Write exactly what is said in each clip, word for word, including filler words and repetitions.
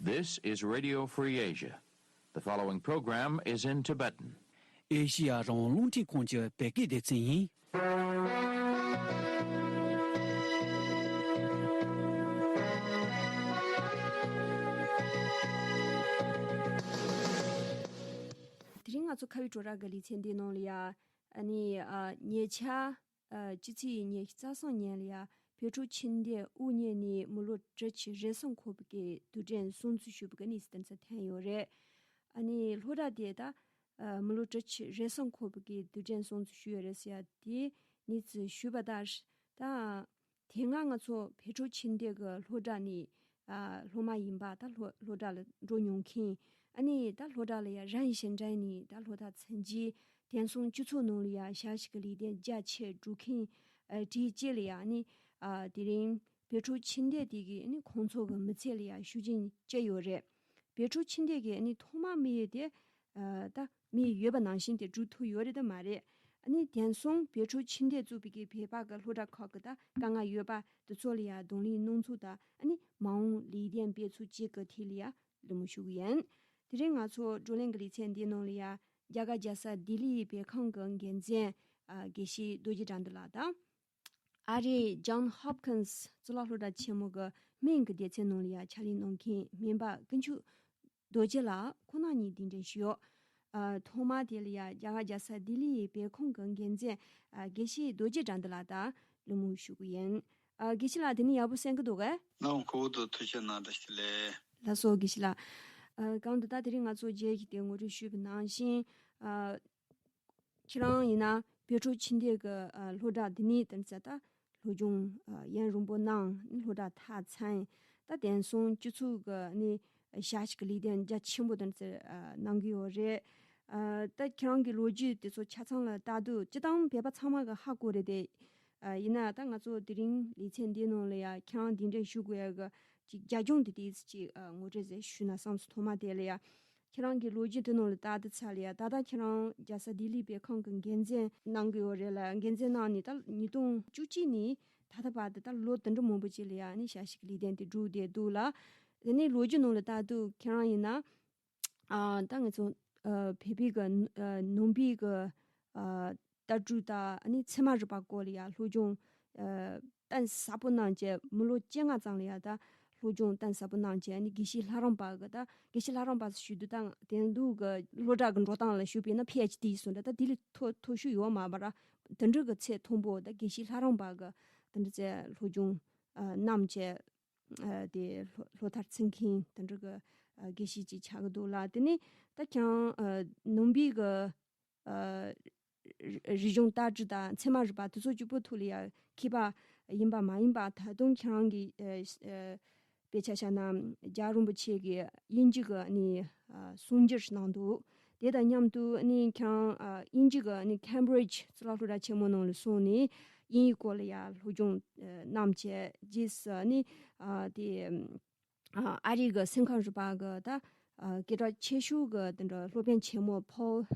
This is Radio Free Asia. The following program is in Tibetan. ཨེ་ཤི་ཡ་རང་དབང་རླུང་འཕྲིན་ཁང་གི་བོད་སྐད་སྡེ་ཚན་ཡིན། དེ་རིང་ང་ཚོ་ཁ་བའི་བྲོ་ར་གི་ལེ་ཚན་འདི་ནང་ལ་ཡ། ཨ་ནི་ཨ་ཉེ་ཆར་ཨ་སྤྱི་ཚེས་ཉི་ཤུ་རྩ་གསུམ་ཉིན་ལ་ཡ་བོད་ཕྲུག་ཁྱིམ་སྡེ་དབུ་བརྙེས་ནས་མི་ལོ་བཅུ་གཅིག་རེ་ཟུང་འཁོར་བའི་དུས་དྲན་སྲུང་བརྩི་ཞུ་བའི་གནས་ཚུལ་དེ་ཚོ་ཐོན་ཡོད་རེད། ཨ་ནི་སློབ་གྲྭ་དེ་ད་ཨ་མི་ལོ་བཅུ་གཅིག་རེ་ཟུང་འཁོར་བའི་དུས་དྲན་སྲུང་བརྩི་ཞུས་ཡོད་རེད་ཟེར་ཡ་དེ་གནས་ཚུལ་ཞུས་པ་ལྟར་ད། དེ་སྔ་ང་ཚོ་བོད་ཕྲུག་ཁྱིམ་སྡེ་གི་སློབ་གྲྭ་ནས་ཨ་སློབ་མ་ཡིན་པ་ད་སློ་སློབ་གྲྭ་ལ་འགྲོ་མྱོང་མཁན། ཨ་ནི་ད་སློབ་གྲྭ་ལ་ཡ་རང་ཞིང་འབྲེལ་ནས་ད་སློབ་གྲྭ་ཚུན་ཆད་དེང་སང་སྤྱི་ཚོགས་ནང་ལ་ཡ་ཞབས་ཞུ་གི་ལས་དོན་རྒྱ་ཆེ་སྒྲུབ་མཁན་ཨ་གྲས་ཅིག་ལ་ཡ་ཨ་ནི་ཨ་དེ་རིང་བོད་ཕྲུག་ཁྱིམ་སྡེ་དེ་གི་ཨ་ནི་ཁོང་ཚོ་གི་མི་ཚེ་ལ་ཡ་ཤུགས་རྐྱེན་བསྐྱལ་ཡོད་རེད། བོད་ཕྲུག་ཁྱིམ་སྡེ་གི་ཨ་ནི་ཐོག་མ་དམིགས་ཡུལ་དེ་ཨ་ད་དམིགས་ཡོད་པ་ནང་བཞིན་དེ་འགྲུབ་ཐུབ་ཡོད་རེད་དམ་མ་རེད། ཨ་ནི་དེང་སང་བོད་ཕྲུག་ཁྱིམ་སྡེ་བཙུགས་པའི་གི་བོད་པ་གི་སློབ་གྲྭ་ཁག་གི་ད་དཀའ་ངལ་ཡོད་པ་དེ་ཚོ་ལ་ཡ་གདོང་ལེན་གནང་ཚུལ་དང་ཨ་ནི་མ་འོངས་ལས་དོན་སྤེལ་ཚུལ་བཅས་ཀྱི་ཐད་ལ་ཡ་གླེང་མོལ་ཞུ་གི་ཡིན། དེ་རིང་ང་ཚོ་བགྲོ་གླེང་གི་ལེ་ཚན་འདིའི་ནང་ལ་ཡ་རྒྱ་གར་རྒྱལ་ས་ལྡི་ལིའི་བོད་ཁང་གི་འགན་འཛིན་ཨ་དགེ་བཤེས་རྡོ་རྗེ་དགྲ་འདུལ་ལགས་དང་། ཨ་རིའི་John Hopkins གཙུག་ལག་སློབ་གྲྭ་ཆེན་མོ་གི་སྨན་གྱི་སྡེ་ཚན་ནང་ལ་ཡ་ཕྱག་ལས་གནང་མཁན་སྨན་པ་ཀུན་ཆུ་རྡོ་རྗེ་ལགས་ཁོང་རྣམ་གཉིས་གདན་འདྲེན་ཞུས་ཡོད། ཨ་ཐོག་མར་དེ་ལ་ཡ་རྒྱ་གར་རྒྱལ་ས་ལྡི་ལིའི་བོད་ཁང་གི་འགན་འཛིན་ཨ་དགེ་བཤེས་རྡོ་རྗེ་དགྲ་འདུལ་ལགས་དང་གླེང་མོལ་ཞུ་གི་ཡིན། ཨ་དགེ་བཤེས་ལགས་དེ་ནི་ཡག་པོ་གསན་གི་འདུག་གས། ལགས་འོང་། གོ་གི་འདུག། ཐུགས་རྗེ་གནང་། བཀྲ་ཤིས་བདེ་ལེགས། ལགས་སོ་དགེ་བཤེས་ལགས། ཨ་གང་འདུག། ད་དེ་རིང་ང་ཚོ་རྗེས་ཀྱི་དེ་ངོ་སྤྲོད་ཞུས་པ་ནང་བཞིན་ཨ་ཁྱེད་རང་ཡིན་ན་བོད་ཕྲུག་ཁྱིམ་སྡེ་གི་ཨ་སློབ་གྲྭ་འདི་ནས་དེ་ཚོ་ད་སློབ་སྦྱོང་ཨ་ཡུན་རིང་པོ་གནང་། སློབ་གྲྭ་མཐར་ཕྱིན། ད་དེང་སང་སྤྱི་ཚོགས་ཀྱི་ནི་ཞབས་ཞུ་གི་ལས་དོན་རྒྱ་ཆེན་པོ་དེ་ཚོ་ཨ་གནང་གི་ཡོད་རེད། ཨ་ད་ཁྱེད་རང་གི་ལོ་རྒྱུས་དེ་ཚོ་ཆ་ཚང་ལ་ལྟ་དུས་སྤྱིར་བཏང་བོད་པ་ཚང་མ་གི་ཧ་གོ་རེད་དེ། ཨ་ཡིན་ན་ད་ང་ཚོ་དེ་རིང་ལེ་ཚན་འདིའི་ནང་ལ་ཡ་ཁྱེད་རང་གདན་འདྲེན་ཞུ་དགོས་ཡ་གི་ཅིག་རྒྱབ་ལྗོངས་དེ་ཏོག་ཙམ་ཅིག་ཨ་ངོ་སྤྲོད་ཟིག་ཞུས་ན་བསམས་སོང་། ཐོག་མ་དེ་ལ་ཡ་ཁྱེད་རང་གི་ལོ་རྒྱུས་དེ་ནང་ལ་ལྟ་དུས་ཙ་ལ་ཡ་ད་ལྟ་ཁྱེད་རང་རྒྱལ་ས་ལྡི་ལི་བོད་ཁང་གི་འགན་འཛིན་གནང་གི་ཡོད་རེད་ལ། འགན་འཛིན་གནང་ནས་ད་ཉིས་སྟོང་བཅུ་གཅིག་ནས་ད་ལྟ་བར་དུ་ད་ལོ་དུ་འདྲ་མང་པོ་ཅིག་ལ་ཡ་ནི་ཞབས་ཞུ་གི་ལས་དོན་དེ་བསྒྲུབས་བསྡད་འདུག་ལ། དེ་ནས་ལོ་རྒྱུས་ནང་ལ་ལྟ་དུས་ཁྱེད་རང་ཡིན་ན། ཨ་ད་ང་ཚོ་ཨ་བོད་པའི་གི་ཨ་ནང་པའི་གི་ཨ་ལྟ་གྲུབ་དང་ཨ་ནི་ཚད་མ་རིག་པ་སྐོར་ལ་ཡ་སློབ་སྦྱོང་ཨ་གཏིང་ཟབ་པོ་གནང་བྱས། མི་ལོ་བཅོ་ལྔ་ཙམ་ལ་ཡ་ད་སློབ་སྦྱོང་གཏིང་ཟབ་པོ་གནང་བྱས། ཨ་ནི་དགེ་བཤེས་ལྷ་རམས་པ་གི་ད་དགེ་བཤེས་ལྷ་རམས་པ་ཞུ་དུས་ད་དེང་དུས་གི་སློབ་གྲྭ་གི་འགྲོ་སྟངས་ལ་ཞུས་པས་ན་ཕི་ཨེཆ་ཌི་ཟེར་འདྲ་ད་དེ་ལས་མཐོ་མཐོ་ཤོས་ཡོད་མ་པ་ར། དེ་འདྲ་གི་ཚད་མཐོན་པོ་ད་དགེ་བཤེས་ལྷ་རམས་པ་གི་དེ་འདྲ་ཚད་སློབ་སྦྱོང་ཨ་གནང་བྱས། ཨ་དེ་ལོ་ལོ་ལྟར་ཚིག་མཁན་དེ་འདྲ་གི་ཨ་དགེ་བཤེས་ཅིག་ཆགས་ཀྱི་འདུག་ལ། དེ་ནས་ད་ཁྱེད་རང་ཨ་ནང་པའི་གི་ཨ་རིག་གཞུང་ལྟ་གྲུབ་དང་ཚད་མ་རིག་པ་དེ་ཚོ་གཅིག་པོ་ཐོག་ལ་ཡ་མཁས་པ་ཡིན་པ་མ་ཡིན་པ། ད་དུང་ཁྱེད་རང་གི་ཨ་ཨ་དཔེ་ཆ་བཞག་ན་རྒྱལ་བ་རིན་པོ་ཆེ་གི་དབྱིན་ཇི་གི་ཨ་ནི་ཨ་གསུང་སྒྱུར་གནང་འདུག། དེ་དང་མཉམ་དུ་ཨ་ནི་ཁྱེད་རང་ཨ་དབྱིན་ཇི་གི་ཨ་ནི་ཁེམ་བྷི་རིཇ་གཙུག་ལག་སློབ་གྲྭ་ཆེན་མོ་ནང་ལ་སོང་ནས་དབྱིན་ཡིག་སྐོར་ལ་ཡ་སློབ་སྦྱོང་ཨ་གནང་བྱས། རྗེས་སུ་ཨ་ནི་ཨ་དེ་ཨ་ཨ་རི་གི་སེམས་ཁམས་རིག་པ་གི་ད་ཨ་སྐད་གྲགས་ཆེ་ཤོས་གི་དེ་འདྲ་སློབ་དཔོན་ཆེན་མོ་ཕོལ་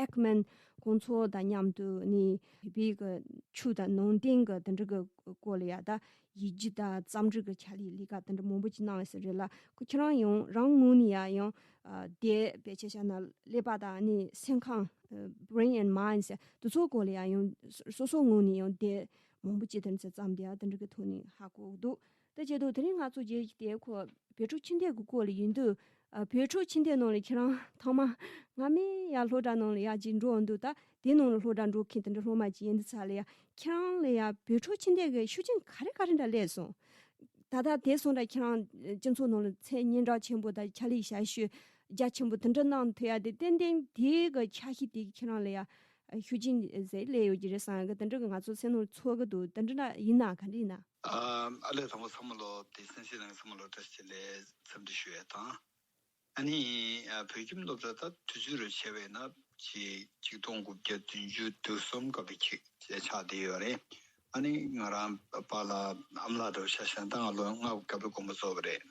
ཨེག་མན་ཁོང་ཚོ་དང་མཉམ་དུ་ཨ་ནི་བོད་པའི་གི་ཆོས་དང་ནང་བསྟན་གི་དེ་འདྲ་གི་སྐོར་ལ་ཡ་ད་ཡིག་རྒྱུགས་དང་རྩོམ་སྒྲིག་གི་ཕྱག་ལས་ལས་ཀ་དེ་འདྲ་མང་པོ་ཅིག་གནང་ཡོད་ས་རེད་ལ། ཁོ་ཁྱེད་རང་ཡང་རང་ངོས་ནས་ཡ་ཡང་ཨ་དེ་དཔེ་ཆ་བཞག་ན་ཀླད་པ་དང་ཨ་ནི་སེམས་ཁམས་ཨ་brain and mind ཟེར་དེ་ཚོའི་སྐོར་ལ་ཡ་ཡང་སོ་སོ་ངོས་ནས་ཡང་དེ་མང་པོ་ཅིག་དེ་འདྲ་བརྩམས་བསྡད་ཡ་དེ་འདྲ་གི་ཐོག་ནས་ཧ་གོ་གི་འདུག། དེ་བྱས་དུས་དེ་རིང་ང་ཚོ་རྗེས་ཀྱི་དེ་ཁོ་བོད་ཕྲུག་ཁྱིམ་སྡེ་གི་སྐོར་ལ་ཡིན་དུས། ཨ་བོད་ཕྲུག་ཁྱིམ་སྡེ་ནང་ལ་ཁྱེད་རང་ཐོག་མ་སྔ་མའི་ཡ་སློབ་གྲྭ་ནང་ལ་ཡ་ཅིག་འགྲོ་འོང་དུས། ད་དེ་ནང་ལ་སློབ་གྲྭ་འགྲོ་མཁན་དེ་འདྲ་སློབ་མ་ཅིག་ཡིན་དུས་ཙ་ལ་ཡ་ཁྱེད་རང་ལ་ཡ་བོད་ཕྲུག་ཁྱིམ་སྡེ་གི་ཤུགས་རྐྱེན་ག་རེ་ག་རེ་འདྲ་སླེབས་སོང་། ད་ལྟ་དེ་སོང་འདྲ་ཁྱེད་རང་སྤྱི་ཚོགས་ནང་ལ་མཚན་སྙན་གྲགས་ཆེན་པོ་དང་ཕྱག་ལས་ཞབས་ཞུ་རྒྱ་ཆེན་པོ་དེ་འདྲ་གནང་ཐུབ་ཡ་དེ་ཏན་ཏན་དེ་གི་ཆ་ཤས་དེ་ཁྱེད་རང་ལ་ཡ་ཤུགས་རྐྱེན་ཟེར་སླེབས་ཡོད་ཀྱི་རེད་བསམ་གི། དེ་འདྲ་གི་ང་ཚོ་སེམས་ནང་ཚོར་གི་འདུག། དེ་འདྲ་འདྲ་ཡིན་ན་ག་འདྲ་ཡིན་ན། ཨ་ཨ་ལས། དང་པོ་ཚང་མ་ལོ་དེ་གསན་གཟིགས་གནང་མཁན་ཚང་མ་ལོ་བཀྲ་ཤིས་བདེ་ལེགས་འཚམས་འདྲི་ཞུ་ཡ་དང་། ཨ་ནི་ཨ་བོད་ཁྱིམ་སློབ་གྲྭ་ད་དུས་ཚོད་རུ་བྱས་པས་ན་ཅིག་ཆིག་སྟོང་དགུ་བརྒྱ་བདུན་ཅུ་དོན་གསུམ་སྐབས་ལ་ཁྱེད་ཆགས་བསྡད་ཡོད་རེད། ཨ་ནི་ང་རང་པཱ་ལགས་ཨ་མ་ལགས་འདྲ་བོ་ཆ་བཞག་ན་ད་ང་ལོ་ལྔ་བཅུ་ཀ་བའི་དགུན་པ་རྫོགས་པ་རེད།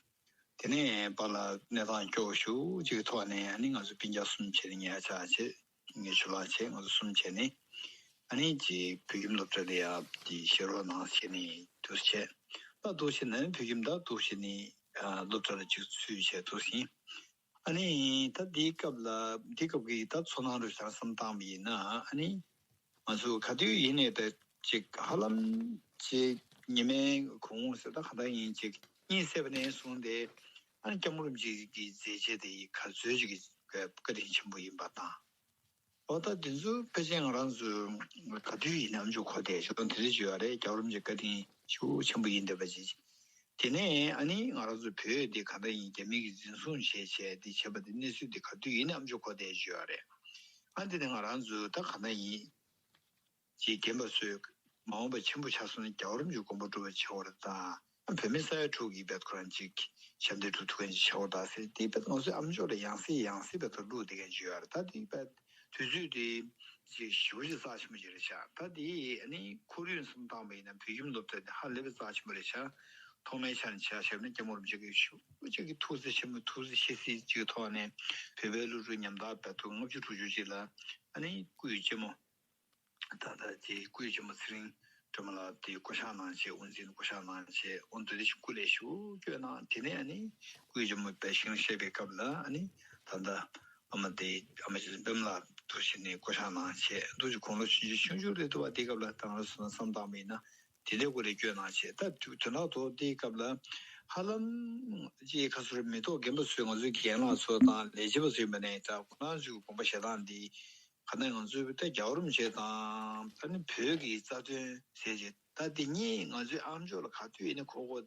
དེ་ནས་པཱ་ལགས་གནས་སྟངས་སྐྱོ་བོ་ཞེ་པོ་ཅིག་གི་ཐོག་ནས་ཨ་ནི་ང་ཚོ་སྤུན་ཀྱག་གསུམ་བྱས་ནས་ཉལ་ཆ་བྱས། ངའི་ཇོ་ལགས་བྱས། ང་ཚོ་གསུམ་བྱས་ནས་ཨ་ནི་ཅིག་བོད་ཁྱིམ་སློབ་གྲྭ་ལ་ཡ་ཅིག་ཞབས་རོགས་གནང་བྱས་ནས་འདུག་སེ་བྱས། ད་འདུག་སེ་བྱས་ནས་བོད་ཁྱིམ་ད་འདུག་སེ་བྱས་ནས་ ཨ་སློབ་གྲྭ་ལ་ཅིག་ཚུད་བྱས་འདུག་ཟིན། ཨ་ནི་ད་འདིའི་སྐབས་ལ་འདིའི་སྐབས་ཀྱི་ད་ཚོར་སྣང་རུ་ཆ་བསམ་བཏང་བ་ཡིན་ན། ཨ་ནི་ང་ཚོ་ག་དུས་ཡིན་ནའི་ད་ཅིག་ཧ་ལམ་ཅིག་ཉི་མའི་གུང་ཟེར་ད་ག་འདྲ་ཡིན་ཅིག་གཉིད་སད་པ་ནས་བཟུང་སྟེ། ཨ་ནི་སྐྱབས་མགོན་རིན་པོ་ཆེ་གི་མཛད་རྗེས་དེ་ག་ཚོད་ཅིག་གི་བཀའ་དྲིན་ཆེན་པོ་ཡིན་པ་དང་། འོ་ད་དེ་ཚོ་ཕལ་ཆེར་ང་རང་ཚོ་ག་དུས་ཡིན་ནའང་ཅིག་གོ་བསྡད་ཤོག་དེ་རེ་བརྗོད་ཡ་རེད། རྒྱལ་བ་རིན་པོ་ཆེ་བཀའ་དྲིན་ཤུགས་ཆེན་པོ་ཡིན་བསྡད་པ་ཅིག་དེ་ནས་ཨ་ནི་ང་རང་ཚོ་བོད་འདི་ག་འདྲ་ཡིན། རྒྱ་མི་གིས་འཛིན་བཟུང་བྱས་བྱས་འདི་བྱས་པ་དེ་གནས་ཚུལ་འདི་ག་དུས་ཡིན་ནའང་ཅིག་གོ་བསྡད་བརྗོད་ཡ་རེད། ཨ་འདི་ནས་ང་རང་ཚོ་ད་ག་འདྲ་ཡིན་ཅིག་རྒན་པ་ཚོས་མ་འོངས་པ་ཆེན་པོ་ཆགས་སོང་ན་རྒྱལ་བ་རིན་པོ་ཆེའི་དགོངས་པ་སྒྲུབ་པ་བྱེད་དགོས་རེད་ད། བོད་མི་ས་ཡ་དྲུག་གིས་བེད་ཁོ་རང་ཅིག་ཞབས་འདེགས་སྒྲུབ་ཐུབ་མཁན་ཅིག་བྱེད་དགོས་ད་ཟེར། དེ་བེད་ང་ཚོའི་ཨ་མཆོག་ལ་ཡང་སེ་ཡང་སེ་བེད་ཐོག་བླུགས་བསྡད་མཁན་ཅིག་ཡོད་རེད། ད་དེ་བེད་དུས་ཚོད་དེ་ཅིག་ཞེ་པོ་ཅིག་རྩ་ཆེན་པོ་ཅིག་རེད་ཤག་ད་དེ་ཨ་ནི་ཁོར་ཡུག་བསམ་བཏང་བ་ཡིན་ན་བོད་ཁྱིམ་སློབ་གྲྭ་དེ་ཧ་ལས་པའི་རྩ་ཆེན་པོ་རེད་ཤག་ཐོག་མའི་ཆ་ནས་ཆ་བཞག་ན་སྐྱབས་མགོན་རིན་པོ་ཆེ་གིས་ཞེ་པོ་ཅིག་གི་ཐུགས་བརྩེ་ཆེན་པོ་ཐུགས་བརྩེ་ཆེ་སྲིད་ཅིག་གི་ཐོག་ནས་བོད་པའི་སློབ་ཕྲུག་ཉམ་ཐག་བེད་ཐོག་ལྔ་བཅུ་དྲུག་ཅུ་ཅིག་ལ་ཨ་ནི་སྐུའི་གཅེན་མོ། ད་ལྟ་དེ་སྐུའི་གཅེན་མོ་ཚེ་རིང་སྒྲོལ་མ་ལགས་དེ་བསྐོ་བཞག་གནང་བྱས། དབུ་འཛིན་བསྐོ་བཞག་གནང་བྱས། འོ་འདི་འདྲ་ཞིག་སྐུ་ལས་ཞེ་པོ་བསྐྱོན་གནང་། དེ་ནས་ཨ་ནི་སྐུའི་གཅེན་མོ་དཔལ་ཞིང་གཤེགས་པའི་སྐབས་ལ་ཨ་ནི་ད་ལྟ་ཨ་མ་དེ་ཨ་མ་རྗེ་བཙུན་པདྨ་ལགས་འདུག་བྱས་ནས་བསྐོ་བཞག་གནང་བྱས། འདུག་བྱས་དགུང་ལོ་ཆུང་ཆུང་ཆུང་ཆུང་རེད་འདུག་བ། དེའི་སྐབས་ལ་ད་ང་རང་ཚོ་བསམ་བཏང་བ་ཡིན་ན་དེ་འདྲའི་སྐུ་ལས་བསྐྱོན་གནང་བྱས། ད་དུས་དོན་དག་ཐོག་དེའི་སྐབས་ལ་ཧ་ལམ་ཅིག་ཁ་སོ་རེ་མི་ཐོག་རྒན་པ་ཚོས་ང་ཚོའི་རྒན་ལགས་ཚོ་དང་ལས་བྱེད་པ་ཚོ་ཡིན་པ་ནས་ད་ཁོ་རང་ཚོའི་དགོངས་པ་བཞེས་སྟངས་འདི། ག་ནས་ང་ཚོས་ད་རྒྱལ་བ་རིན་པོ་ཆེ་དང་ད་ནི་བོད་ཀྱི་རྩ་དོན་ཟེར་བྱས་ད་འདི་གཉིས་ང་ཚོའི་ཨ་མཆོག་ལ་ག་དུས་ཡིན་ན་གོ་གོ་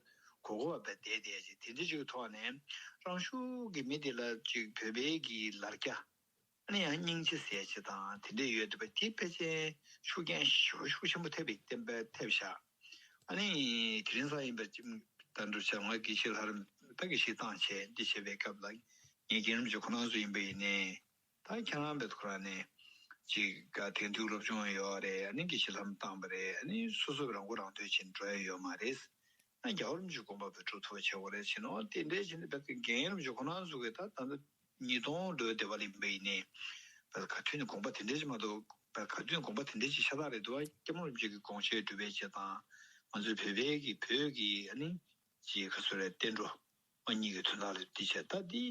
གོ་གོ་བ་བསྡད་བསྡད་བྱས། དེ་འདྲ་ཅིག་གི་ཐོག་ནས་རང་ཤུགས་ཀྱིས་མི་དེ་ལ་ཅིག་བོད་པའི་གི་ལར་རྒྱ་ཨ་ནི་ཡང་སྙིང་རྗེ་ཟེར་བྱས་དང་དེ་འདྲ་ཡོད་བསྡད་པ་དེ་ཕལ་ཆེར་ཤུགས་རྐྱེན་ཤུགས་ཤུགས་ཆེན་པོ་ཐེབས་པའི་བསྟན་པ་ཐེབས་ཤག་ཨ་ནི་དེ་རིང་སང་ཡིན་པ་ཅིག་ད་འདྲ་བྱས་ང་དགེ་བཤེས་ལྷ་རམས་ད་དགེ་བཤེས་བཏང་བྱས་འདི་བྱེད་པའི་སྐབས་ལ་ངའི་རྒན་རིན་པོ་ཆེ་ཁོ་རང་ཚོ་ཡིན་པ་ཡིན་ནའི། ད་ཁྱེད་རང་བེད་ཁོ་རང་ནས་ཅིག་ག་དེང་དུས་སློབ་སྦྱོང་ཡོད་རེད། ཨ་ནི་དགེ་བཤེས་ལྷམ་བཏང་པ་རེད། ཨ་ནི་སོ་སོ་རང་མགོ་རང་ཐོན་བྱས་འགྲོ་ཡ་ཡོད་མ་རེད། ཨ་རྒྱལ་བ་རིན་པོ་ཆེའི་དགོངས་པ་བེད་སྒྲུབ་ཐུབ་པ་བྱེད་དགོས་རེད་ཟེར་ནོ། དེ་འདྲའི་བྱས་ནས་བེད་ཀྱི་རྒན་རིན་པོ་ཆེ་ཁོ་རང་ཚོ་གིས་ད་ད་ལྟ་ཉིས་སྟོང་འགྲོ་བསྡད་པ་ལ་ཡིན་པ་ཡིན་ནའི་བེད་ག་དུས་ནས་དགོངས་པ་དེ་འདྲའི་ཅིག་མ་གཏོགས་བེད་ག་དུས་ནས་དགོངས་པ་དེ་འདྲའི་ཅིག་ཤ་སྟག་རེད་འདུག་ཨ་སྐྱབས་མགོན་རིན་པོ་ཆེ་གི་དགོངས་བཞེད་སྒྲུབ་པའི་ཆེད་དང་ང་ཚོའི་བོད་པའི་གི་བོད་ཀྱི་ཨ་ནི་ཅིག་ག་ཚོད་རེད། བསྟན་འགྲོ། ཨ་གཉིས་ཀྱི་དོན་དག་ལ་འདི་བྱས། ད་འདི་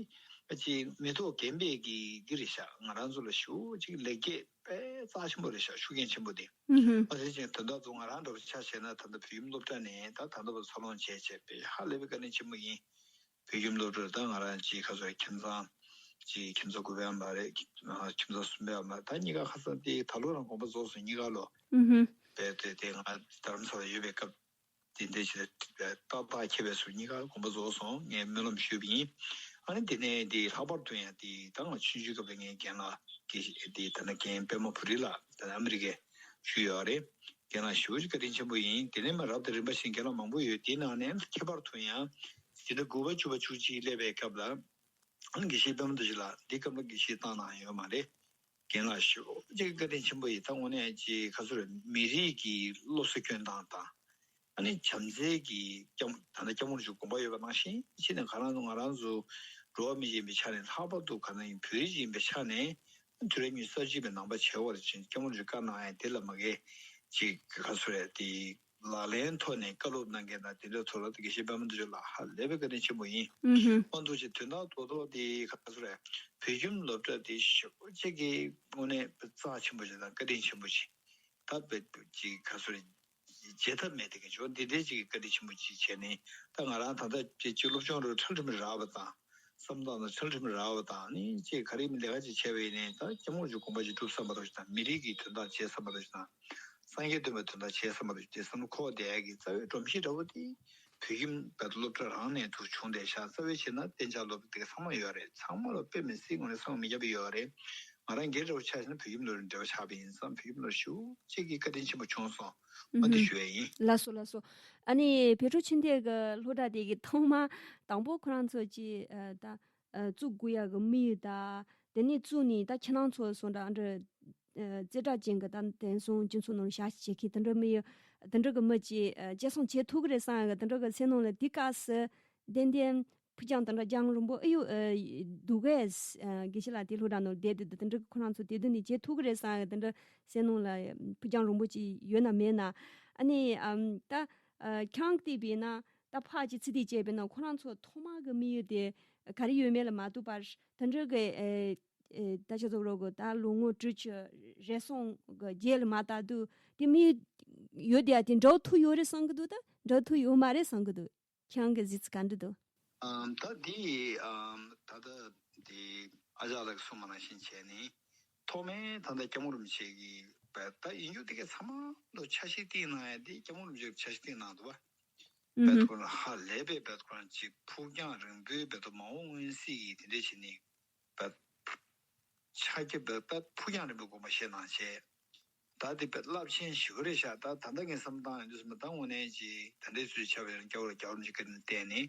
ཅིག་མི་ཐོག་རྒན་པས་ཀྱི་འདི་རེད་ཤག་ང་རང་ཚོ་ལ་ཞེ་པོ་ཅིག་ལེགས་སྐྱེས་དཔེ་རྩ་ཆེན་པོ་རེད་ཤག་ཤུགས་རྐྱེན་ཆེན་པོ་འདི། ཨ་དེ་བཞིན་དོན་དག་ཚོ་ང་རང་འདྲ་པོ་ཆ་བཞག་ན་ད་ལྟ་བོད་ཁྱིམ་སློབ་གྲྭ་ནས་ད་ད་ལྟ་བར་འཚར་ལོངས་བྱས་བྱས་པའི་ཧ་ལས་པའི་བཀའ་དྲིན་ཆེན་པོ་ཡིན། བོད་ཁྱིམ་སློབ་གྲྭར་ད་ང་རང་ཅིག་ཁ་སོ་ཁྱིམ་ཚང་ཅིག་ཁྱིམ་ཚང་དགུ་པའམ་མ་རེད། ཁྱིམ་ཚང་གསུམ་པའམ་མ་རེད། ད་གཉིས་ཀ་ཁ་སང་དེ་ད་ལོ་རང་དགོངས་པ་རྫོགས་སོང་། གཉིས་ཀ་ལོ་བས་དེ་དེ་ང་རྡ་རམ་ས་ལ་ཡོད་པའི་སྐབས། དེ་འདྲ་ཞིག་ལ་ཏག་ཏག་ཁྱེད་པའི་སུ་གཉིས་ཀ་དགོངས་པ་རྫོགས་སོང་། ངས་སྨོན་ལམ་ཞུས་པ་ཡིན། ཨ་ནི་དེ་ནས་དེ་ལྷག་པར་དུ་ཡང་དེ་ད་ང་ཆུང་ཆུང་སྐབས་ལ་ངའི་རྒན་ལགས་ཀྱི་དེ་ད་ནི་རྒན་པད་མ་བུ་རི་ལགས་ད་ནི་ཨ་མི་རི་ཀའི་བཞུགས་ཡོད་རེད། རྒན་ལགས་ཞེ་པོ་ཅིག་བཀའ་དྲིན་ཆེན་པོ་ཡིན། དེ་ནས་མ་རབ་དང་རིམ་པ་བཞིན་རྒན་ལགས་མང་པོ་ཡོད། དེའི་ནང་ནས་ཁྱད་པར་དུ་ཡང་དེ་འདྲ་དགུ་པ་བཅུ་པ་བཅུ་གཅིག་སླེབས་པའི་སྐབས་ལ་ཨ་ནི་དགེ་བཤེས་པད་མ་རྡོ་རྗེ་ལགས་འདི་སྐབས་ལ་དགེ་བཤེས་བཏང་གནང་ཡོད་མ་རེད། རྒན་ལགས་ཞེ་པོ་ཅིག་བཀའ་དྲིན་ཆེན་པོ་ཡིན། ད་དངོས་གནས་ཅིག་ག་ཚོད་རེད། མི་རིགས་ཀྱི་སློབ་གསོ་སྐྱོན་སྟངས་དང་། ཨ་ནི་བྱམས་བརྩེ་གི་སྐྱབས་ད་ལྟ་སྐྱབས་མགོན་རིན་པོ་ཆེ་དགོངས་པ་ཡོད་པ་ནང་བཞིན་ཅིག་ནས་ག་རང་ང་རང་ཚོ་འགྲོ་བ་མི་ཡིན་པའི་ཆ་ནས་ལྷག་པར་དུ་ག་ན་ཡིན་བོད་རིགས་ཡིན་པའི་ཆ་ནས་དུས་རབས་ཉི་ཤུ་རྩ་གཅིག་པའི་ནང་པ་བྱེད་དགོས་རེད་ཅེས་སྐྱབས་མགོན་རིན་པོ་ཆེས་བཀའ་གནང་ཡ་དེ་ལ་མ་གི་ཅིག་ག་ཚོད་རེད། དེ་ལག་ལེན་ཐོག་ནས་བཀའ་སློབ་གནང་མཁན་དང་དེ་འདྲའི་ཐོག་ལ་དགེ་བཤེས་པད་མ་རྡོ་རྗེ་ལགས་ཧ་ལས་པའི་བཀའ་དྲིན་ཆེན་པོ་ཡིན། ཨུ་ཧུ། ཨ་འདུག་ཅེས་དོན་དག་རྡོག་རྡོག་དེ་ག་ཚོད་རེད། བོད་ཁྱིམ་སློབ་གྲྭ་དེ་ཞེ་པོ་ཅིག་གི་དངོས་གནས་རྩ་ཆེན་པོ་ཞིག་དང་བཀའ་དྲིན་ཆེན་པོ་ཞིག་ད་བོད་ཀྱི་ག་ཚོད་རེད། བརྗེད་ཐབས་མེད་དེ་གི་ཇོ་འདི་འདྲའི་ཅིག་གི་བཀའ་དྲིན་ཆེན་པོ་ཅིག་བྱས་ནས་ད་ང་རང་ད་ལྟ་ཅིག་ཅིག་སློབ་སྦྱོང་རུ་ཁྲལ་ཁྲིམས་རག་པ་དང་བསམ་སྟངས་དང་ཁྲལ་ཁྲིམས་རག་པ་དང་ནི་ཅིག་ག་རེ་མི་ལས་ཀ་ཅིག་བྱས་པ་ཡིན་ནའི་ད་སྐྱབས་མགོན་རིན་པོ་ཆེ་དགོངས་པ་ཅིག་སྒྲུབ་བསམ་པ་རུ་ཞིག་དང་མི་རིགས་ཀྱི་དོན་དག་བྱེད་བསམ་པ་རུ་ཞིག་དང་སངས་རྒྱས་སྟོན་པའི་དོན་དག་བྱེད་བསམ་པ་རུ་ཞིག་དེ་བསམ་བློ་འཁོར་བསྡད་ཡ་གི་རྩ་བའི་སྒྲོམ་གཞི་འདྲ་བོ་དེ་བོད་ཁྱིམ་བར་དུ་སློབ་གྲྭ་རང་ནས་དུ་བྱུང་བསྡད་ཤག་རྩ་བའི་ཆེད་ན་གཏན་འཇགས་སློབ་གྲྭ་དེ་ག་ཚང་མ་ཡོད་རེད། ཚང་མ་ལ་དཔེ་མི་སྲིད་དངོས་གནས་བསམ་མི་ཁྱབ་པ་ཡོད་རེད། ང་རང་སྒེར་འདྲ་བོ་ཆ་བཞག་ན་བོད་ཁྱིམ་སློབ་གྲྭའི་འབྲེལ་བ་ཆགས་པ་ཡིན་ཙང་བོད་ཁྱིམ་སློབ་གྲྭ་ཞེ་པོ་ཅིག་གི་བཀའ་དྲིན་ཆེན་པོ་བྱུང་སོང་། ཨ་འདི་ཞུ་ཡ་ཡིན། ལགས་སོ་ལགས་སོ། ཨ་ནི་བོད་ཕྲུག་ཆུང་དུས་ཀྱི་སློབ་གྲྭ་དེ་གི་ཐོག་མ་དང་པོ་ཁོ་རང་ཚོ་ཅིག་ཨ་ད་ཨ་བཙུགས་དགོས་ཡ་གི་དམིགས་ཡུལ་ད་དེ་ནས་བཙུགས་ནས་ད་ཁྱེད་རང་ཚོ་སོང་འདྲ་ཨ་འདྲ་ཨ་རྩེ་གྲས་ཅན་གྱི་ད་དེང་སང་སྤྱི་ཚོགས་ནང་བཞག་བྱེད་མཁན་དེ་འདྲ་དམིགས་ཡུལ་དེ་འདྲ་གི་མི་ཅིག་ཨ་སྐྱེད་སྲིང་བྱེད་ཐུབ་ཀྱི་རེད་བསམ་ཡ་གི་དེ་འདྲ་གི་སེམས་ནང་ལ་དེ་སྐབས་སུ་ཏན་ཏན། ཕུགས་རྒྱང་དང་འདྲ་རྒྱང་རིང་པོ་ཨེ་ཡོད་ཨེ་འདུག་གས། ཨ་དགེ་བཤེས་ལགས་དེ་སློབ་གྲྭ་ནང་བསྡད་དེ་དེ་འདྲ་ཁོ་རང་ཚོ་དེ་དུས་ནས་བྱེད་ཐུབ་ཀྱི་རེད་བསམ་ཡ་དེ་འདྲ་སེམས་ནང་ལ་ཕུགས་རྒྱང་རིང་པོ་ཅིག་ཡོད་ན་མེད་ན། ཨ་ནི་ཨམ་ད་ཨ་ཁྱེད་རང་གིས་བལྟས་པ་ཡིན་ན་ད་ ད་ཕར་ཅིག་ཚིག་དེ་བཅད་པས་ན་ཁོ་རང་ཚོ་ཐོག་མ་གི་དམིགས་ཡུལ་དེ་ག་རེ་ཡོད་མེད་ལ་མ་ལྟོས་པར་དེ་འདྲ་གི་ཨེ་ཨེ་ད་ཆ་ཚོ་རོགས་གི་ད་ལོ་ངོ་དྲུག་ཅུ་རེ་ཟུང་གི་རྗེས་ལ་མ་ལྟ་དུས་དེ་དམིགས་ཡུལ་ཡོད་དེ་ཡ་དེ་འགྲོ་ཐུབ་ཡོད་རེད་བསམ་གི་འདུག་ད་འགྲོ་ཐུབ་ཡོད་མ་རེད་བསམ་གི་འདུག་ཁྱེད་རང་གི་གཟིགས་ཚུལ་ག་འདྲ་འདུག་ཨམ། ད་འདི་ཨམ། ད་ལྟ་འདི་ཨ་ཅག་ལགས་གསུངས་པ་ནང་བཞིན་བྱས་ནས་ཐོག་མའི་ད་ལྟ་སྐྱབས་མགོན་རིན་པོ་ཆེ་གི་བས་ད་ཡིན་རྒྱུ་དེ་གའི་ཚང་མ་ལོ་ཆ་ཤས་བཏིང་གནང་ཡ་དེ་སྐྱབས་མགོན་རིན་པོ་ཆེ་ཆ་ཤས་བཏིང་གནང་འདུག་བ། བས་ཐོག་ལ་ཧ་ལས་པའི་བས་ཐོག་ཅིག་ཕུགས་རྒྱང་རིང་པོའི་བས་ཐོག་མ་འོངས་མངོན་གསལ་གྱི་དེ་འདྲས་བྱས་ནས་བས་ཕྱག་རྒྱ་བས་བས་ཕུགས་རྒྱང་རིང་པོའི་དགོངས་པ་བཞེས་གནང་བྱས། ད་དེ་བས་རླབས་ཆེན་ཞིག་རེད་ཤག་ད་ད་ལྟ་ངས་བསམ་བཏང་ཡོང་དུས་ཙམ་པ་ད་དངོས་གནས་ཀྱི་ད་ལྟའི་ཚུལ་ཆ་བའི་རང་སྐྱ་བོར་རྒྱ་བོར་འཇིགས་སྐད་བལྟས་ནས་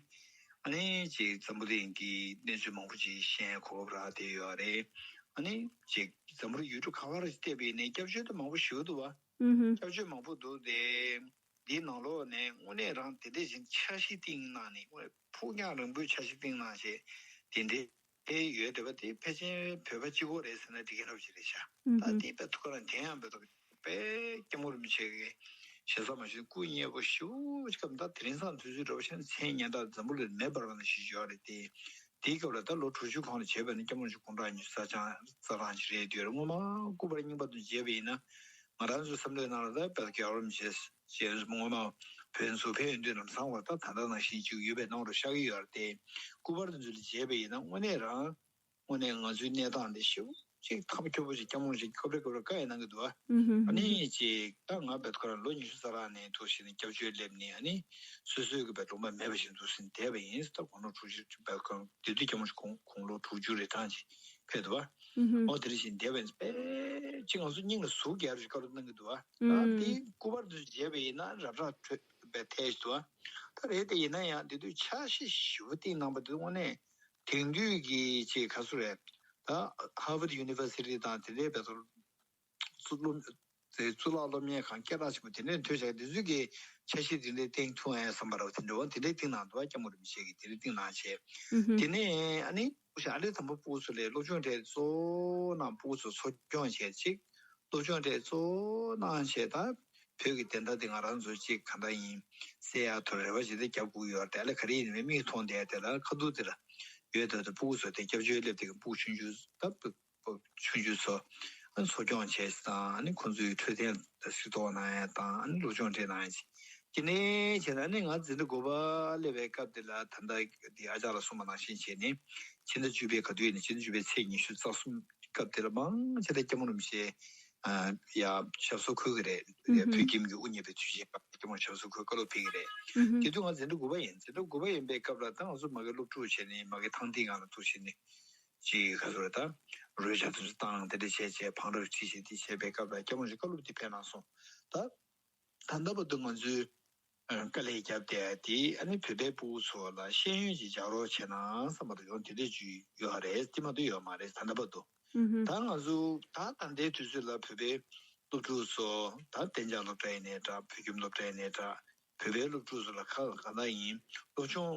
ཨ་ནི་ཅིག་འཛམ་བུ་གླིང་གི་གནས་ཚུལ་མང་པོ་ཅིག་ཤེས་གོ་སྐབས་རག་བསྡད་ཡོད་རེད། ཨ་ནི་ཅིག་འཛམ་བུ་གླིང་ཡུལ་གྲུ་ག་བར་ཞིག་བལྟས་པ་ཡིན་ནའི་སྐྱབས་བཅོལ་དུ་མང་པོ་ཞིག་འདུག་བ། ཨུ་ཧུ། སྐྱབས་བཅོལ་མང་པོ་འདུག་སྟེ། འདིའི་ནང་ལོགས་ནས་དངོས་གནས་རང་དེ་འདྲས་ཞིག་འཆར་གཞི་བཏིང་གནང་ནས་དངོས་ཕུགས་རྒྱང་རིང་པོའི་འཆར་གཞི་བཏིང་གནང་བྱས་དེ་འདྲའི་ཡོད་བསྡད་པ་དེ་ཕལ་ཆེར་བོད་པ་གཅིག་པོ་རེད་ཟེར་ན་འགྲིག་གི་རེད་པ་ཅིག་རེད་ཤག་ཨུ་ད་ཧུ། དེ་བས་ཐུགས་ཁ་རང་དྲན་ཡང་བས་ཐོག་པས་སྐྱབས་མགོན་རིན་པོ་ཆེ་གི་ཞེ་ས་མ་ཞུ་སྐུ་མཉེལ་པོ་ཞུ་ཅིག་སྐབས་ད་དེ་རིང་སང་དུས་ཚོད་འདྲ་པོ་ཤར་ནས་མཚན་སྙན་གྲགས་འཛམ་བུ་གླིང་མེ་འབར་བ་ནང་བཞིན་ཡོད་རེད་དེ། དེའི་སྐབས་ལ་ད་ལོ་དྲུག་ཅུ་གོང་ལ་བྱས་པ་ནི་སྐྱབས་མགོན་ཆེན་དགུང་གྲངས་ཉི་ཤུ་རྩ་གྲངས་རྩ་གྲངས་ཅིག་རེད་དུས་སྔོན་མ་སྐུ་པར་རྙིང་པ་དུ་མཇལ་བ་ཡིན་ན་ང་རང་ཚོའི་བསམ་བློའི་ནང་ལ་ད་བལ་གྱི་ཨོ་རམ་བྱས་བྱས་སྔོན་མ་བོད་འཛུགས་ཕན་ཡོན་དུས་ལམ་སང་བར་ད་ད་ལྟ་ནང་བཞིན་ཅིག་ཡོད་པའི་ནང་དུ་ཤར་གྱི་ཡོད་རེད་དེ། སྐུ་པར་དུ་ཚུལ་མཇལ་བ་ཡིན་ན་དངོས་གནས་རང་དངོས་གནས་ང་ཚོའི་གནས་སྟངས་འདི་ཞེ་པོ་ཅིག་ཐབས་སྐྱོ་པོ་ཅིག་སྐྱབས་མགོན་ཞིག་སྐབས་རེ་སྐབས་རེ་བཀའ་ཡང་གནང་གི་འདུག་ཨ། ཨུ་ཧུ། ཨ་ནི་ཅིག་ད་ང་བལ་ཁོ་རང་ལོ་ཉི་ཤུ་རྩ་ལྔ་ནས་ཐུག་བཞིན་སྐྱབས་བཅོལ་སླེབས་ནས་ཨ་ནི་སོ་སོའི་གི་བལ་གྲོང་པ་མེད་པ་བཞིན་འདུག་ཟིན་བསྡད་པ་ཡིན། ད་དགུང་ལོ་དྲུག་ཅུ་བལ་ཁོ་རང་དེ་དུས་སྐྱབས་མགོན་ཞིག་དགུང་དགུང་ལོ་དྲུག་ཅུ་རེ་གྲངས་ཅིག་ཕེབས་འདུག་ཨ། ཨུ་ཧུ། ཨོ་དེ་རེ་བཞིན་བསྡད་པ་ཡིན། དཔེ་ཅིག་ང་ཚོ་སྙིང་ལ་ཟུག་རྒྱག་རེ་བཀའ་སློབ་གནང་གི་འདུག་ཨ། ད་ཨུ། དེ་སྐུ་པར་དུ་མཇལ་བ་ཡིན་ན་རབ་རབ་འཕྲོད་པའི་ཐལ་ཞིག་འདུག་ཨ། ད་རེད་དེ་ཡིན་ན་ཡང་དེ་དུས་འཆར་གཞི་ཞིབ་པོ་བཏིང་གནང་པ་དེ་དངོས་གནས་དེང་དུས་ཀྱི་ཅིག་ག་ཚོད་རེད། ད་Harvard University་དང་དེ་འདྲའི་བལ་ཚོར་གཙུག་སློབ་དེ་གཙུག་ལག་སློབ་གཉེར་ཁང་སྐད་གྲགས་ཆེན་པོ་དེ་འདྲའི་ཐོས་བྱ་དེ་ཚོས་ཀྱི་འཆར་གཞི་དེ་འདྲའི་བཏིང་ཐུབ་ཨེ་བསམ་པ་རེད་བ། དེ་འདྲ་བ་དེ་འདྲའི་བཏིང་གནང་འདུག་བ། སྐྱབས་མགོན་རིན་པོ་ཆེ་གིས་དེ་འདྲའི་བཏིང་གནང་བྱས། ཨུ་ཧུ། དེ་ནས་ཨ་ནི་ཨ་ལེ་དམ་པ་སྤུ་གུ་ཚོ་ལས་སློབ་སྦྱོང་གྲས་གཙོ་བོ་གནང་། སྤུ་གུ་ཚོ་འཚོ་སྐྱོང་བྱས་ཅིག་སློབ་སྦྱོང་དེ་གཙོ་བོ་གནང་བྱས། ད་བོད་ཀྱི་བདེན་མཐའ་དེ་ང་རང་ཚོ་གཅིག་ག་འདྲ་ཡིན་གསལ་ཡག་ཐོག་རེ་བ་ཞིག་དེ་རྒྱབ་དགོས་ཡོད་རེད། ཨ་ལས་ག་རེ་ཡིན་མིན་མིག་མཐོང་བསྡད་དེ་ལ་ཁ་ཐུག་དེ་ལ་ཡོད་དོ། དེ་སྤུ་གུ་ཚོ་དེ་སྐྱབས་བཅོལ་སླེབས་དེ་གི་སྤུ་གུ་ཆུང་ཆུང་ད་སྤུ་གུ་ཆུང་ཆུང་ཚོ་ཨ་འཚོ་སྐྱོང་བྱས་དང་། ཨ་ནི་ཁོང་ཚོའི་འཕྲོད་བསྟེན་ལ་གཟིགས་རྟོག་གནང་ཡ་དང་། ཨ་ནི་སློབ་སྦྱོང་སྤྲད་གནང་ཡ་ཅིག་དེ་ནས་བྱས་ན་ཨ་ནི་ང་འཛིན་གྲྭ་དགུ་པ་སླེབས་པའི་སྐབས་དེ་ལ་ད་ལྟ་དེ་ཨ་ཅག་ལ་གསུངས་པ་ནང་བཞིན་བྱས་ནས་ཕྱི་ཟླ་བཅུ་པའི་ག་དུས་ཡིན་ན་ཕྱི་ཟླ་བཅུ་པའི་ཚེས་ཉི་ཤུ་རྩ་གསུམ་སྐབས་དེ་ལ་མང་ཆེ་བ་སྐྱབས་མགོན་རིན་པོ་ཆེ་ཨ་ཡ་ཞབས་སོར་འཁོད་ཀྱི་རེད། ཨུ་ཧུ། བོད་ཁྱིམ་གྱི་དབུ་བརྙེས་པའི་དུས་ཆེན་སྐབས་སྐྱབས་མགོན་ཞབས་སོར་འཁོད་བཀའ་སློབ་ཕེབས་ཀྱི་རེད། ཨུ་ཧུ། དེ་དུས་ང་འཛིན་གྲྭ་དགུ་པ་ཡིན། འཛིན་གྲྭ་དགུ་པ་ཡིན་པའི་སྐབས་ལ་ད་ང་ཚོ་མ་གི་སློབ་ཕྲུག་བྱས་ནས་མ་གི་ཐང་ཐིང་སྒང་ལ་འདུག་བྱས་ནས་ཅིག་ག་ཚོད་རེད། ད་རོལ་ཆ་དེ་ཚོ་བཏང་། དེ་འདྲ་བྱས་བྱས་བང་རབས་ཁྲིད་བྱས་དེ་བྱས་པའི་སྐབས་ལ་སྐྱབས་མགོན་ཞིག་བཀའ་སློབ་དེ་ཕེབས་གནང་སོང་། ད་ད་ལྟ་བར་དུ་ང་ཚོའི་དཀའ་ལས་བརྒྱབ་བསྡད་དེ་ཨ་ནི་བོད་པའི་སྤུ་གུ་ཚོ་ལ་ཤེས་ཡོན་ཅིག་སྦྱར་རོགས་བྱས་ན་བསམ་པ་རེ་ཡོང་། དེ་འདྲ་ཅིག་ཡོད་རེད། དེ་མ་གཏོགས་ཡོད་མ་རེད་ད་ལྟ་བར་དུ། ཨུ་ཧུ། ད་ང་ཚོ་ད་ད་ལྟའི་དུས་ཚོད་ལ་བོད་པའི་སློབ་ཕྲུག་ཚོ་ད་གཏན་འཇགས་སློབ་གྲྭ་ཡིན་ནའི་འདྲ། བོད་ཁྱིམ་སློབ་གྲྭ་ཡིན་ནའི་འདྲ། བོད་པའི་སློབ་ཕྲུག་ཚོ་ལ་ཁ་ག་འདྲ་ཡིན། སློབ་སྦྱོང་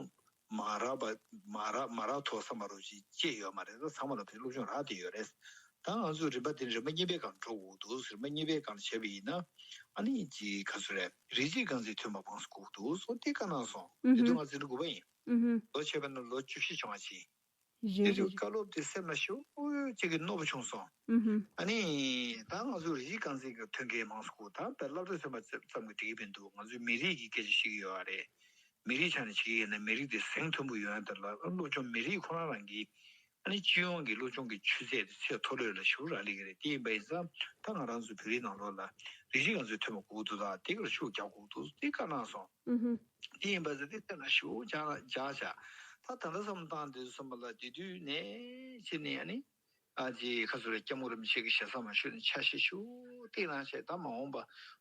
མ་རག་པ་མ་རག་མ་རག་ཐོག་བསམ་པ་རོ་ཅིག་ཅེས་ཡོད་མ་རེད། ད་ཚང་མ་ལ་བོད་སློབ་སྦྱོང་རག་བསྡད་ཡོད་རེད། ད་ང་ཚོས་རིམ་པ་དེ་རིམ་པ་གཉིས་པའི་སྒང་འགྲོ་དགོས་འདུག་རིམ་པ་གཉིས་པའི་སྒང་བྱས་པ་ཡིན་ན་ཨ་ནི་ཅིག་ག་ཚོད་རེད། རིགས་གཅིག་རྐང་འཛིན་ཐོན་པ་མང་སུ་དགོས་འདུག་སོ་དེ་བཀའ་གནང་སོང་། ཨུ་དེ་དུས་ཧུ། ང་འཛིན་གྲྭ་དགུ་པ་ཡིན། ཨུ་ཧུ། ལོ་བྱས་པ་ན་ལོ་བཅུ་བཞི་བྱུང་བ་ཅིག་རེད། དེ་རེད། དུས་བཀའ་སློབ་དེ་སེམས་ལ་ཞེ་པོ་ཅིག་གི་རྣོ་པོ་བྱུང་སོང་། ཨུ་ཧུ། ཨ་ནི་ད་ང་ཚོ་རིགས་གཅིག་རྐང་འཛིན་གྱི་ཐོན་མཁན་མང་སུ་དགོས། ད་བོད་སློབ་གྲྭ་ཐོན་པ་ཙམ་གྱིས་འགྲིག་གི་མི་འདུག་ང་ཚོས་མི་རིགས་ཀྱི་སྐད་ཆ་བཤད་ཀྱི་ཡོད་རེད། མི་རིགས་ཆ་ནས་བྱེད་ཀྱི་ཡིན་ན་མི་རིགས་དེ་གཟེངས་མཐོན་པོ་ཡོང་ཡ་དེ་ལ་སློབ་སྦྱོང་མི་རིགས་ཁོ་རང་རང་གི་ཨ་ནི་སྤྱི་ཡོངས་ཀྱི་སློབ་སྦྱོང་གི་ཆུ་ཚད་དེ་ཚད་མཐོ་ལོས་ལ་ཞེ་པོ་རག་ལས་ཀྱི་རེད། དེ་ཡིན་པ་ཡིན་ཙང་ད་ང་རང་ཚོ་བོད་རིགས་ནང་ལོགས་ལ་རིགས་གཅིག་རྐང་འཛིན་ཐོན་པ་དགོས་འདུག་ད་དེ་གར་ཤུགས་རྒྱག་དགོས་འདུག་དེ་བཀའ་གནང་སོང་། ཨུ་ཧུ། དེ་ཡིན་པ་ཟེར་དེ་ལྟ་ན་ཞེ་པོ་ཅིག་རྒྱག་བྱ། ད་ད་ལྟ་བསམ་བཏང་དུས་ཙམ་པ་ལ་དེ་དུས་ནས་ཕྱིན་ནས་ཨ་ནི་ཨ་ཅེ་ཁ་སུ་ར་སྐྱབས་མགོན་རིན་པོ་ཆེ་གི་ཞལ་བཟང་མ་ཞུས་ནས་ཆ་ཤས་ཤིག་བཏིང་གནང་བྱས། ད་མ་འོངས་པ་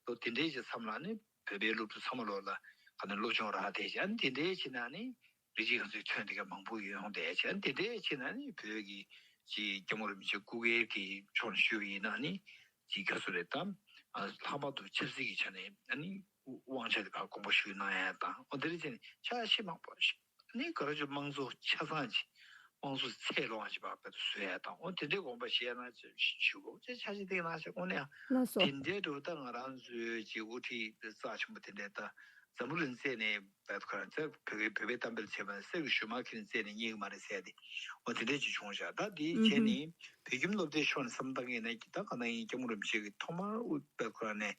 ལོ་དེ་འདྲའི་ཅིག་མཚམས་ལ་ནི་བོད་པའི་སློབ་ཕྲུག་ཚང་མ་ལོ་ལ་ག་ནས་སློབ་སྦྱོང་རག་བསྡད་བྱས། ཨ་ནི་དེ་འདྲའི་ཕྱིན་ན་ནི་རིགས་གཅིག་རྐང་འཛིན་ཐོན་དེ་ག་མང་པོ་ཡོང་བསྡད་བྱས། ཨ་ནི་དེ་འདྲའི་ཕྱིན་ན་ནི་བོད་ཀྱི་ཅིག་སྐྱབས་མགོན་རིན་པོ་ཆེ་སྐུ་སྒེར་གྱི་ཕྱོགས་ནས་ཞུས་པ་ཡིན་ན་ནི་ཅིག་ཁ་སུ་རེད། ད་ལྷག་པར་དུ་ཆབ་སྲིད་ཀྱི་ཆ་ནས་ཨ་ནི་དབང་ཆ་དེ་ག་དགོངས་པ་ཞུས་གནང་ཡ་དང་། འོ་དེ་འདྲའི་ཕྱིན་ཆ་ཤས་མང་པོ་ཞིག་ནི་ག་རེ་ཅིག་དམངས་གཙོ་ཆ་ཚང་ཅིག་དམངས་གཙོ་ཚད་ལོངས་ཅིག་བག་ཕེབས་སུ་བཟོ་ཡ་དང་། འོ་དེ་འདྲའི་དགོངས་པ་བཞེས་ན་ཅིག་ཞུ་དགོས་ཅེས་ཆ་ཅིག་བཏིང་གནང་ཞིག་དངོས་གནས་ཡང་ལགས་སོ། དེ་འདྲའི་འདུག་ད་ང་རང་ཚོའི་ཅིག་དབུ་ཁྲིད་རྩ་ཆེན་པོ་དེ་འདྲའི་ད་ འཛམ་བུ་གླིང་རྩད་ནས་བད་ཁོ་རང་ཚེ་བོད་སྐད་བོད་པའི་གཏམ་དཔེར་བྱས་པ་ན་གསེར་གྱི་ཞུན་མར་ཁྱེར་ནས་རྩད་ནས་རྙེད་ཀྱི་མ་རེད་ཟེར་ཏེ། འོ་དེ་འདྲས་ཅིག་བྱུང་ཤག་ད་དེའི་རྗེས་ནས་བོད་ཁྱིམ་སློབ་གྲྭའི་ཕྱོགས་ནས་བསམ་བློ་བཏང་མཁན་ནས་ད་ག་ནང་ཡིན་སྐྱབས་མགོན་རིན་པོ་ཆེ་གིས་ཐོག་མར་དབུ་བད་ཁོ་རང་ནས་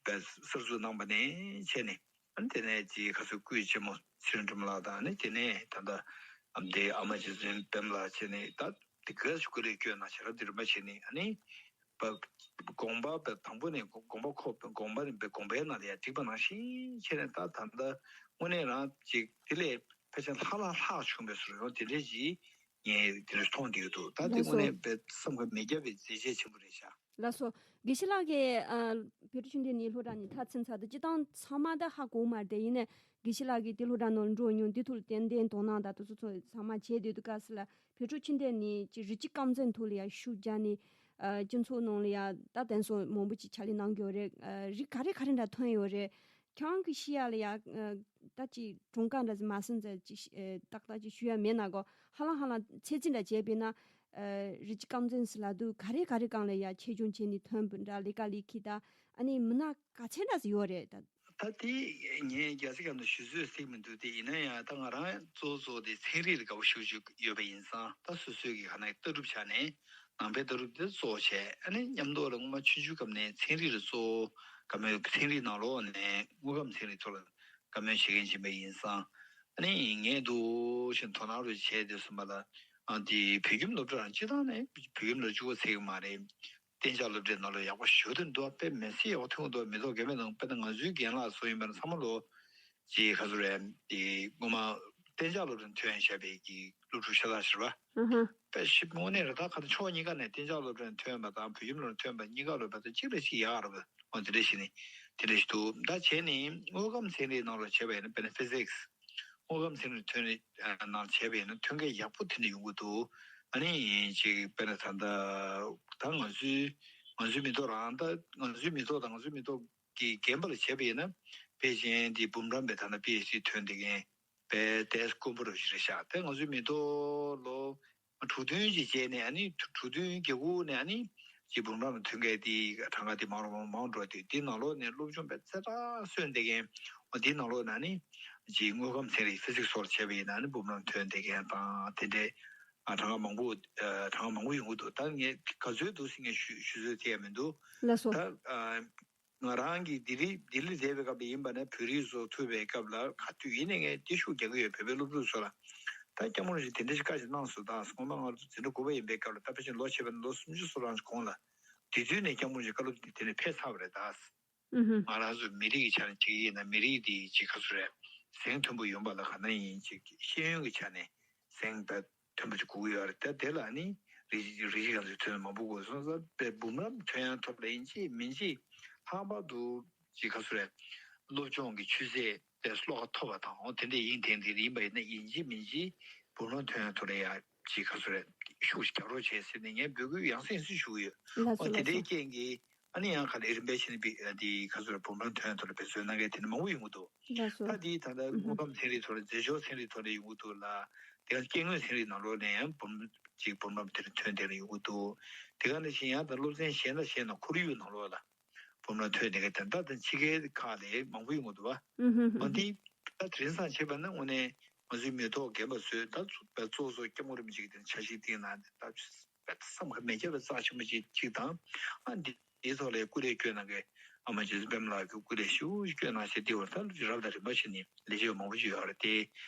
བད་གསར་འཛུགས་གནང་བ་ནས་བྱས་ནས། ཨ་ནི་དེ་ནས་ཅིག་ཁ་སང་སྐུའི་ཆེན་མོ་ཚེ་རིང་སྒྲོལ་མ་ལགས་དང་། ཨ་ནི་དེ་ནས་ད་ལྟ་ཨ་མདའི་ཨ་མ་རྗེ་བཙུན་པདྨ་ལགས་བྱས་ནས། ད་དེ་ག་ཞིག་སྐུ་ལས་བསྐྱོན་གནང་ཞེས་རབ་དེ་རིམ་པ་བྱས་ནས། ཨ་ནི་བ་དགོངས་པ་བ་དང་པོ་ནས་དགོངས་པ་ཁོ་དགོངས་པ་ནས་བ་དགོངས་པའི་ནང་ལ་ཡང་བསྒྲིགས་པ་ནང་བཞིན་བྱས་ནས། ད་ད་ལྟ་དངོས་གནས་རང་ཅིག་དེ་ལས་ཕལ་ཆེར་ལྷག་ལྷག་ལྷག་བྱུང་བའི་བཟོ་ཡོང་དེ་འདྲས་ཅིག་ངས་དེ་འདྲས་མཐོང་བསྡད་ཡོད་འདུག་ད་དེ་ལགས་སོ། དངོས་གནས་བས་བསམ་ག་མི་རྒྱབ་པའི་མཛད་རྗེས་ཆེན་པོ་རེད་ཤག་ལགས་སོ། དགེ་བཤེས་ལགས་ཀྱིས་ཨ་བོད་ཕྲུག་ཆོས་ལྡན་གླིང་སློབ་གྲྭ་ནས་མཐར་ཕྱིན་ཚར་དུས་སྤྱིར་བཏང་ཚང་མ་ད་ཧ་གོ་མ་རེད་དེ། ཡིན་ནའི་དགེ་བཤེས་ལགས་ཀྱིས་དེ་སློབ་གྲྭ་ནང་ལ་འགྲོ་མྱོང་། དེ་ཐོག་ལ་ཏན་ཏན་དོ་སྣང་དང་དེ་ཚོ་ཚོ་ཚང་མ་བྱས་བསྡད་དུས་སྐབས་སུ་ལ། བོད་ཕྲུག་ཆོས་ལྡན་གླིང་གི་རི་སྤྱི་རྐང་འཛིན་ཐོག་ལ་ཡང་ཤུགས་རྒྱག་ནས། ཨ་སྤྱི་ཚོགས་ནང་ལ་ཡང་ད་དེང་སང་མང་པོ་ཅིག་ཕྱག་ལས་གནང་གི་ཡོད་རེད། ཨ་རིགས་ག་རེ་ག་རེ་འདྲ་ཐོན་ཡོད་རེད། ཁྱེད་རང་གི་ཤེས་ཡ་ལ་ཡ། ཨ་ད་ཅིག་གྲངས་ཀ་འདྲ་ཟིག་མ་ཟིན་ཙང་ཅིག་ཨ་ཏག་ཏག་ཅིག་ཞུ་ཡ་མེད་ན་གོ། ཧ་ལམ་ཧ་ལམ་ཚད་འཛིན་འདྲ་བྱས་པས་ན། ཨ་རི་སྤྱི་རྐང་འཛིན་ཟེར་ལབ་དུས་ག་རེ་ག་རེ་སྒང་ལ་ཡ་ཆེད་སྦྱོང་བྱས་ནས་ཐོན་པ་འདྲ། ལས་ཀ་ལས་ཁྱི་ད་ཨ་ནི་མི་སྣ་ག་ཚད་འདྲ་ཟིག་ཡོད་རེད་ད། ད་དེ་ངས་རྒྱལ་སྲས་ཁམས་དུ་ཞུ་སྲོལ་ཟིག་མི་འདུག་དེ་ཡིན་ན་ཡང་ད་ང་རང་གཙོ་བོ་གཙོ་བོ་དེ་ཚན་རིག་ལ་དགའ་པོ་ཞེ་པོ་ཅིག་ཡོད་པ་ཡིན་ཙང་། ད་སོ་སོའི་གི་ཁ་ནས་ལྟ་གྲུབ་ཆ་ནས། ནང་པའི་ལྟ་གྲུབ་དེ་གཙོ་བོ་བྱས། ཨ་ནི་མཉམ་དུ་ལ་སྔོན་མ་ཆུང་ཆུང་སྐབས་ནས་ཚན་རིག་ལ་གཙོ་བོ་དགའ་མོས། ཚན་རིག་ནང་ལོགས་ནས་དངོས་ཁམས་ཚན་རིག་ཐོག་ལ་དགའ་མོས་བྱེད་མཁན་ཅིག་ཡིན་པ་ཡིན་ཙང་། ཨ་ནི་ངས་འདུག་བཞིན་དོ་སྣང་རུ་བྱས་དུས་ཙམ་པ་ལ། ཨ་འདི་བོད་ཁྱིམ་སློབ་གྲྭ་རང་སྤྱི་བཏང་ནས་བོད་ཁྱིམ་ལ་གཅིག་པོ་ཚད་ཀྱི་མ་རེད། གཏན་འཇགས་སློབ་གྲྭའི་ནང་ལོགས་ཡག་པོ་ཞེ་པོ་ཐོན་འདུག་དཔེ་མི་སྲིད་ཡག་པོ་ཐོན་འདུག་མི་ཐོག་རྒན་པའི་ནང་དཔེར་ན་ང་ཚོའི་རྒན་ལགས་ཚོ་ཡིན་པ་ན་ཚང་མ་ལོ། ཅིག་ག་ཚོད་རེད། དེ་སྔོན་མ་གཏན་འཇགས་སློབ་གྲྭར་ཐོན་བཞག་པའི་གི་སློབ་ཕྲུག་ཤ་སྟག་ཞིག་རེད་པ། ཨ་ཧ། དཔེ་ཞིབ་དངོས་གནས་རེད། ད་ག་ནས་ཕྱོགས་གཉིས་ཀ་ནས་གཏན་འཇགས་སློབ་གྲྭར་ཐོན་པ་དང་བོད་ཁྱིམ་སློབ་གྲྭར་ཐོན་པ་གཉིས་ཀ་ལོ་བར་དུ་གཅིག་ལས་གཅིག་ཡག་རེད་པ། འོ་དེ་འདྲ་ཞིག་ནི་དེ་འདྲ་ཞིག་འདུག་ད་བྱས་ནས་དངོས་ཁམས་ཚན་རིག་ནང་ལོགས་བྱས་པ་ཡིན་ན། དཔེར་ན་ཕི་ཟིག་སི། དངོས་ཁམས་ཚན་རིག་ཐོན་རིག་ནང་བྱས་པ་ཡིན་ན་ཐོན་སྐྱེད་ཡག་པོ་དེ་འདྲ་ཡོང་གི་འདུག་ཨ་ནི་ཅིག་དཔེར་ན་ད་ལྟ་ད་ང་ཚོའི་ང་ཚོའི་མི་ཐོག་རང་ད་ང་ཚོའི་མི་ཐོག་དང་ང་ཚོའི་མི་ཐོག་གི་རྒན་པ་ལ་བྱས་པ་ཡིན་ན། ཕལ་ཆེར་འདི་འབུམ་རམས་པའི་ད་ལྟ་པི་ཨེཆ་ཌི་ཐོན་བསྡད་མཁན་དཔེ་དེ་དཀོན་པོ་རུ་ཞིག་རེད་ཤག་དེ་ང་ཚོའི་མི་ཐོག་ལོ་དྲུག་བདུན་ཅིག་བྱས་ནས། ཨ་ནི་དྲུག་བདུན་བརྒྱད་དགུ་ནས་ཨ་ནི་ཅིག་འབུམ་རམས་ཐོན་མཁན་དེ་གྲངས་ཀ་དེ་མང་རུ་མང་རུ་མང་འགྲོ་དུས། དེ་ནང་ལོགས་ནས་སློབ་སྦྱོང་དཔེ་ཚད་དྲག་སོན་བསྡད་མཁན། འོ་དེ་ནང་ལོགས་ནས་ཨ་ནི་ཅིག་དངོས་ཁམས་ཚན་རིག་ཕི་ཟིག་སི་སོགས་ལ་བྱས་པ་ཡིན་ན། ཨ་ནི་འབུམ་རམས་ཐོན་བསྡད་མཁན་དང་དེ་འདྲའི་ཨ་གྲངས་ཀ་མང་པོ་ཨ་གྲངས་ཀ་མང་པོ་ཡོང་གི་འདུག་ད་ངས་ག་ཚོད་འདུག་ཟེར་ངས་ཞུ་ཞུ་ཚོད་ཐེ་ཡ་མི་འདུག་ལགས་སོ། ད་ཨ། ང་རང་གིས་ལྡི་ལི་ལྡི་ལི་བསྡད་པའི་སྐབས་ལ་ཡིན་པ་ན། བོད་རིགས་ཚོ་ཐུག་པའི་སྐབས་ལ་ག་དུས་ཡིན་ནའི་ངས་འདི་ཤུགས་རྒྱག་གི་ཡོད། བོད་པའི་སློབ་ཕྲུག་ཚོ་ལ། ད་སྐྱབས་མགོན་རིན་པོ་ཆེ་དེ་འདྲ་ཞིག་བཀའ་ཞིག་གནང་སོང་། ད་སྔོན་མ་ང་ཚོ་འཛིན་གྲྭ་དགུ་པ་ཡིན་པའི་སྐབས་ལ། ད་ཕལ་ཆེར་ལོ་བྱས་པ་ན་ལོ་སུམ་ཅུ་སོ་ལྔ་གོང་ལ། དེ་དུས་ནས་སྐྱབས་མགོན་རིན་པོ་ཆེ་བཀའ་སློབ་དེ་ནས་ཕེབས་ཚར་བ་རེད་ད། ཨུ་ཧུ། ང་རང་ཚོ་མི་རིགས་ཀྱི་ཆ་ནས་བྱེད་ཀྱི་ཡིན་ན། མི་རིགས་འདི་ཅིག་ག་ཚོད་རེད། གཟེངས་མཐོན་པོ་ཡོང་བ་ལ་ག་ནང་ཡིན་ཅིག་ཤེས་ཡོན་གྱི་ཆ་ནས་གཟེངས་ད་མཐོན་པོ་ཅིག་དགོས་ཀྱི་ཡོད་རེད། ད་དེ་ལ་ནི་རིགས་རིགས་གཅིག་ག་ཚོད་ཐོན་མང་པོ་དགོས་སོང་ཙང་། དཔེ་འབུམ་རམས་ཐོན་ཡག་ཐོག་ལ་ཡིན་གཅིག་མིན་གཅིག་ལྷག་པར་དུ་ཅིག་ག་ཚོད་རེད། སློབ་སྦྱོང་གི་ཆུ་ཚད་དེ་བློ་ཁ་མཐོ་བ་དང་། འོ་དེ་འདྲ་ཡིན་དེ་འདྲ་ཡིན་པ་ཡིན་ན། ཡིན་གཅིག་མིན་གཅིག་འབུམ་རམས་ཐོན་ཡག་ཐོག་ལ་ཡ་ཅིག་ག་ཚོད་རེད། ཤུགས་ཤིག་རྒྱག་རོགས་བྱེད་ཟེར་ནས་ངས་འབོད་སྐུལ་ཡང་སེ་ཡང་སེ་ཞུ་གི་ཡོད། ལགས་སོ། འོ་དེ་ལགས་འདྲའི་སོ། རྐྱེན་གྱིས་ཨ་ནི་ཡང་ག་ལེ་རིམ་པས་བྱས་ནས་པི་ཨ་དེ་ག་ཚོད་རེད། འབུམ་རམས་ཐོན་ཡག་ཐོག་ལ་འབད་བརྩོན་གནང་མཁན་དེ་འདྲ་མང་པོ་ཡོང་གི་འདུག་ལགས་སོ། ད་དེའི་ད་ལྟ་ཨུ་ཧུ། དངོས་ཁམས་ཚན་རིག་ཐོག་ལ། རྫས་སྦྱོར་ཚན་རིག་ཐོག་ལ་ཡོང་གི་འདུག་ལ། དེ་ག་སྐྱེ་དངོས་ཚན་རིག་ནང་ལོགས་ནས་ཡང་འབུམ་ཅིག་འབུམ་རམས་དེ་འདྲ་ཐོན་བསྡད་ནས་ཡོང་གི་འདུག་དེ་ག་ནང་བཞིན་ཡང་ད་སློབ་ཚན་གཞན་དང་གཞན་ནང་། ཁོར་ཡུག་ནང་ལོགས་ལ་འབུམ་རམས་ཐོན་བསྡད་མཁན་དེ་འདྲ་དང་ཕྱི་རྒྱལ་ཁག་ལ་མང་པོ་ཡོང་གི་འདུག་བ། ཨུ་ཧུ་ཧུ། འོ་འདི་ད་དེ་རིང་སང་བྱས་པ་ན་དངོས་གནས་ང་ཚོའི་མི་ཐོག་རྒན་པ་ཚོས་ད་གཙོ་གཙོ་བོ་སྐྱབས་མགོན་རིན་པོ་ཆེ་གིས་དེ་འཆར་གཞི་བཏིང་གནང་། ད་བསམ་ག་མི་ཁྱབ་པའི་རྩ་ཆེན་པོ་ཅིག་ཅིག་དང་། ཨ་འདི་འདིའི་ཐོག་ལ་སྐུ་ལས་བསྐྱོན་གནང་མཁན་ཨ་མ་རྗེ་བཙུན་པདྨ་ལགས་ཀྱིས་སྐུ་ལས་ཞེ་པོ་བསྐྱོན་གནང་བྱས། དེ་བར་ད་རབ་དང་རིམ་པ་བྱས་ནས་ལས་བྱེད་མང་པོ་ཅིག་ཡོད་རེད་དེ།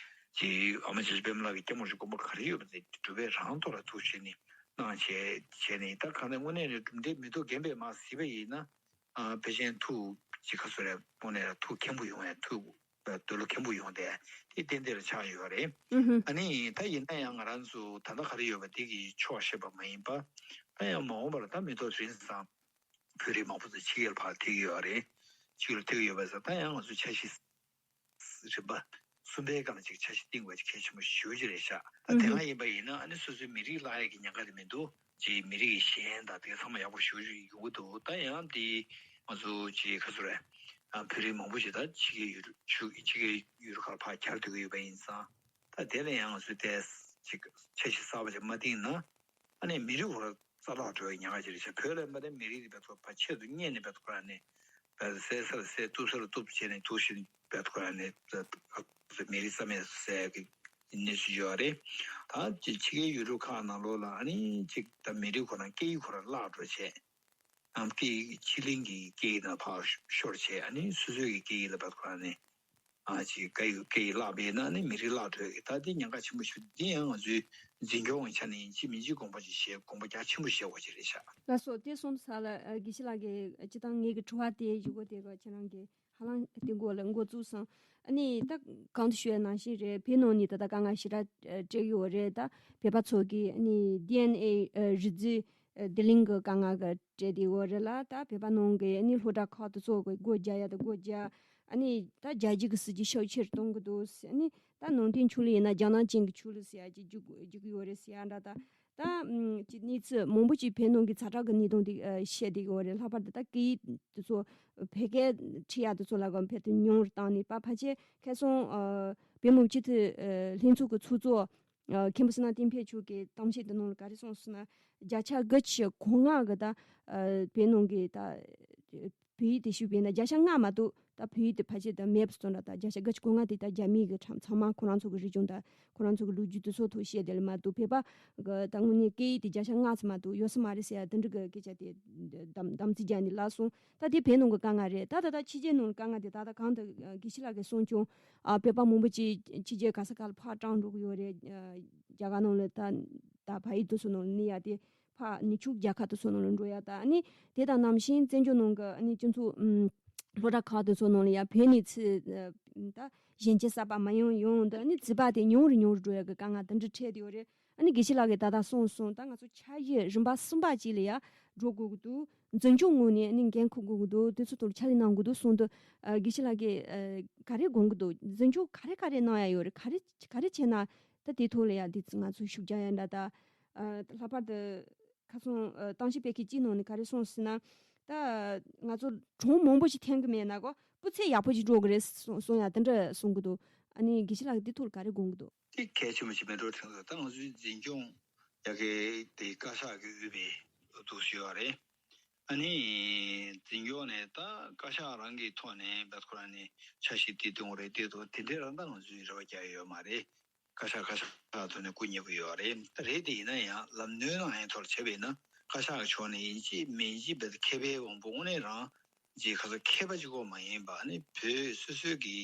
ཅིག་ཨ་མ་རྗེ་བཙུན་པདྨ་ལགས་ཀྱི་སྐྱབས་མགོན་ཞིག་དགོངས་པ་ག་རེ་ཡོད་པ་དེ་སྒྲུབ་པའི་རང་ཐོག་ལ་ཐུགས་བཞེས་ནས་གནང་བྱས་བྱས་ནས། ད་གང་ལྟར་དངོས་གནས་ནས་གྲུབ་མཐའི་མི་ཐོག་རྒན་པས་མར་གཟིགས་པ་ཡིན་ན། ཨ་ཕལ་ཆེར་ཐུགས་ཅིག་ག་ཚོད་རེད། དངོས་གནས་ལ་ཐུགས་མཁྱེན་པོ་ཡོང་ཡ། ཐུགས་འདོད་བློ་མཁྱེན་པོ་ཡོང་བསྡད་དེ་ཏན་ཏན་རེ་ཆགས་ཡོད་རེད། ཨུ་ཧུ། ཨ་ནི་ད་ཡིན་ན་ཡང་ང་རང་ཚོ་ད་ལྟ་ག་རེ་ཡོད་པ་དེ་གི་ཕྱོགས་བཤད་པ་མ་ཡིན་པ། ད་ཡང་མ་འོངས་པར་ད་མི་ཐོག་དེ་རིང་སང་བོད་རིགས་མང་པོ་ཚོ་ཕྱི་རྒྱལ་ཕར་ཐེག་གི་ཡོད་རེད། ཕྱི་རྒྱལ་ཐེག་གི་ཡོད་པ་ཙང་། ད་ཡང་ང་ཚོ་འཆར་གཞི་རིམ་པ་གསུམ་པའི་སྒང་ལ་ཅིག་འཆར་གཞི་བཏིང་དགོས་ཅིག་གལ་ཆེན་པོ་ཞེ་པོ་ཅིག་རེད་ཤག་ད་དེ་སྒང་ཡིན་པ་ཡིན་ན་ཨ་ནི་སོ་སོའི་མི་རིགས་བརླག་ཡས་ཀྱི་ཉེན་ཁ་དེ་མི་འདུག་ཅིག་མི་རིགས་གཞན་དང་དེ་ཚང་མ་ཡག་པོ་ཞེ་པོ་ཅིག་ཡོང་གི་འདུག་ད་ཡང་དེ་ང་ཚོ་ཅིག་ག་ཚོད་རེད། ཨ་བོད་རིགས་མང་པོ་ཞིག་ད་ཕྱི་རྒྱལ་ཡུལ་ཕྱི་ཕྱི་རྒྱལ་ཡུལ་ཁག་ཕར་གྱར་སྡོད་ཀྱི་ཡོད་པ་ཡིན་ཙང་། ད་དེ་ལ་ཡང་ང་ཚོས་ཏོག་ཙམ་ཅིག་འཆར་གཞི་གསར་པ་ཅིག་མ་བཏིང་ན། ཨ་ནི་མི་རིགས་ཁོ་རང་རྩ་བརླག་འགྲོ་བའི་ཉེན་ཁ་ཅིག་རེད་ཤག་བོད་ལ་ཡིན་པ་ན་མི་རིགས་དེ་བས་ཐོག་ཕར་ཆེད་དུ་གཉེར་ནས་བས་ཐོག་ཁོ་རང་ནས་ བསད་ས་ལ་བསད། གཏུབ་ས་ལ་གཏུབ་བྱས་ནས་གཏུབ་བཞིན་པའི་ཁོ་ཡང་ནས་མེ་རི་རྩ་མེད་བསད་ཀྱི་གནས་ཚུལ་ཡོད་རེད། ད་ཕྱི་རྒྱལ་ཡུལ་གྲུ་ཁག་ནང་ལོགས་ལ་ཨ་ནི་ཅིག་ད་མེ་རི་ཁོ་རང་སྐད་ཡིག་ཁོ་རང་བརླག་འགྲོ་བྱས། ཨམ་སྐད་ཡིག་ཕྱི་གླིང་གི་སྐད་ཡིག་ནང་ཕར་ཤོར་བྱས། ཨ་ནི་སོ་སོའི་གི་སྐད་ཡིག་ལ་བར་ཁོ་རང་ནས་ཨ་ཅིག་སྐད་ཡིག་སྐད་ཡིག་བརླག་པས་ན་ནི་མི་རིགས་བརླག་འགྲོ་གི། ད་འདི་ཉེན་ཁ་ཆེན་པོ་ཞིག་འདི་ཡང་ང་ཚོའི་འཛིན་སྐྱོང་གི་ཆ་ནས་ཡིན་གཅིག་མིན་གཅིག་དགོངས་པ་ཅིག་བཞེས། དགོངས་པ་རྒྱ་ཆེན་པོ་བཞེས་དགོས་ཀྱི་རེད་ཤག་ལགས་སོ། དེ་སོང་ཙང་ལ་ཨ་དགེ་བཤེས་ལགས་ཀྱིས་སྤྱིར་བཏང་ངེད་ཀྱི་དྲི་བ་དེ་ཞུ་དགོས་དེ་ག་ཁྱེད་རང་གིས་ཧ་ལམ་དེ་འགོ་ལ་འགོ་བཙུགས་སོང་། ཨ་ནི་ད་གོང་དུ་ཞུས་ནང་བཞིན་རེད། བོད་ནང་ནས་ད་ལྟ་དཀའ་ངལ་ཞེ་དྲག་ཨ་འཕྲད་ཡོད་རེད། ད་བོད་པ་ཚོ་གིས་ཨ་ནི་ཌི་ཨེན་ཨེ་ཨ་རིགས་རྫས་ཨ་བསྡུ་ལེན་གྱི་དཀའ་ངལ་ག་འཕྲད་དེ་ཡོད་རེད་ལ། ད་བོད་པ་ནང་གི་ཨ་ནི་སློབ་གྲྭ་ཁག་དེ་ཚོ་གི་སྒོ་རྒྱག་ཡ་དང་སྒོ་རྒྱག་ཨ་ནི་ད་རྒྱ་སྒྱུར་གྱི་སྲིད་ཇུས་ཤུགས་ཆེར་གཏོང་གི་འདུག་ཨ་ནི་ད་ནང་བསྟན་ཆོས་ལུགས་ཡིན་ན་རྒྱ་ནག་ཅན་གྱི་ཆོས་ལུགས་ཟེར་ཡ་ཅིག་རྒྱུག་རྒྱུག་གི་ཡོད་རེད་ཟེར་ཡ་འདྲ། ད་ད་ཨམ་ཅིག་གནས་ཚུལ་མང་པོ་ཅིག་བོད་ནང་གི་ཛ་དྲག་གི་གནས་སྟངས་དེ་ཨ་བཤད་བསྡད་ཀྱི་ཡོད་རེད། ལྷག་པར་དུ་ད་སྐད་ཡིག་དེ་ཚོ་བོད་སྐད་ཁྲིད་ཡ་དེ་ཚོ་ལ་གོ་ཕལ་དུ་ཉུང་རུ་བཏང་ནས། པ་ཕལ་ཆེར་ཁ་སང་ཨ་བོད་མི་སྤྱི་འཐུས་ཨ་ལྷན་ཚོགས་ཀྱི་ཚོགས་གཙོ་ཨ་མཁན་པོ་བསོད་ནམས་བསྟན་འཕེལ་མཆོག་གིས་གཏམ་བཤད་དེ་ནང་ལ་ག་རེ་གསུངས་སོང་ན། བརྒྱ་ཆ་དགུ་བཅུ་གོ་ལྔ་གི་ད་ཨ་བོད་ནང་གི་ད་བོད་ཡིག་དེ་ཞུས་པས་ན་བརྒྱ་ཆ་ལྔ་མ་གཏོགས་ད་བོད་ཡིག་དེ་ཕལ་ཆེར་ད་མེད་པ་སོང་འདྲ། ད་བརྒྱ་ཆ་དགུ་བཅུ་གོ་ལྔ་དེ་ད་རྒྱ་མི་གི་ཁྲམ་ཚང་མ་ཁོ་རང་ཚོ་གི་རིག་གཞུང་དང་ཁོ་རང་ཚོ་གི་ལོ་རྒྱུས་དེ་ཚོ་ཐོག་བཤད་དེ་ལ་མ་གཏོགས། བོད་པ་གི་ད་དངོས་གནས་སྐད་ཡིག་དེ་བརྒྱ་ཆ་ལྔ་ཙམ་མ་གཏོགས་ཡོད་ས་མ་རེད་ཟེར་ཡ་དེ་འདྲ་གི་སྐད་ཆ་དེ་དམ་དམ་ཚིག་རྒྱག་ནས་ལབ་སོང་། ད་དེ་བོད་ནང་གི་དཀའ་ངལ་རེད། ད་ད་ད་ཕྱི་རྒྱལ་ནང་གི་དཀའ་ངལ་དེ་ད་ད་གང་དུ་ཨ་དགེ་བཤེས་ལགས་ཀྱིས་གསུངས་བྱུང་། ཨ་བོད་པ་མང་པོ་ཅིག་ཕྱི་རྒྱལ་ག་ས་ག་ལ་ཕར་བཏང་འགྲོ་གི་ཡོད་རེད། ཨ་རྒྱ་གར་ནང་ལ་ད་ད་ཕ་ཡུལ་དེ་ཚོ་ནང་ལ་གནས་ཡ་དེ། ཕར་ནུབ་ཕྱོགས་རྒྱལ་ཁབ་དེ་ཚོ་ནང་ལ་འགྲོ་ཡ། ད་ཨ་ནི་དེ་དང་ནང་བཞིན་བཙན་བྱོལ་ནང་གི་ཨ་ནི་སྤྱི་ཚོགས་ཨམ་སློབ་གྲྭ་ཁག་དེ་ཚོ་ནང་ལ་ཡ་བོད་ནས་ཚུར་ཨ་ད་གཞོན་སྐྱེས་གསར་པ་མ་ཡོང་ཡོང་། ད་ཨ་ནི་རྩིས་པ་དེ་ཉུང་རུ་ཉུང་རུ་འགྲོ་ཡ་གི་དཀའ་ངལ་དེ་འདྲ་འཕྲད་དེ་ཡོད་རེད། ཨ་ནི་དགེ་བཤེས་ལགས་ཀྱིས་ད་ལྟ་གསུངས་སོང་། ད་ང་ཚོ་འཆར་གཞི་རིམ་པ་གསུམ་པ་ཅིག་ལ་ཡ་འགྲོ་དགོས་ཀྱི་འདུག་འཛིན་སྐྱོང་ངོས་ནས་ཨ་ནི་འགན་འཁུར་དགོས་ཀྱི་འདུག་དེ་ཚོ་ཐོག་ལ་ཕྱག་ལས་གནང་དགོས་འདུག་གསུངས་འདུག་ཨ་དགེ་བཤེས་ལགས་ཀྱིས་ཨ་ག་རེ་དགོངས་ཀྱི་འདུག་འཛིན་སྐྱོང་ག་རེ་ག་རེ་གནང་ཡ་ཡོད་རེད། ག་རེ་ག་རེ་བྱས་ན་ད་དེ་ཐོག་ལ་ཡ་འདི་ང་ཚོ་ཤུགས་རྒྱག་ཡ་འདྲ། ད་ཨ་ལྷག་པར་དུ་ཁ་སང་ཨ་གཏམ་བཤད་སྤེལ་མཁན་གཅིག་ནང་ནས་ག་རེ་གསུངས་ཟེར་ན། ད་ང་ཚོ་གྲོང་མང་པོ་ཞིག་འཐེན་གི་མེད་ན་གོ་སྤུས་ཚད་ཡག་པོ་ཞིག་འགྲོ་གི་རེད་གསུང་གསུང་ཡ་དེ་འདྲ་གསུང་གི་འདུག་ཨ་ནི་དགེ་བཤེས་ལགས་ཀྱིས་དེ་ཐོག་ལ་ག་རེ་དགོངས་གི་འདུག་དེ་གལ་ཆེན་པོ་ཞིག་མེད་འགྲོ་དྲན་འདུག་ད་ང་ཚོའི་འཛིན་སྐྱོང་ཡ་གི་དེ་བཀའ་ཤག་གི་དབུས་པའི་འདུག་ཞུ་བ་རེད། ཨ་ནི་འཛིན་སྐྱོང་ནས་ད་བཀའ་ཤག་རང་གི་ཐོག་ནས་བེད་ཁོ་རང་ནས་འཆར་གཞི་དེ་གཏོང་རེད། དེ་དང་དེ་འདྲའི་རང་ད་ང་ཚོའི་རེ་བ་རྒྱག་ཡོད་མ་རེད། བཀའ་ཤག་བཀའ་ཤག་ཐོག་ནས་སྐུ་ཉེ་པོ་ཡོད་རེད། ད་རེད་དེ་ཡིན་ན་ཡང་ལམ་སྣོན་གནང་ཡས་ཐོག་བྱས་པས་ན་བཀའ་ཤག་གི་ཕྱོགས་ནས་ཡིན་གཅིག་མིན་གཅིག་བེད་མཁས་པའི་དབང་པོ་དངོས་གནས་རང་ཅིག་ཁ་སོ་མཁས་པ་གཅིག་པོ་མ་ཡིན་པ་ནི་བོད་སོ་སོའི་གི་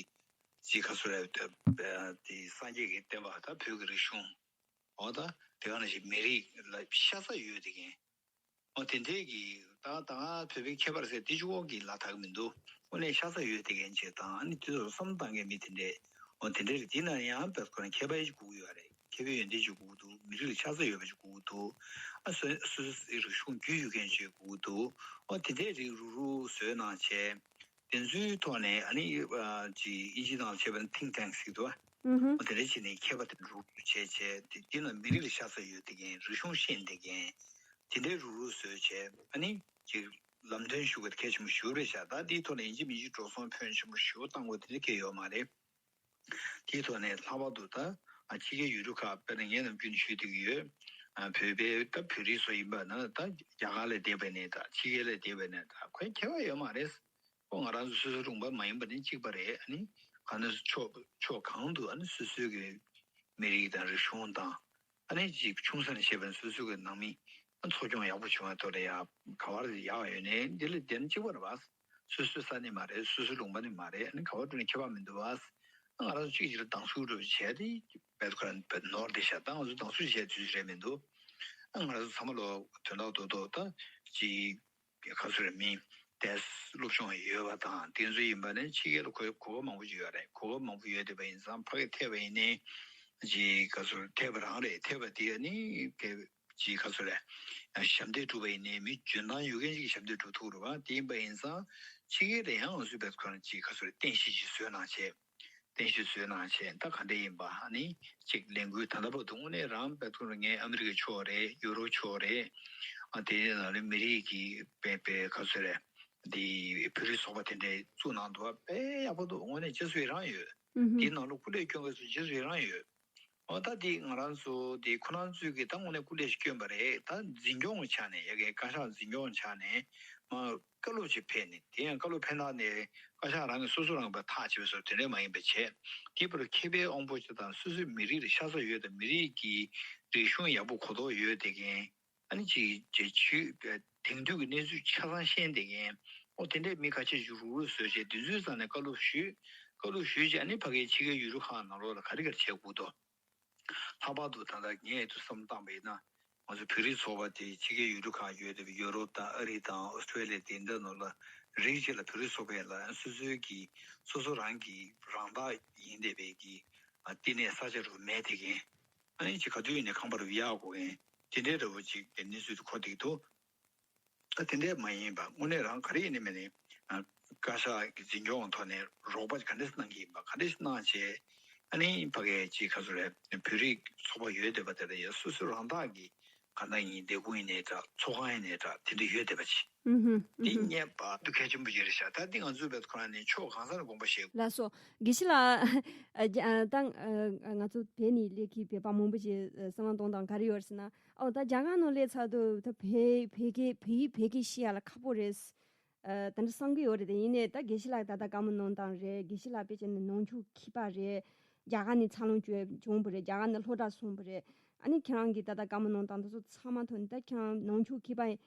ཅིག་ཁ་སོ་རེད། དེ་སངས་རྒྱས་ཀྱི་བསྟན་པ་ད་བོད་ཀྱི་རིག་གཞུང་འོ་ད་དེ་ག་ནང་བཞིན་མི་རིགས་ལ་ཤ་ཚ་ཡོད་དེ་གན། འོ་དེ་འདྲས་ཀྱི་ད་ད་ང་བོད་པའི་ཁྱད་པར་ཟེར་དེ་གཅིག་པོ་གི་ལ་དག་མི་འདུག་དངོས་གནས་ཤ་ཚ་ཡོད་དེ་གན་ཅེས་དང་ཨ་ནི་དེ་ཚོར་བསམ་བཏང་མཁན་མི་དེ་འདྲས། འོ་དེ་འདྲས་རེད། དེ་ན་ཡང་བེད་ཁོ་རང་མཁས་པ་ཞིག་དགོས་ཀྱི་ཡོད་རེད། མཁས་པའི་ཡོན་ཏན་ཅིག་དགོས་ཀྱི་འདུག་མི་རིགས་ལ་ཤ་ཚ་ཡོད་པ་ཅིག་དགོས་ཀྱི་འདུག་ཨ་སོ་སོ་སོའི་རིག་གཞུང་རྒྱུས་ཡོད་མཁན་ཅིག་དགོས་ཀྱི་འདུག་འོ་དེ་འདྲས་རིགས་རུག་རུག་བཟོས་གནང་བྱས། དེ་ཚོའི་ཐོག་ནས་ཨ་ནི་ཨ་ཅིག་ཨིན་ཇི་ནང་བྱས་པ་ན་think tank་ཟེར་གྱི་འདུག་ཨ། ཨུ་ཧུ། འོ་དེ་འདྲ་བྱས་ནས་མཁས་པ་དེ་རུག་རུག་བྱས་བྱས་དེ་དེ་ན་མི་རིགས་ལ་ཤ་ཚ་ཡོད་དེ་གན་རིག་གཞུང་ཤེས་དེ་གན་དེ་འདྲའི་རུག་རུག་བཟོས་བྱས་ཨ་ནི་ཅིག་ལམ་སྟོན་ཞུ་དགོས་གལ་ཆེན་པོ་ཞིག་རེད་ཤག་ད་དེའི་ཐོག་ནས་ཡིན་གཅིག་མིན་གཅིག་འགྲོ་སོང་ཕོན་ཆེན་པོ་ཞིག་བཏང་དགོས་དེ་འདྲ་གང་ཡང་ཡོད་མ་རེད། དེའི་ཐོག་ནས་ལྷག་པར་དུ་ད་ཨ་ཕྱི་རྒྱལ་ཡུལ་གྲུ་ཁག་དཔེར་ན་ངས་ནམ་རྒྱུན་ཞུས་བསྡད་ཀྱི་ཡོད། ཨ་བོད་པའི་ད་བོད་རིགས་ཚོ་ཡིན་པ་ན་ད་རྒྱ་གར་ལ་བསྡད་པ་ནས་ད་ཕྱི་རྒྱལ་ལ་བསྡད་པ་ནས་ད་ཁོའི་ཁྱད་པར་ཡོད་མ་རེད། ཁོ་ང་རང་ཚོ་སོ་སོའི་ལུང་པ་མ་ཡིན་པ་ནི་གཅིག་པ་རེད། ཨ་ནི་ག་ནས་ཕྱོགས་ཕྱོགས་གང་དུ་ཨ་ནི་སོ་སོའི་གི་མི་རིགས་དང་རིག་གཞུང་དང་ཨ་ནི་ཅིག་ཆུང་ས་ནས་བཤད་པ་ན་སོ་སོའི་གི་ནང་མི་འཚོ་སྐྱོང་ཡག་པོ་བྱུང་བ་ཐོག་ལ་ཡ་ག་བར་ཡག་ཡོད་ནའི་འདི་ལ་བསྡད་ན་གཅིག་པ་རེད་བ། སོ་སོའི་ས་ནི་མ་རེད། སོ་སོའི་ལུང་པ་ནི་མ་རེད། ཨ་ནི་ག་བར་འགྲོ་ནའི་ཁྱད་པར་མི་འདུག་བ། ང་རང་ཚོ་གཅིག་གཅིག་ལ་སྡང་ཟུག་འགྲོ་བྱས་ཏེ་བེད་ཁོ་རང་བེད་ནོར་དེ་ཤ་ད་ང་ཚོ་སྡང་ཟུག་བྱས་དུས་རེད་མི་འདུག་ཨ་ང་རང་ཚོ་ཚང་མ་ལོ་དོན་དག་རྡོག་རྡོག་ད་ཅིག་ག་ཚོད་རེད་མི་དེ་སློབ་སྦྱོང་ཡོད་པ་དང་དེ་ཚོ་ཡིན་པ་ནི་ཕྱི་རྒྱལ་ལ་གོ་གོ་སྐབས་མང་པོ་ཅིག་ཡོད་རེད། གོ་སྐབས་མང་པོ་ཡོད་བསྡད་པ་ཡིན་ཙང་ཕ་གི་ཐེབས་པ་ཡིན་ནའི་ཅིག་ག་ཚོད་ཐེབས་པ་རང་རེད། ཐེབས་པ་དེ་ནི་དེ་ཅིག་ག་ཚོད་རེད། ཞབས་འདེགས་སྒྲུབ་པ་ཡིན་ནའི་མི་འཇོན་ཐང་ཡོད་མཁན་ཅིག་གིས་ཞབས་འདེགས་སྒྲུབ་ཐུབ་རེད་བ། དེ་ཡིན་པ་ཡིན་ཙང་ཕྱི་རྒྱལ་ལ་ཡང་ང་ཚོའི་བེད་ཁོ་རང་ཅིག་ག་ཚོད་རེད་རྟེན་གཞི་ཅིག་བཟོས་གནང་བྱས། རྟེན་གཞི་བཟོས་གནང་བྱས་ད་ག་འདྲ་ཡིན་པ་ཨ་ནི་ཅིག་ལས་འགུལ་ད་ལྟ་བར་དུ་དངོས་གནས་རང་བེད་ཁོ་རང་ངའི་ཨ་མི་རི་ཀའི་ཕྱོགས་རེད། ཡུ་རོབ་ཕྱོགས་རེད། ཨ་དེའི་ནང་ལ་མི་རིགས་ཀྱི་དཔེ་དཔེ་ག་ཚོད་རེད། འདི་བོད་རིགས་ཚོགས་པ་དེ་འདྲའི་བཙུགས་གནང་འདུག་བ། དཔེ་ཡག་པོ་འདུག་དངོས་གནས་རྗེས་སུ་ཡི་རང་ཡོད། ཨུ་ཧུ། དེའི་ནང་ལ་སྐུ་ལས་སྐྱོན་མཁན་ཚོ་རྗེས་སུ་ཡི་རང་ཡོད། འོ་ད་འདི་ང་རང་ཚོ་འདི་ཁོ་རང་ཚོས་ཀྱི་ད་དངོས་གནས་སྐུ་ལས་སྐྱོན་པ་རེད། ད་འཛིན་སྐྱོང་གི་ཆ་ནས་ཡ་གི་བཀའ་ཤག་འཛིན་སྐྱོང་གི་ཆ་ནས་མ་ བཀའ་སློབ་ཅིག་ཕེབས་ནས། དེ་ཡང་བཀའ་སློབ་ཕེབས་སྟངས་ནི་བཀའ་ཤག་རང་གིས་སོ་སོ་རང་གི་ཐག་བཅད་པའི་བཟོ་དེ་འདྲ་མ་ཡིན་པ་བྱས། དེའི་བར་མཁས་པའི་དབང་པོ་ཅིག་དང་སོ་སོའི་མི་རིགས་ལ་ཤ་ཚ་ཡོད་དང་མི་རིགས་ཀྱི་རིག་གཞུང་ཡག་པོ་གོ་རྟོགས་ཡོད་བསྡད་མཁན། ཨ་ནི་ཅིག་ཅིག་ཆོས་དེང་དུས་ཀྱི་གནས་ཚུལ་ཆ་ཚང་ཤེས་བསྡད་མཁན། ཨོ་དེ་འདྲའི་མི་ཁ་ཤས་ཅིག་རུག་རུག་བཟོས་བྱས། དེ་ཚོའི་རྩ་ནས་བཀའ་སློབ་ཞུས། བཀའ་སློབ་ཞུས་བྱས། ཨ་ནི་ཕ་གིའི་ཕྱི་རྒྱལ་ཡུལ་གྲུ་ཁག་ནང་ལོགས་ལ་ག་རེ་ག་རེ་བྱེད་དགོས་འདུག་ལྷག་པར་དུ་ད་ལྟ་ངས་དུ་བསམ་བཏང་བ་ཡིན་ན། ང་ཚོ་བོད་རིགས་ཚོགས་པ་དེ་ཕྱི་རྒྱལ་ཡུལ་གྲུ་ཁག་ཡོད་དེ། ཡོ་རོབ་དང་ཨ་རི་དང་ཨོ་སི་ཊྲེ་ལི་ཡ་དེ་འདྲ་ནང་ལ་རིགས་གཅིག་ལ་བོད་རིགས་ཚོགས་པ་ཡིན་ལ། སོ་སོའི་གི་སོ་སོ་རང་གི་རང་བདག་ཡིན་བསྡད་པའི་གི་ཨ་བསྟི་གནས་ས་ཆ་རུ་མེད་བསྡད་མཁན། ཨ་ནི་ཅིག་ག་དུས་ཡིན་ནའི་ཁང་པ་རུ་གཡར་དགོས་མཁན། དེ་འདྲའི་འདྲ་བོ་ཅིག་གི་གནས་ཚུལ་དུ་གོ་བསྡད་ཀྱི་འདུག་ད་དེ་འདྲས་མ་ཡིན་པ་དངོས་གནས་རང་ག་རེ་ཡིན་ནའི་མིན་ནའི། ཨ་བཀའ་ཤག་གི་འཛིན་སྐྱོང་ཐོག་ནས་རོགས་པ་ག་འདྲས་གནང་གི་ཡིན་པ། ག་འདྲས་གནང་བྱས། ཨ་ནི་ཕ་གིའི་ཅིག་ག་ཚོད་རེད། བོད་རིགས་ཚོགས་པ་ཡོད་བསྡད་པ་དེ་ལ་ཡ་སོ་སོ་རང་བདག་གི་ག་འདྲ་ཡིན། སྡེ་ཁུལ་ཡིན་ནའི་འདྲ། ཚོགས་ཁང་ཡིན་ནའི་འདྲ། དེ་འདྲ་ཡོད་བསྡད་པ་ཅིག་ཨུ་ཧུམ། འདི་ཨུ་ཧུམ། རྙེད་པ་དུ་གལ་ཆེན་པོ་ཞིག་རེད་ཤག་ད་འདི་ང་ཚོའི་བོད་ཁོ་རང་ནས་ཕྱོགས་གང་ས་ནས་དགོངས་པ་བཞེས། ལགས་སོ། དགེ་བཤེས་ལགས། ཨ་ད་ང་ཚོ་བོད་ནས་སླེབས་མཁན་བོད་པ་མང་པོ་ཞིག་བསམ་བློ་གཏོང་སྟངས་ག་རེ་ཡོད་རེད་ཟེར་ན། ཨོ་ད་རྒྱ་གར་ནང་སླེབས་ཚར་དུས་ད་བོད་བོད་སྐད་བོད་ཡིག་བོད་སྐད་ཤེས་ཡ་ལ་ཁག་པོ་རེད། ཨ་ད་འདྲ་བསམ་གྱི་ཡོད་རེད། དེ་ཡིན་ནའི་ད་དགེ་བཤེས་ལགས་ད་ལྟ་བཀའ་མོལ་གནང་སྟངས་རེད། དགེ་བཤེས་ལགས་དཔེ་བྱས་ན་ནང་ཆོས་མཁས་པ་རེད། རྒྱ་གར་ནས་འཚར་ལོངས་བྱུང་བ་རེད། རྒྱ་གར་ནས་སློབ་གྲྭ་སོང་བ་རེད། ཨ་ནི་ཁྱེད་རང་གིས་ད་ལྟ་བཀའ་མོལ་གནང་སྟངས་དེ་ཚོ་ཚང་མ་ཐོག་ནས། ད་ཁྱེད་རང་ནང་ཆོས་མཁས་པ་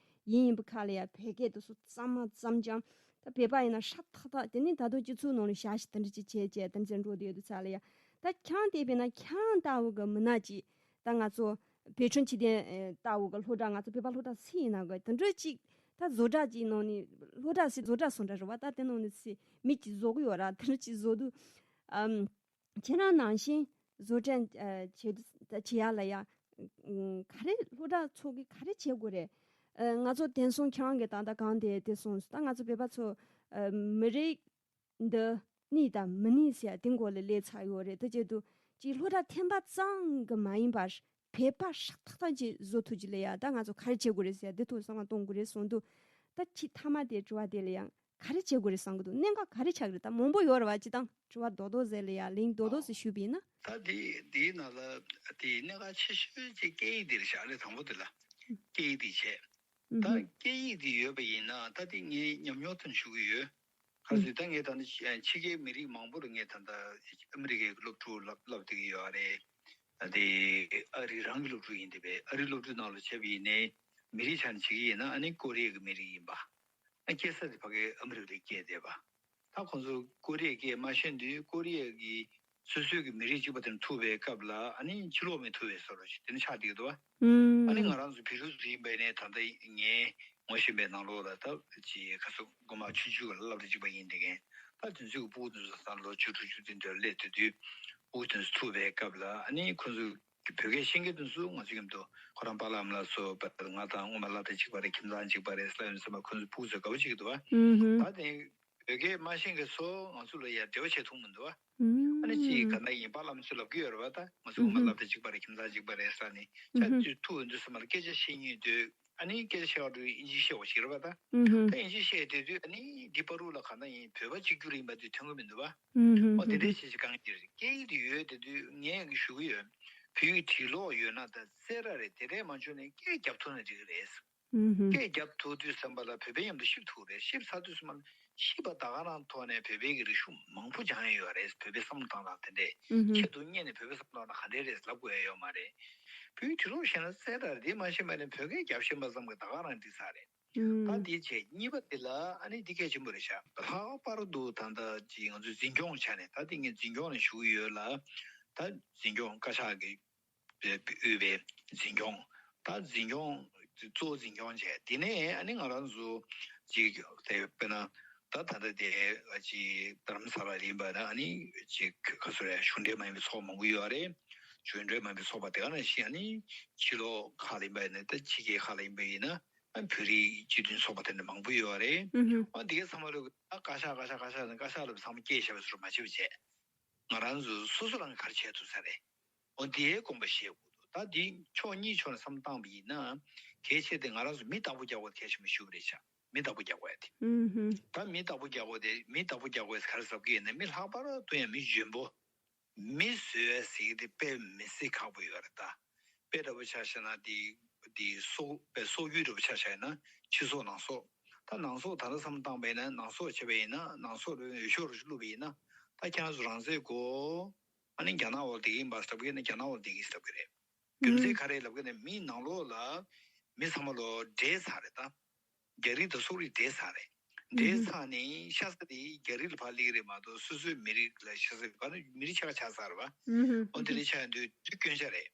ཡིན་ཡིན་པ་ཁ་ལ་ཡ་བོད་སྐད་དེ་ཚོ་གཙང་མ་གཙང་རྐྱང་། ད་བོད་པ་ཡིན་ན་ཧྲ་ཐག་ཐག་དེ་ནི་ད་དུང་སྤྱི་ཚོགས་ནང་ལ་བཞག་ཤིག་དེ་འདྲ་ཅིག་བྱས་བྱས་དེ་འདྲ་འགྲོ་བསྡད་ཡོད་དུས་ཚ་ལ་ཡ། ད་ཁྱེད་རང་དེ་བས་ན་ཁྱེད་རང་ལྟ་བུ་གི་མི་སྣ་ཅིག་ད་ང་ཚོ་བོད་ཁྲིམས་སྤྱི་དོན་ལྟ་བུ་གི་སློབ་གྲྭ། ང་ཚོ་བོད་པ་སློབ་གྲྭ་སུ་ཡིན་ན་གི་དེ་འདྲ་ཅིག་ད་བཟོ་གྲྭ་ཅིག་ནང་ནས་སློབ་གྲྭ་སུ་བཟོ་གྲྭ་སོང་འདྲ་རེད་བ། ད་དེ་ནང་ནས་སུ་མི་ཅིག་བཟོ་གི་ཡོད་ར། དེ་འདྲ་ཅིག་བཟོ་དུས་ཨམ། ཁྱེད་རང་ནང་བཞིན་བཟོ་གྲྭ་ཨ་བྱེད་དུས་བྱེད་ཡ་ལ་ཡ་ཨམ། ག་རེ་སློབ་གྲྭ་ཚོགས་ཀྱི་ག་རེ་བྱེད་དགོས་རེད། ཨ་ང་ཚོ་དེང་སང་ཁྱེད་རང་གི་ད་ལྟ་གང་དེ་དེ་སོང་ད་ང་ཚོ་བོད་པ་ཚོ་ཨ་མི་རིགས་འདི་གནས་དང་མི་གནས་ཟེར་ཡ་དེ་མགོ་ལ་སླེབས་ཚར་ཡོད་རེད། དེ་བྱེད་དུས་ཅིག་སློབ་གྲྭ་འཐེན་པ་ཙམ་གྱིས་མ་ཡིན་པར་བོད་པ་ཧྲ་ཐག་ཐག་ཅིག་བཟོ་ཐུབ་རྒྱུ་ལ་ཡ་ད་ང་ཚོ་ག་རེ་བྱེད་དགོས་རེད་ཟེར་ཡ་དེ་ཐོག་བསམ་བློ་གཏོང་དགོས་རེད་གསུངས་དུས། ད་ཁྱི་མཐའ་མ་དེ་དྲི་བ་དེ་ལ་ཡང་ག་རེ་བྱེད་དགོས་རེད་བསམ་གི་འདུག་གནད་འགག་ག་རེ་ཆགས་ཀྱི་རེད། ད་མང་པོ་ཡོད་རེད་བ། སྤྱིར་བཏང་དྲི་བ་རྡོག་རྡོག་ཟེར་ལ་ཡ་ལན་རྡོག་རྡོག་ཟེར་ཞུས་པ་ཡིན་ན། ད་དེ་དེའི་ནང་ལ་དེ་གནད་འགག་ཆེ་ཤོས་ཅིག་སྐད་ཡིག་དེ་རེད་ཤག་ཨ་ནི་དང་པོ་དེ་ལ་སྐད་ཡིག་དེ་བྱས། ད་སྐད་ཡིག་དེ་ཡོད་པ་ཡིན་ན། ད་དེ་ངས་ཉམས་མྱོང་ཐོག་ནས་ཞུ་གི་ཡོད། ག་ཟེར་ད་ངས་ད་ནི་ཕྱི་རྒྱལ་མི་རིགས་མང་པོ་ལ་ངས་ད་ལྟ་ཨ་མི་རི་ཀའི་སློབ་ཕྲུག་བསླབ་བསླབ་བསྡད་ཀྱི་ཡོད་རེད། དེ་ཨ་རི་རང་གི་སློབ་ཕྲུག་ཡིན་བསྡད་པས། ཨ་རི་སློབ་ཕྲུག་ནང་ལ་བྱས་པ་ཡིན་ནའི་མི་རིགས་ཆ་ནས་བྱེད་ཀྱི་ཡིན་ན་ཨ་ནི་ཀོ་རི་ཡ་གི་མི་རིགས་ཡིན་པ། ཨ་སྐྱེས་ས་དེ་ཕ་གི་ཨ་མི་རི་ཀ་ལ་སྐྱེས་བསྡད་པ། ད་ཁོང་ཚོ་ཀོ་རི་ཡའི་སྐད་མ་ཤེས་དུས་ཀོ་རི་ཡ་གི་སོ་སོའི་གི་མི་རིགས་གཅིག་པ་དེ་ཐུག་པའི་སྐབས་ལ་ཨ་ནི་ཕྱི་ལོགས་མི་ཐུག་པའི་བཟོ་འདྲ་ཞིག་དེ་ནི་ཆགས་བསྡད་འདུག་བ། ཨ་ནི་ང་རང་ཚོ་བོད་ཕྲུག་ཡིན་པ་ཡིན་ནའི་ད་ལྟ་ངས་ངོ་ཤེས་པའི་ནང་ལོགས་ལ་ད་ཅི་ག་ཚོད་སྒོ་མ་ཆུང་ཆུང་གི་སློབ་གྲྭ་གཅིག་པ་ཡིན་བསྡད་མཁན། ད་དེ་ཚོའི་གི་སྤུ་གུ་དེ་ཚོ་ད་ལོ་བཅུ་དྲུག་བཅུ་བདུན་དེར་སླེབས་བསྡད་དུས་སྤུ་གུ་དེ་ཚོ་ཐུག་པའི་སྐབས་ལ་ཨ་ནི་ཁོང་ཚོ་བོད་སྐད་ཤེས་མཁན་དེ་ཚོ་ང་ཚོའི་མཉམ་དུ་ཁོ་རང་པཱ་ལགས་ཨ་མ་ལགས་ཚོ་ང་དང་སྔོན་མ་སློབ་གྲྭ་གཅིག་པ་རེད། ཁྱིམ་ཚང་གཅིག་པ་རེད་ཟེར་ལབ་ཡོང་ཙང་ཁོ་ཚོ་སྤུ་གུ་ཚོ་དགའ་པོ་བྱེད་ཀྱི་འདུག་བ། ད་དེ་བོད་སྐད་མ་ཤེས་མཁན་ཚོ་ང་ཚོ་ལ་ཡ་འབྲེལ་བ་བྱེད་ཐུབ་མི་འདུག་བ། ཨ་ནི་ཅིག་ག་ན་ཡིན་པཱ་ལགས་ཨ་མ་ཚོས་ལབ་ཀྱི་ཡོད་རེད་བ། ད་ང་ཚོ་སྔོན་མ་སློབ་གྲྭ་གཅིག་པ་རེད། ཁྱིམ་ཚང་གཅིག་པ་རེད་ཟེར་ནས་ཆ་ཐུག་ཡོང་དུས་ཙམ་པ་ལ་སྐད་ཆ་བཤད་སྙིང་འདོད། ཨ་ནི་སྐད་ཆ་བཤད་པ་འགྲོ་ཨིན་ཇི་བཤད་དགོས་ཞིག་རེད་པ་ད། ཨུ་ཧུམ། ད་ཨིན་ཇི་བཤད་བསྡད་དུས་ཨ་ནི་འདི་བར་དུ་ལ་གང་ན་ཡིན་བོད་པ་གཅིག་གྱུར་ཡིན་པ་དེ་ཐོན་གི་མི་འདུག་བ། ཨུ་ཧུམ། ཨོ་དེ་ཨུ་འདྲའི་ཧུམ། བྱེད་ཀྱི་གང་ཡིན་གྱི་རེད། སྐད་ཡིག་དེ་ཡོད་བསྡད་དུས་ངས་ཞུ་གི་ཡོད། བོད་ཡིག་བྲིས་ཀློག་ཡོད་ན་ད་གསལ་ར་རེད། དེ་འདྲས་མ་བྱུང་ནས་སྐད་རྒྱབ་ཐུབ་ན་འགྲིག་གི་རེད། ཨུ་ཧུམ། སྐད་རྒྱབ་ཐུབ་དུས་ཙམ་པ་ལ་བོད་པའི་མཉམ་དུ་གཤིབ་ཐུབ་རེད། གཤིབ་ཚར་དུས་ཙམ་པ་ལ་གཤིབ་པ་ད་ག་རང་ཐོག་ནས་བོད་པའི་གི་རིག་གཞུང་མང་པོ་སྦྱང་ཡ་ཡོད་རེད། བོད་པའི་བསམ་བློ་བཏང་སྟངས་དེ་འདྲས་ཨུ་ཧུམ། ཁྱེད་དུ་བསྙད་ནས་བོད་པའི་བསམ་བློ་ན་ག་འདྲས་རེད་ལབ་དགོས་ཡ་ཡོད་མ་རེད། བོད་ཡིག་བྲིས་ཀློག་ཤེས་ན་གསལ་ར་རེད། དེ་མ་ཤེས་པ་ནས་བོད་སྐད་རྒྱབ་ཤེས་པ་ཙམ་གྱིས་ད་ག་རང་འགྲིག་ས་རེད། ད་འདི་བྱས་གཉིས་པ་འདི་ལ་ཨ་ནི་འདི་གལ་ཆེན་པོ་རེད་ཤག་ལྷག་པར་དུ་ད་ལྟ་ཅིག་ང་ཚོའི་འཛིན་སྐྱོང་ཆ་ནས། ད་འདི་ངས་འཛིན་སྐྱོང་ནས་ཞུ་གི་ཡོད་ལ། ད་འཛིན་སྐྱོང་བཀའ་ཤག་གིས་དབུས་པའི་འཛིན་སྐྱོང་། ད་འཛིན་སྐྱོང་གཙོ་བོ་འཛིན་སྐྱོང་བྱས། དེ་ནས་ཨ་ནི་ང་རང་ཚོ་ཅིག་དེ་དཔེར་ན་ད་ད་ལྟ་དེ་ཅིག་རྡ་རམ་ས་ལ་ཡིན་པ་ན་ཨ་ནི་ཅིག་ག་ཚོད་རེད། གཞུང་འབྲེལ་མ་ཡིན་པའི་ཚོགས་མང་པོ་ཡོད་རེད། གཞུང་འབྲེལ་མ་ཡིན་པའི་ཚོགས་པ་དེ་ག་ནང་བཞིན་ཨ་ནི་ཕྱི་ལོགས་ཁག་ལ་ཡིན་པ་ཡིན་ན། ད་ཕྱི་རྒྱལ་ཁག་ལ་ཡིན་པ་ཡིན་ན། ཨ་བོད་རིགས་སྤྱི་མཐུན་ཚོགས་པ་དེ་འདྲ་མང་པོ་ཡོད་རེད། ཨུ་ཧུམ། ཨ་འདི་གའི་ཚང་མ་ལོ་ཨ་བཀའ་ཤག་བཀའ་ཤག་བཀའ་ཤག་ནས་བཀའ་ཤག་ལ་ཚང་མ་སྐད་བཤད་པ་བཟོ་འདྲ་མ་བྱེད་པ་བྱས། ང་རང་ཚོ་སོ་སོ་རང་གིས་ག་རེ་བྱས་ཐུབ་ས་རེད། འོ་འདིའི་དགོངས་པ་བཞེས་དགོས་འདུག་ད་འདི་ཕྱོགས་གཉིས་ཕྱོགས་ནས་བསམ་བློ་བཏང་བ་ཡིན་ན། གལ་ཆེ་དེ་ང་རང་ཚོ་མི་བདག་པོ་རྒྱག་དགོས་གལ་ཆེན་པོ་ཞིག་རེད་ཤག་མི་བདག་པོ་རྒྱག་དགོས་ཡ་དེ། ཨུ་ཧུམ། ད་མི་བདག་པོ་རྒྱག་དགོས་དེ། མི་བདག་པོ་རྒྱག་དགོས་ཟེར་ག་རེ་ཟེར་གི་ཡིན་ན། མི་ལྷག་པར་དུ་ཡང་མི་གཞོན་པོ། མི་བཟོ་ཡ་ཟེར་གི་དེ་དཔེ་མི་སྲིད་ཁག་པོ་ཡོད་རེད་ད། དཔེ་འདྲ་པོ་ཆ་བཞག་ན་དེ་དེ་སོ་དཔེ་སོག་རྒྱུ་འདྲ་པོ་ཆ་བཞག་ན་ཕྱི་སོག་ནང་སོག་ད་ནང་སོག་ད་ལྟ་བསམ་བློ་བཏང་པ་ཡིན་ན། ནང་སོག་བྱས་པ་ཡིན་ན། ནང་སོག་རུ་འོས་ཤོག་རུ་བླུགས་པ་ཡིན་ན། ད་ཁྱེད་རང་ཚོ་རང་བཙན་དགོས། ཨ་ནི་རྒྱ་ནག་འོག་བསྡད་ཀྱི་ཡིན་པ་ལབ་ཀྱི་ཡིན་ན། རྒྱ་ནག་འོག་བསྡད་ཀྱི་ཡིན་ལབ་ཀྱི་རེད། རྒྱུ་མཚན་ག་རེ་ལབ་ཀྱི་ན། མི་ནང་ལོགས་ལ་མི་ཚང་མ་ལོ་འདྲེས་ཚར་རེད་ད། རྒྱ་རིགས་དང་སོག་རིགས་འདྲེས་ཚར་རེད། འདྲེས་ཚར་ནས་ཤ་ཚ་དེ་རྒྱ་རིགས་ལ་ཕར་སླེབས་ཀྱི་རེད་མ་གཏོགས། སོ་སོའི་མི་རིགས་ལ་ཤ་ཚ། ག་ནི་མི་རིགས་ཆགས་ཆགས་ཚར་བ། འོ་དེ་འདྲ་ཆགས་ཡོང་དུས་དེ་སྐྱོན་ཆ་རེད།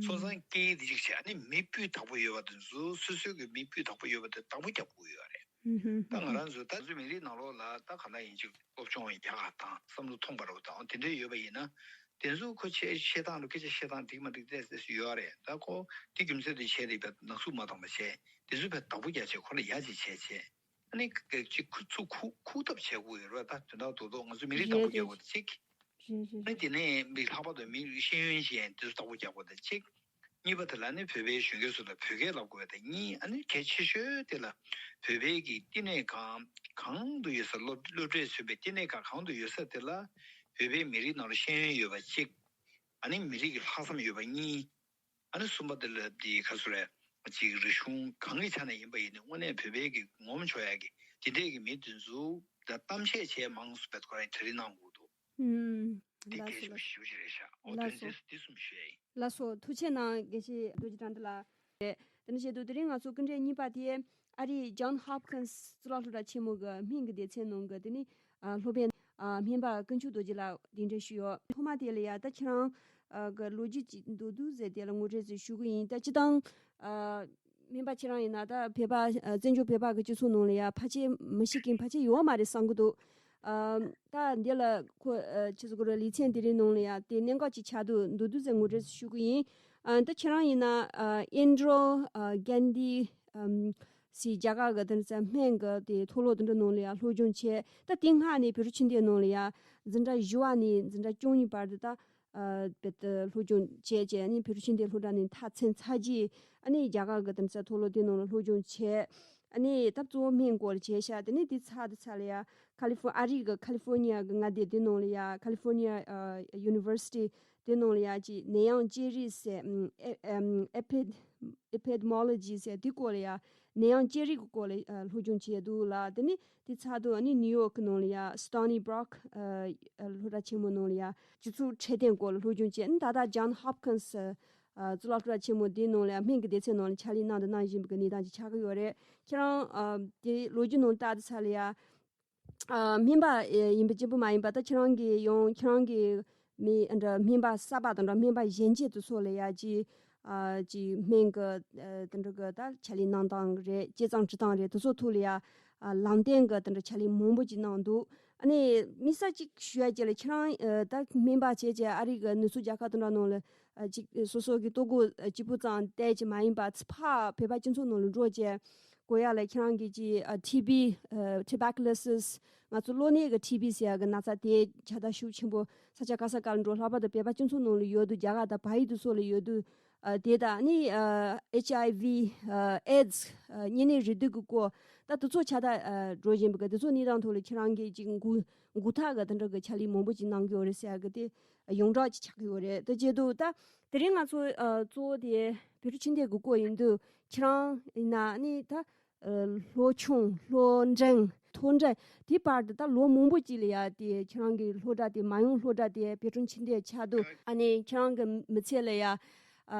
སོང་ཙང་སྐད་ཡིག་དེ་གཅིག་བྱས། ཨ་ནི་མི་སྤུས་དག་པོ་ཡོད་པ་དེ་ཚོ། སོ་སོའི་གི་མི་སྤུས་དག་པོ་ཡོད་པ་དེ་བདག་པོ་རྒྱག་དགོས་ཡོད་རེད། ད་ང་རང་ཚོ་ད་ཚོ་མི་རིགས་ནང་ལོགས་ལ་ད་ག་ལ་ཡིན་གཅིག་སློབ་སྦྱོང་ཡག་ག་དང་། བསམ་བློ་ཐོངས་པ་རོགས་དང་། དེ་འདྲ་ཡོད་པ་ཡིན་ན། དེ་ཚོ་ཁོ་ཆེ་བཤད་སྟངས་རུ་སྐད་ཆ་བཤད་སྟངས་འགྲིག་མ་འགྲིག་ཏོག་ཙམ་ཡོད་རེད། ད་ཁོ་དེ་རྒྱུ་མཚན་དེ་བྱས་ཏེ་བས་ནག་སུབ་མ་བཏང་བ་བྱས། དེ་ཚོ་བས་བདག་པོ་རྒྱག་བྱས། ཁོ་ལ་ཡ་ཅིག་བྱས་བྱས། ཨ་ནི་ཅིག་ཁུ་ཚུར་ཁུག་ཁུག་ཐབས་བྱེད་དགོས་ཡོད་རེད། ད་དོན་དག་རྡོག་རྡོག་ང་ཚོ་མི་རིགས་བདག་པོ་རྒྱག་དགོས་དེ་གཅིག་རེད་རེད། ཨ་ནི་རེད། དེ་ནས་མི་ལྷག་པར་དུ་མི་ཤེས་ཡོན་ཅན་དེ་ཚོ་བདག་པོ་རྒྱག་དགོས་དེ་གཅིག་གཉིས་པ་དེ་ལ་ནི་བོད་པའི་གཞོན་སྐྱེས་ཚོ་ལ་བོད་སྐད་བསླབ་དགོས་དེ་གཉིས། ཨ་ནི་གལ་ཆེ་ཤོས་དེ་ལ་བོད་པའི་གི་བསྟི་གནས་ཁང་གང་དུ་ཡོད་ས། སློབ་སློབ་གྲྭས་མཚོན་པའི་བསྟི་གནས་ཁང་གང་དུ་ཡོད་ས་དེ་ལ་བོད་པའི་མི་རིགས་ནང་ལ་ཤེས་ཡོན་ཡོད་པ་གཅིག་ཨ་ནི་མི་རིགས་ཀྱི་ལྷག་བསམ་ཡོད་པ་གཉིས། ཨ་ནི་གསུམ་པ་དེ་ལ་དེ་ག་ཚོད་རེད། ཅིག་རིག་གཞུང་གང་གི་ཆ་ནས་ཡིན་པ་ཡིན་ནའི་དངོས་གནས་བོད་པའི་གི་ངོམ་ཆོག་ཡ་གི་དེ་འདྲས་ཀྱི་མི་དེ་ཚོ་ད་གཏམ་བཤད་བྱས་མང་སུ་བེད་ཁོ་རང་གྲ་སྒྲིག་གནང་དགོས་འདུག་ཨུམ། དེ་ལགས་སོ། གལ་ཆེན་པོ་ཞེ་པོ་ཅིག་རེད་ཤག་འོ་ལགས་དོན་སོ། ཚན་དེ་གསུམ་ཞུ་ཡ་ཡིན། ལགས་སོ། ཐུགས་རྗེ་གནང་། དགེ་བཤེས་རྡོ་རྗེ་དགྲ་འདུལ་ལགས། དེ་ནས་བྱས་དུས་དེ་རིང་ང་ཚོ་སྐུ་མགྲོན་གཉིས་པ་དེ་ཨ་རིའི་John Hopkins གཙུག་ལག་སློབ་གྲྭ་ཆེན་མོ་གི་སྨན་གྱི་སྡེ་ཚན་ནང་གི་དེ་ནི་ཨ་སློབ་དཔོན་ཨ་སྨན་པ་ཀུན་ཆུ་རྡོ་རྗེ་ལགས་གདན་འདྲེན་ཞུས་ཡོད། ཐོག་མ་དེ་ལ་ཡ་ད་ཁྱེད་རང་ཨ་གི་ལོ་རྒྱུས་ཅིག་མདོར་བསྡུས་ཟེར་དེ་ལ་ངོ་སྤྲོད་ཅིག་ཞུ་གི་ཡིན། ད་སྤྱིར་བཏང་ཨ་སྨན་པ་ཁྱེད་རང་ཡིན་ན་ད་བོད་པ་ཨ་བཙན་བྱོལ་བོད་པ་གི་སྤྱི་ཚོགས་ནང་ལ་ཡ་ཕལ་ཆེར་མི་ཤེས་མཁན་ཕལ་ཆེར་ཡོད་མ་རེད་བསམ་གི་འདུག་ཨ་ད་འདི་ལ་ཁོ་ཨ་ཆི་ཟེར་དགོས་རེད། ལེ་ཚན་དེ་རིང་ནང་ལ་ཡ་དེ་གནད་འགག་ཅིག་ཆགས་འདུག་མདོར་བསྡུས་ཟེར་ངོ་སྤྲོད་ཞུ་གི་ཡིན། ཨ་ད་ཁྱེད་རང་ཡིན་ན་ཨ་ཨིན་ཌྲོ་ཨ་གྷན་དྷི་ཨམ་སི་རྒྱ་གར་གི་དེ་ཚོ་སྨན་གི་དེ་མཐོ་སློབ་དེ་འདྲ་ནང་ལ་ཡ་སློབ་སྦྱོང་བྱས། ད་དེ་སྔ་ནས་བོད་རིགས་ཆོས་ལྡན་ནང་ལ་ཡ་འཛིན་གྲྭ་བཞི་བ་ནས་འཛིན་གྲྭ་བཅུ་གཉིས་བར་དུ་ད་ཨ་བོད་དུ་སློབ་སྦྱོང་བྱས་བྱས་ནས་བོད་རིགས་ཆོས་ལྡན་སློབ་གྲྭ་ནས་མཐར་ཕྱིན་ཚར་རྗེས་ཨ་ནི་རྒྱ་གར་གི་དེ་ཚོ་མཐོ་སློབ་དེ་ནང་ལ་སློབ་སྦྱོང་བྱས། ཨ་ནི་ད་གཙོ་བོ་སྨན་སྐོར་ལ་བྱས་ཤག་དེ་ནས་དེ་ཚར་དུས་ཚར་ལ་ཡ་ཁ་ལི་ཧྥོ་ཨ་རི་གི་ཁ་ལི་ཧྥོར་ནི་ཡ་གི་མངའ་སྡེ་དེ་ནང་ལ་ཡ་California ཨ་University དེ་ནང་ལ་ཡ་ཅིག་ནད་ཡམས་དཔྱད་རིགས་ཟེར་ཨམ་ཨེ་ཨམ་Epid- Epidemiology ཟེར་དེ་སྐོར་ལ་ཡ་ནད་ཡམས་དཔྱད་རིགས་ཀྱི་སྐོར་ལ་ཨ་སློབ་སྦྱོང་བྱས་འདུག་ལ། དེ་ནས་དེ་ཚར་དུས་ཨ་ནི་ནིའུ་ཡོག་གི་ནང་ལ་ཡ་Stony Brook ཨ་སློབ་གྲྭ་ཆེན་མོ་ནང་ལ་ཡ་སྤྱི་ཚོགས་འཕྲོད་བསྟེན་སྐོར་ལ་སློབ་སྦྱོང་བྱས། ཨ་ནི་ད་ལྟ་John Hopkins ཨ་གཙུག་ལག་སློབ་གྲྭ་ཆེན་མོ་འདིའི་ནང་ལ་ཡང་སྨན་གྱི་སྡེ་ཚན་ནང་ལ་ཕྱག་ལས་གནང་དང་གནང་བཞིན་པའི་གནས་སྟངས་ཅིག་ཆགས་ཀྱི་ཡོད་རེད། ཁྱེད་རང་ཨ་དེ་ལོ་རྒྱུས་ནང་ལྟ་དུས་ཚར་ལ་ཡ་ཨ་སྨན་པ་ཨེ་ཡིན་པ་གཅིག་པུ་མ་ཡིན་པ། ད་ཁྱེད་རང་གིས་ཡང་ཁྱེད་རང་གི་མི་འདྲ་སྨན་པ་གསར་པ་དང་འདྲ་སྨན་པ་གཞོན་སྐྱེས་དེ་ཚོ་ལ་ཡ་ཅིག་ཨ་ཅིག་སྨན་གྱི་ཨ་དེ་འདྲ་གི་ད་ཕྱག་ལས་གནང་སྟངས་རེད། དཔྱད་རྩོམ་འབྲི་སྟངས་རེད། དེ་ཚོ་ཐོག་ལ་ཡ་ཨ་ལམ་སྟོན་གྱི་དེ་འདྲ་ཕྱག་ལས་མང་པོ་ཅིག་གནང་འདུག་ཨ་ནི་དམིགས་བསལ་ཅིག་ཞུ་ཡ་ཅིག་ལ་ཁྱེད་རང་ཨ་ད་སྨན་པ་བྱས་བྱས་ཨ་རི་གི་ནུབ་ཕྱོགས་རྒྱལ་ཁབ་དེ་འདྲ་ནང་ལ་ཨ་ཅིག་སོ་སོ་གི་ལྟོ་གོས་ཨ་གཅིག་པུ་ཙམ་བལྟས་ཀྱི་མ་ཡིན་པ། ཚུར་ཕར་བོད་པ་སྤྱི་ཚོགས་ནང་ལ་འགྲོ་བྱས་གོ་ཡ་ལ་ཁྱེད་རང་གིས་ཅིག་ཨ་ཊི་བི་ཨ་Tuberculosis ང་ཚོ་གློ་ནད་ཀྱི་ཊི་བི་ཟེར་ཡ་གི་ན་ཚ་དེ་ཁྱབ་གདལ་ཤུགས་ཆེན་པོ་ས་ཆ་ག་ས་ག་ལ་འགྲོ། ལྷག་པར་དུ་བོད་པ་སྤྱི་ཚོགས་ནང་ལ་ཡོད་དུས་རྒྱ་གར་དང་བལ་ཡུལ་དེ་ཚོ་ལ་ཡོད་དུས་ཨ་དེ་དང་ཨ་ནི་ཨ་ཨེཆ་ཨའི་ཝི་ཨ་ཨེ་ཌི་སི་ཨ་གཉན་ནད་རེག་དུག་གི་སྐོར་ད་དེ་ཚོ་ཁྱབ་གདལ་ཨ་འགྲོ་བཞིན་པའི་གི་དེ་ཚོ་གནས་སྟངས་ཐོག་ལ་ཁྱེད་རང་གིས་ཅིག་འགུལ་འགུལ་ཐག་གི་དེ་འདྲ་གི་ཕྱག་ལས་མང་པོ་ཅིག་གནང་གི་ཡོད་རེད་ཟེར་ཡ་གི་དེ་ཡོངས་གྲགས་ཅིག་ཆགས་ཀྱི་ཡོད་རེད། དེ་བྱེད་དུས་ད་དེ་རིང་ང་ཚོ་ཨ་གཙོ་བོ་དེ་བོད་རིགས་ཆོས་ལྡན་གྱི་སྐོར་ཡིན་དུས་ཁྱེད་རང་ཡིན་ན་ནི་ད་ཨ་སློབ་ཆུང་སློབ་འབྲིང་མཐོ་འབྲིང་དེ་བར་དུ་ད་ལོ་མང་པོ་ཅིག་ལ་ཡ་དེ་ཁྱེད་རང་གི་སློབ་གྲྭ་དེ་མ་འོངས་སློབ་གྲྭ་དེ་བོད་ཁྲིམས་ཆེད་ལས་ཆགས་དུས་ཨ་ནི་ཁྱེད་རང་གི་མི་ཚེ་ལ་ཡ་ཨ་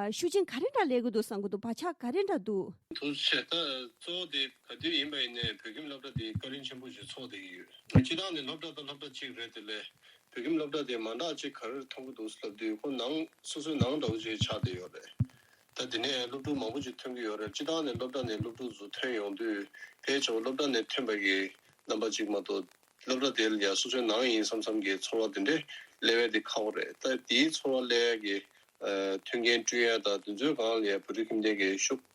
ཤུགས་རྐྱེན་ག་རེ་འདྲ་སླེབས་ཀྱི་འདུག་བསམ་གྱི་འདུག་བག་ཆགས་ག་རེ་འདྲ་འདུག་ཐུགས་རྗེ་ཆེ། ད་གཙོ་བོ་དེ་ག་དུས་ཡིན་པ་ཡིན་ནའི་བོད་ཁྱིམ་སློབ་གྲྭ་དེ་བཀའ་དྲིན་ཆེན་པོ་ཞིག་ཚོར་བསྡད་ཀྱི་ཡོད། སྤྱིར་བཏང་ནས་སློབ་གྲྭ་དང་སློབ་གྲྭ་གཅིག་རེད། དེ་ལས་བོད་ཁྱིམ་སློབ་གྲྭ་དེ་མ་འདྲ་ཅིག་ག་རེ་མཐོང་གི་འདུག་ལབ་དུས་ཁོ་ནང་སོ་སོའི་ནང་འདྲ་བོ་ཅིག་ཆགས་བསྡད་ཡོད་རེད། ད་དེ་ནས་སློབ་ཕྲུག་མང་པོ་ཅིག་ཐོན་གྱི་ཡོད་རེད། སྤྱིར་བཏང་ནས་སློབ་གྲྭ་ནས་སློབ་ཕྲུག་ཚོ་ཐོན་ཡོང་དུས་ཕལ་ཆེ་བ་སློབ་གྲྭ་ནས་ཐོན་པ་གི་རྣམ་པ་གཅིག་མ་གཏོགས་སློབ་གྲྭ་དེ་ལ་ཡང་སོ་སོའི་ནང་ཡིན་བསམ་བསམ་གྱི་ཚོར་བ་དེ་འདྲས་སླེབས་ཡ་དེ་ཁག་པོ་རེད། ད་དེའི་ཚོར་བ་སླེབས་ཡ་གི་ཨ་མཐུན་རྐྱེན་བསྐྲུན་ཡ་དང་དེ་ཚོའི་སྒང་ལ་ཡ་བོད་རིགས་ཁྱིམ་སྡེ་གི་ཤུགས་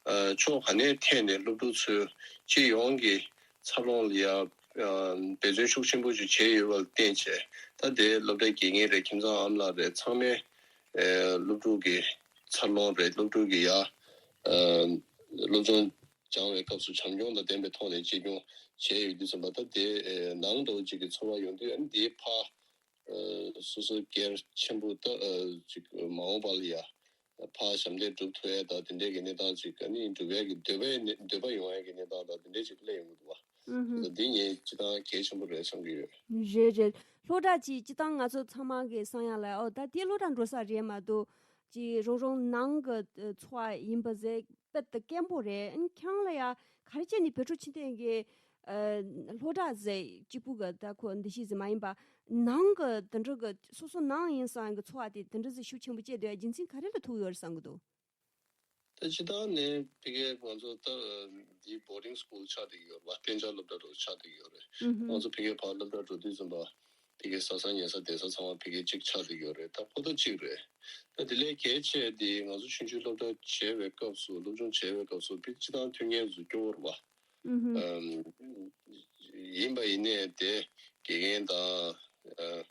ཨ་ཕྱོགས་ག་ནས་ཐད་ནས་སློབ་ཕྲུག་ཚོའི་སྤྱི་ཡོངས་ཀྱི་འཚར་ལོངས་ལ་ཡ་ཨ་འབད་བརྩོན་ཤུགས་ཆེན་པོ་ཞིག་བྱས་ཡོད་པ་ལ་བརྟེན་བྱས། ད་དེ་སློབ་གྲྭའི་དགེ་རྒན་རེད། ཁྱིམ་ཚང་ཨ་མ་ལགས་རེད། ཚང་མས་ཨེ་སློབ་ཕྲུག་གི་འཚར་ལོངས་རེད། སློབ་ཕྲུག་གི་ཡ་ཨ་སློབ་སྦྱོང་སྦྱང་བའི་སྐབས་སུ་བྱམས་སྐྱོང་དང་ལྡན་པའི་ཐོག་ནས་གཅེས་སྐྱོང་བྱས་ཡོད་དུས་ཙམ་པ། ད་དེ་ཨེ་ནང་འདྲ་བོ་ཅིག་གི་ཚོར་བ་ཡོང་དུས་ཨ་ནི་དེའི་ཕར་ཨ་སོ་སོ་སྒེར་ཆེན་པོ་ད་ཨ་ཅིག་མ་འོངས་པ་ལ་ཡ་ ཕར་ཞབས་འདེགས་སྒྲུབ་ཐུབ་ཡས་དང་དེ་འདྲས་ཀྱི་གནས་སྟངས་ཅིག་ཨ་ནི་སྒྲུབ་ཡས་ཀྱི་འདོད་པའི་གནས་འདོད་པ་ཡོང་ཡས་ཀྱི་གནས་སྟངས་དང་དེ་འདྲས་ཅིག་སླེབས་ཡོང་གི་འདུག་བ། ཨུ་ཧུམ། འདི་ངས་སྤྱིར་བཏང་གལ་ཆེན་པོ་རེད་བསམ་གྱི་ཡོད། རེད་རེད། སློབ་གྲྭ་གཅིག་སྤྱིར་བཏང་ང་ཚོ་ཚང་མ་གི་བསམ་ཡ་ལ་ཨོ་ད་དེ་སློབ་གྲྭ་འགྲོ་ས་རེད་མ་གཏོགས་ཅིག་རང་རང་ནང་གི་འཚོ་བ་ཡིན་པ་ཟེར་དཔེ་ད་སྐྱེན་པོ་རེད། ཨ་ནི་ཁྱེད་རང་ལ་ཡ་ག་རེ་བྱས་ནས་བོད་ཕྲུག་ཕྱི་འཐེན་གྱི་སློབ་གྲྭ་ཟེར་གཅིག་པུ་གི་ད་ཁོ་འདི་ཤེས་ཟེར་མ་ཡིན་པ་ནང་གི་དེ་འདྲ་གི་སོ་སོ་ནང་ཡིན་སང་གི་འཚོ་བ་དེ་དེ་འདྲ་ཟེར་ཤུགས་ཆེན་པོ་སྐྱེ་འདོད་རྒྱུ་མཚན་ག་རེ་ལ་ཐུག་ཡོད་རེད་བསམ་གི་འདུག་ད་སྤྱིར་བཏང་ནས་ཕ་གིའི་ང་ཚོ་ད་འདི་boarding school་ཆགས་བསྡད་ཀྱི་ཡོད་རེད་བ། གཏན་འཇགས་སློབ་གྲྭ་རུ་ཆགས་བསྡད་ཀྱི་ཡོད་རེད། ཨུ་ཧུམ། ང་ཚོ་ཕ་གིའི་ཕར་སློབ་གྲྭ་འགྲོ་དུས་ཙམ་པ་ཕ་གིའི་ཟ་ས་ཉལ་ས་བསྡད་ས་ཚང་མ་ཕ་གི་གཅིག་ཆགས་བསྡད་ཀྱི་ཡོད་རེད། ད་ཁོ་ཐག་གཅིག་རེད། ད་དེ་ལས་གལ་ཆེ་དེ་ང་ཚོ་ཆུང་ཆུང་སློབ་གྲྭ་བྱས་པའི་སྐབས་སུ་སློབ་སྦྱོང་བྱས་པའི་སྐབས་སུ་ཕ་གི་སྤྱིར་བཏང་མཐུན་རྐྱེན་ཚོ་སྐྱོ་བོ་རེད་བ། ཨུ་ཧུམ། ཨམ། ཡིན་པ་ཡིན་ནའི་དེ་དགེ་རྒན་དང་ཨ།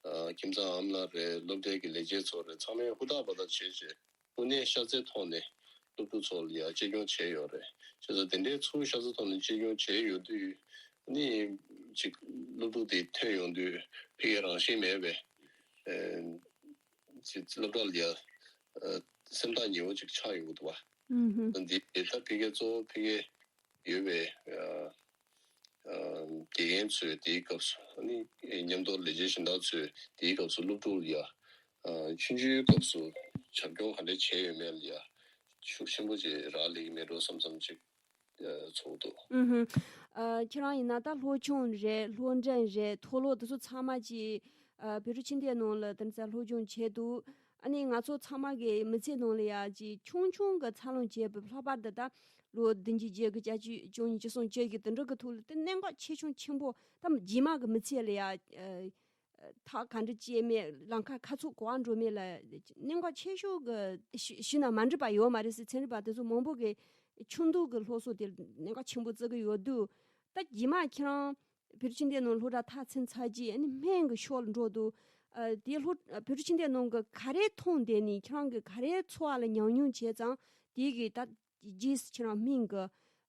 ཨ། ཁྱིམ་ཚང་ཨ་མ་ལགས་རེད། སློབ་གྲྭའི་གི་ལས་བྱེད་ཚོ་རེད། ཚང་མས་ཧུར་ཐག་འབད་ཐག་བྱས་བྱས་དངོས་གནས་ཤ་ཚའི་ཐོག་ནས་སློབ་ཕྲུག་ཚོ་ལ་ཡ་གཅེས་སྐྱོང་བྱས་ཡོད་རེད། བྱས་ཙང་དེ་འདྲའི་ཚུར་ཤ་ཚའི་ཐོག་ནས་གཅེས་སྐྱོང་བྱས་ཡོང་དུས་ནི་ཅིག་སློབ་ཕྲུག་དེ་ཐོན་ཡོང་དུས་ཕ་གིའི་རང་བཞིན་མེད་པའི་ཨ། ཅིག་སློབ་གྲྭ་ལ་ཡ་ཨ། སེམས་ཐག་ཉེ་བོ་ཅིག་ཆགས་ཡོང་གི་འདུག་བ། ཨུ་ཧུམ། འདི་ད་ཕ་གིའི་གཙོ་བོ་ཕ་གིའི་ཡོད་པའི་ཨ། ཨ། དགེ་རྒན་ཚོས་དེའི་སྐབས་སུ་ཨ་ནི་མཉམ་དུ་ལས་བྱེད་གཞན་དག་ཚོས་དེའི་སྐབས་སུ་སློབ་ཕྲུག་ལ་ཡ་ཨ། ཆུང་ཆུང་སྐབས་སུ་བྱམས་སྐྱོང་ག་འདྲ་བྱས་ཡོད་མེད་ལ་ཡ་ཤུགས་ཆེན་པོ་ཅིག་རག་ལས་ཀྱི་མེད་འགྲོ་བསམ་བསམ་ཅིག་ཨ། ཚོར་འདུག། ཨུ་ཧུམ། ཨ། ཁྱེད་རང་ཡིན་ན་ད་སློབ་སྦྱོང་རེད། སློབ་འབྲིང་རེད། མཐོ་སློབ་དེ་ཚོ་ཚང་མ་ཅིག་ཨ། བོད་ཕྲུག་ཕྱི་འཐེན་ནང་ལ་དེ་འདྲ་སློབ་སྦྱོང་བྱས་འདུག། ཨ་ནི་ང་ཚོ་ཚང་མ་གི་མི་ཚེ་ནང་ལ་ཡ་ཅིག་ཆུང་ཆུང་གི་འཚར་ལོངས་བྱས་པའི་ལྷག་པར་དུ་ད་ལོ་བདུན་ཅུ་བརྒྱད་ཅུ་གྱ་བཅུ་བཅུ་གཉིས་བཅུ་གསུམ་བཅུ་བཞི་དེ་འདྲ་གི་ཐོག་ལ་དེ་གནད་འགག་ཆེ་ཆུང་ཆེན་པོ་ད་རྗེས་མ་གི་མི་ཚེ་ལ་ཡ་ཨ། ཐག་ག་འདྲ་བཅད་མེད། ལམ་ཁ་ག་ཚོད་གོ་བ་འགྲོ་མེད་ལ་གནད་འགག་ཆེ་ཤོས་ཀྱི་ཞུ་ཞུས་ན་མ་འགྲིག་པ་ཡོད་མ་རེད་ཟེར། ཚན་རིག་པ་དེ་ཚོ་མང་པོ་གིས་ཆུང་དུས་ཀྱི་སློབ་གསོ་དེ་གནད་འགག་ཆེན་པོ་བརྩི་གི་ཡོད་དུས། ད་རྗེས་མ་ཁྱེད་རང་བོད་ཕྲུག་ཕྱི་འཐེན་ནང་སློབ་གྲྭ་མཐར་ཕྱིན་ཚར་རྗེས་ཨ་ནི་སྨན་གྱི་ཕྱོགས་ལ་འགྲོ་དུས། ཨ། དེ་སློབ་བོད་ཕྲུག་ཕྱི་འཐེན་ནང་གི་ག་རེ་མཐོང་བསྡད་ནས་ཁྱེད་རང་གི་ག་རེ་འཚོ་བ་ལ་ཉམས་མྱོང་བྱས་ཙང་དེ་གི་ད་རྗེས་སུ་ཁྱེད་རང་སྨན་གྱི་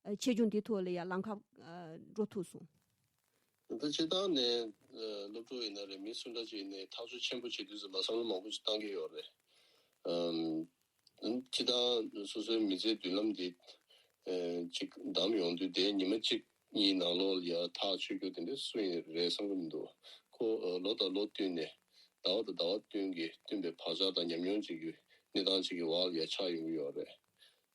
ཨ། ཆེད་སྦྱོང་དེ་ཐོག་ལ་ཡང་ལམ་ཁ་ཨ། འགྲོ་ཐུབ་སོང་། ད་སྤྱིར་བཏང་ནས་ཨ། སློབ་ཕྲུག་ཡིན་ན་རེད། མི་སུ་འདྲ་ཅིག་ཡིན་ནའི་ཐག་གཅོད་ཆེན་པོ་བྱེད་དུས་ཙམ་པ་བསམ་བློ་མང་པོ་ཞིག་བཏང་གི་ཡོད་རེད། ཨམ། སྤྱིར་བཏང་སོ་སོའི་མི་ཚེའི་མདུན་ལམ་འདི་ཨ། ཅིག་བདམས་ཡོང་དུས་དེའི་ཉི་མ་གཅིག་གཉིས་ནང་ལོགས་ལ་ཡ་ཐག་ཆོད་རྒྱུ་དེ་འདྲ་སུ་ཡིན་རེད་བསམ་གྱི་མི་འདུག། ཁོ་ཨ། ལོ་དང་ལོ་བསྟུན་ནས་ཟླ་བ་དང་ཟླ་བ་བསྟུན་གྱི་བསྟུན་པའི་བག་ཆགས་དང་ཉམས་མྱོང་ཅིག་གི་གནས་སྟངས་ཅིག་གི་འོག་ལ་ཡ་ཆགས་ཡོང་གི་ཡོད་རེད།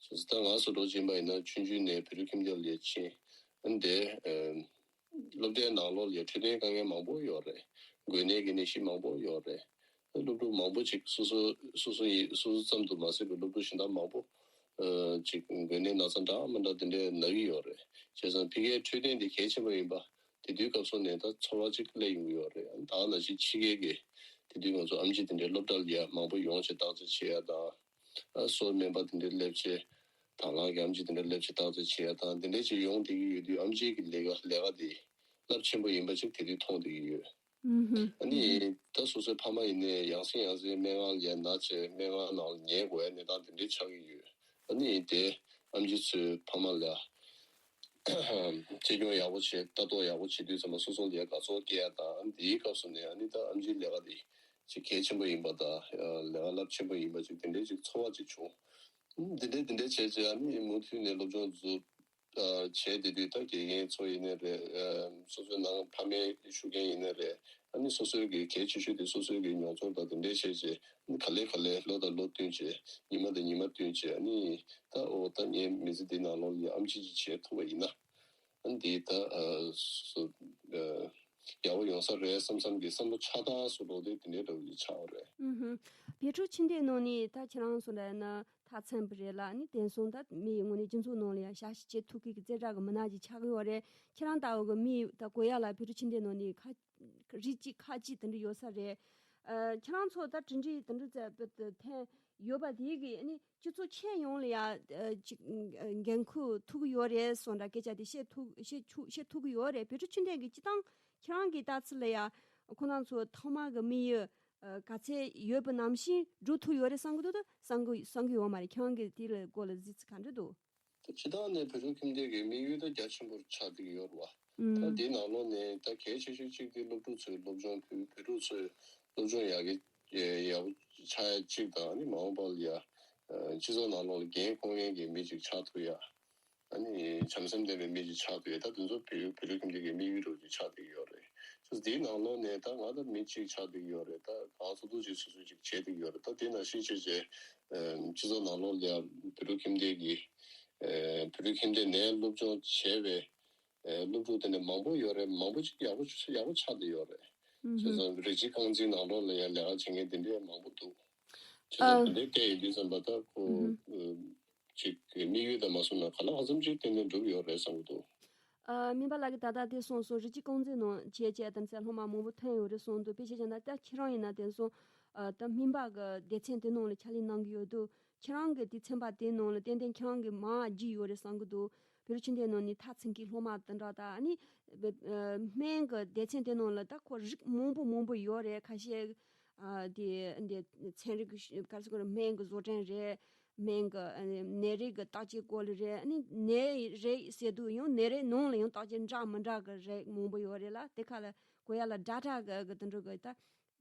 བྱས་ཙང་ད་ང་སོ་སོ་ཕྱིན་པ་ཡིན་ན་ཆུང་ཆུང་ནས་བོད་ཕྲུག་ཁྱིམ་སྡེ་ལ་ཕྱིན། འདི་ཨ། སློབ་གྲྭའི་ནང་ལོགས་ལ་འཕྲོད་བསྟེན་དཀའ་ངལ་མང་པོ་ཡོད་རེད། འགོས་ནད་ཀྱི་ནད་གཞི་མང་པོ་ཡོད་རེད། སློབ་ཕྲུག་མང་པོ་ཅིག་སོ་སོ་སོ་སོ་ཡི་སོ་སོ་ཙམ་དུ་མ་ཟད་པའི་སློབ་ཕྲུག་གཞན་དག་མང་པོ་ཨ། ཅིག་འགོས་ནད་ན་ཚ་འདྲ་མི་འདྲ་དེ་འདྲས་ན་གི་ཡོད་རེད། བྱས་ཙང་ཕ་གིའི་འཕྲོད་བསྟེན་དེ་གལ་ཆེན་པོ་ཡིན་པ་དེ་དུས་སྐབས་སུ་ནས་ད་ཚོར་བ་ཅིག་སླེབས་ཡོང་གི་ཡོད་རེད། ད་ནང་བཞིན་ཕྱི་རྒྱལ་གྱི་དེ་དུས་ང་ཚོ་ཨེམ་ཆི་དེ་འདྲའི་སློབ་གྲྭ་ལ་ཡ་མང་པོ་ཡོང་བྱས་བརྟག་དཔྱད་བྱེད་ཡ་དང་། ཨ། སོ་སྨན་པ་དེ་འདྲའི་སླེབས་བྱས་དང་བླངས་ཀྱི་ཨེམ་ཆི་དེ་འདྲ་སླེབས་བྱས་བརྟག་དཔྱད་བྱེད་ཡ་དང་དེ་འདྲའི་ཅིག་ཡོང་བསྡད་ཀྱི་ཡོད་དུས་ཨེམ་ཆི་གི་ལས་ཀ་ལས་ཀ་དེ་རླབས་ཆེན་པོ་ཡིན་པ་ཅིག་དེ་དུས་མཐོང་བསྡད་ཀྱི་ཡོད། ཨུ་ཧུམ། ཨ་ནི་ད་སོ་སོའི་ཕ་མ་ཡིན་ནའི་ཡང་སེ་ཡང་སེ་སྨན་ཁང་ལ་ཡ་ན་བྱས་སྨན་ཁང་ནང་ལ་ཉལ་དགོས་ཡ་གནས་སྟངས་དེ་འདྲའི་ཆགས་ཀྱི་ཡོད། ཨ་ནི་དེ་ཨེམ་ཆི་ཚོའི་ཕ་མ་ལ་ཡ་གཅེས་སྐྱོང་ཡག་པོ་བྱེད། ལྟ་རྟོག་ཡག་པོ་བྱེད་དུས་ཙམ་པ་སོ་སོ་ལ་ཡ་དགའ་ཚོར་སྐྱེ་ཡ་དང་། ཨ་ནི་དེའི་སྐབས་སུ་ནས་ཨ་ནི་ད་ཨེམ་ཆིའི་ལས་ཀ་དེ་ཅིག་གལ་ཆེན་པོ་ཡིན་པ་དང་ལས་ཀ་རླབས་ཆེན་པོ་ཡིན་པ་ཅིག་དེ་འདྲའི་ཅིག་ཚོར་བ་ཅིག་བྱུང་། ཨ་ནི་དེ་འདྲའི་དེ་འདྲའི་བྱས་བྱས་ཨ་ནི་མུ་མཐུད་ནས་སློབ་སྦྱོང་བཟོ་བྱས་བསྡད་དུས་ད་དགེ་རྒན་ཚོ་ཡིན་ནའི་རེད། སོ་སོའི་ནང་ཕ་མའི་ཤུགས་རྐྱེན་ཡིན་ནའི་རེད། ཨ་ནི་སོ་སོའི་གི་གལ་ཆེ་ཤོས་དེ་སོ་སོའི་གི་མྱོང་ཚོར་དང་དེ་འདྲའི་བྱས་བྱས་ཨ་ནི་ག་ལེ་ག་ལེ་ལོ་དང་ལོ་བསྟུན་བྱས་ཉི་མ་དང་ཉི་མ་བསྟུན་བྱས་ཨ་ནི་ད་འོ་ད་ངའི་མི་ཚེ་འདི་ནང་ལོགས་ལ་ཨེམ་ཆི་ཅིག་བྱེད་ཐུབ་པ་ཡིན་ན་ཨ་ནི་འདི་ད་སོ་སོ་ཡག་པོ་ཡོང་ས་རེད་བསམ་བསམ་གི་བསམ་བློ་ཆགས་སྡང་སོགས་ལོག་དེ་དེ་འདྲའི་འདྲ་བོ་ཅིག་ཆགས་པ་རེད། ཨུ་ཧུམ། བོད་ཕྲུག་ཕྱི་འཐེན་ནང་ནས་ད་ཁྱེད་རང་སོང་འདྲ་ན། མཐའ་མཚམས་པ་རེད་ལ་ནི་དེང་སང་ད་མི་ཡི་ངོས་ནས་སྤྱི་ཚོགས་ནང་ལ་ཡང་ཞབས་ཕྱི་བྱེད་ཐུབ་མཁན་གྱི་རྩེ་གྲས་ཀྱི་མི་སྣ་ཅིག་ཆགས་ཀྱི་ཡོད་རེད། ཁྱེད་རང་ལྟ་བུ་གི་མི་ད་གོ་ཡ་ལ་བོད་ཕྲུག་ཕྱི་འཐེན་ནང་ནས་ཁ་རིགས་གཅིག་ཁག་གཅིག་དེ་འདྲ་ཡོད་ས་རེད། ཨ། ཁྱེད་རང་ཚོ་ད་གྲ་སྒྲིག་དེ་འདྲ་མཛད་པ་དེ་ཐེངས་ཡོད་པ་དེ་གིས་ནི་སྤྱི་ཚོགས་ཁྱོན་ཡོངས་ལ་ཡ་ཅིག་འགན་ཁུར་ཐུབ་ཀྱི་ཡོད་རེད་སོང་འདྲ་སྐད་ཆ་དེ་བཤད་ཐུབ་བཤད་ཆུ་བཤད་ཐུབ་ཀྱི་ཡོད་རེད། བོད་ཕྲུག་ཕྱི་འཐེན་གྱི་སྤྱི་བཏང་ཁྱེད་རང་གི་ལྟ་ཚུལ་ལ་ཡ་ཁོ་རང་ཚོ་ཐོག་མ་གི་དམིགས་ཡུལ། ཨ། ག་ཚད་ཡོད་པ་ནང་བཞིན་འགྲོ་ཐུབ་ཡོད་རེད་བསམ་གི་འདུག་ད་བསམ་གི་བསམ་གི་ཡོད་མ་རེད། ཁྱེད་རང་གི་དེ་ལ་སྐོར་ལ་གཟིགས་ཚུལ་ག་འདྲ་འདུག། ད་སྤྱིར་བཏང་ནས་བོད་ཕྲུག་ཁྱིམ་སྡེ་གི་དམིགས་ཡུལ་ད་རྒྱ་ཆེན་པོར་ཆགས་བསྡད་ཀྱི་ཡོད་རེད་བ། ད་ཨུམ། དེའི་ནང་ལོགས་ནས་ད་གལ་ཆེ་ཤོས་གཅིག་དེ་སློབ་ཕྲུག་ཚོའི་སློབ་སྦྱོང་ཕུལ། བོད་ཕྲུག་ཚོའི་སློབ་སྦྱོང་ཡག་གི་ ཡག་པོ་ཆགས་ཡ་གཅིག་དང་། ཨ་ནི་མ་འོངས་པ་ལ་ཡ་སྤྱི་ཚོགས་ནང་ལོགས་ལ་འགན་འཁུར་མཁན་གྱི་མི་གཅིག་ཆགས་ཐུབ་ཡ། ཨ་ནི་བྱམས་སེམས་ལྡན་པའི་མི་གཅིག་ཆགས་ཐུབ་ཡ། ད་དེ་ཚོ་བོད་བོད་རིགས་ཁྱིམ་སྡེ་གི་དམིགས་ཡུལ་རུ་ཅིག་ཆགས་བསྡད་ཀྱི་ཡོད་རེད། ཅེས་འདིའི་ནང་ལོགས་ནས་ད་ང་ད་མི་གཅིག་ཆགས་བསྡད་ཀྱི་ཡོད་རེད། ད་གང་ཚོ་ཐུག་ཅིག་སོ་སོ་ཅིག་བྱེད་བསྡད་ཀྱི་ཡོད་རེད། ད་དེ་ནང་བཞིན་བྱས་བྱས་སྤྱི་ཚོགས་ནང་ལོགས་ལ་ཡ་བོད་རིགས་ཁྱིམ་སྡེ་གི་བོད་རིགས་ཁྱིམ་སྡེ་ནས་སློབ་སྦྱོང་བྱས་པའི་སློབ་ཕྲུག་དེ་འདྲ་མང་པོ་ཡོད་རེད། མང་པོ་ཅིག་ཡག་པོ་ཡག་པོ་ཆགས་བསྡད་ཡོད་རེད། བྱས་ཙང་རིགས་གཅིག་རྐང་འཛིན་ནང་ལོགས་ལ་ཡང་ལས་ཀ་བྱེད་མཁན་དེ་འདྲའི་མང་པོ་འདུག་བྱས་ཙང་དེ་འདྲའི་སྐད་ཡིན་དུས་ཙམ་པ་ད་ཁོ་ཅིག་དམིགས་ཡུལ་དང་མ་སོང་ན་ག་ལ་གང་འཚམ་ཅིག་ཏན་ཏན་འགྲུབ་ཡོད་རེད་བསམ་གྱི་འདུག་ཨ། སྨན་པ་ལགས་ཀྱིས་ད་ལྟ་དེ་གསུངས་སོང་། རིགས་གཅིག་རྐང་འཛིན་ནང་བྱས་བྱས་དམ་ཚིག་སློབ་མ་མང་པོ་ཐོན་ཡོད་རེད་གསུངས་འདུག་དཔེ་ཆ་བཞག་ན་ད་ཁྱེད་རང་ཡིན་ན་དེ་སོང་ད་སྨན་པ་གི་སྡེ་ཚན་དེ་ནང་ལ་ཕྱག་ལས་གནང་གི་ཡོད་འདུག་ཁྱེད་རང་གི་དེ་ཚན་པ་དེ་ནང་ལ་ཏན་ཏན་ཁྱེད་རང་གི་མ་བརྒྱུད་ཡོད་རེད་བསམ་གི་འདུག་བོད་རིགས་ཁྱིམ་སྡེ་ནང་ནས་མཐར་ཕྱིན་གྱི་སློབ་མ་དེ་འདྲ་དང་། ཨ་ནི་སྨན་གྱི་སྡེ་ཚན་དེ་ནང་ལ་ད་ཁོ་རིགས་མང་པོ་མང་པོ་ཡོད་རེད། ཁ་ཤས་ཨ་དེ་འདི་ཚན་རིག་གི་ག་རེ་ཟེར་དགོས་རེད། སྨན་གྱི་བཟོ་སྐྲུན་རེད། སྨན་གྱི་ཨ་ནི་ནད་རིགས་ཀྱི་བརྟག་དཔྱད་སྐོར་ལ་རེད། ཨ་ནི་ནད་རེད་ཟེར་དུས་ཡང་ནད་རིགས་ནང་ལ་ཡང་བརྟག་དཔྱད་འདྲ་མི་འདྲ་གི་རིགས་མང་པོ་ཡོད་རེད་ལ། དེ་ཁ་ལ་གོ་ཡ་ལ་ཌེ་ཊ་གི་གི་དེ་འདྲ་གི་ད།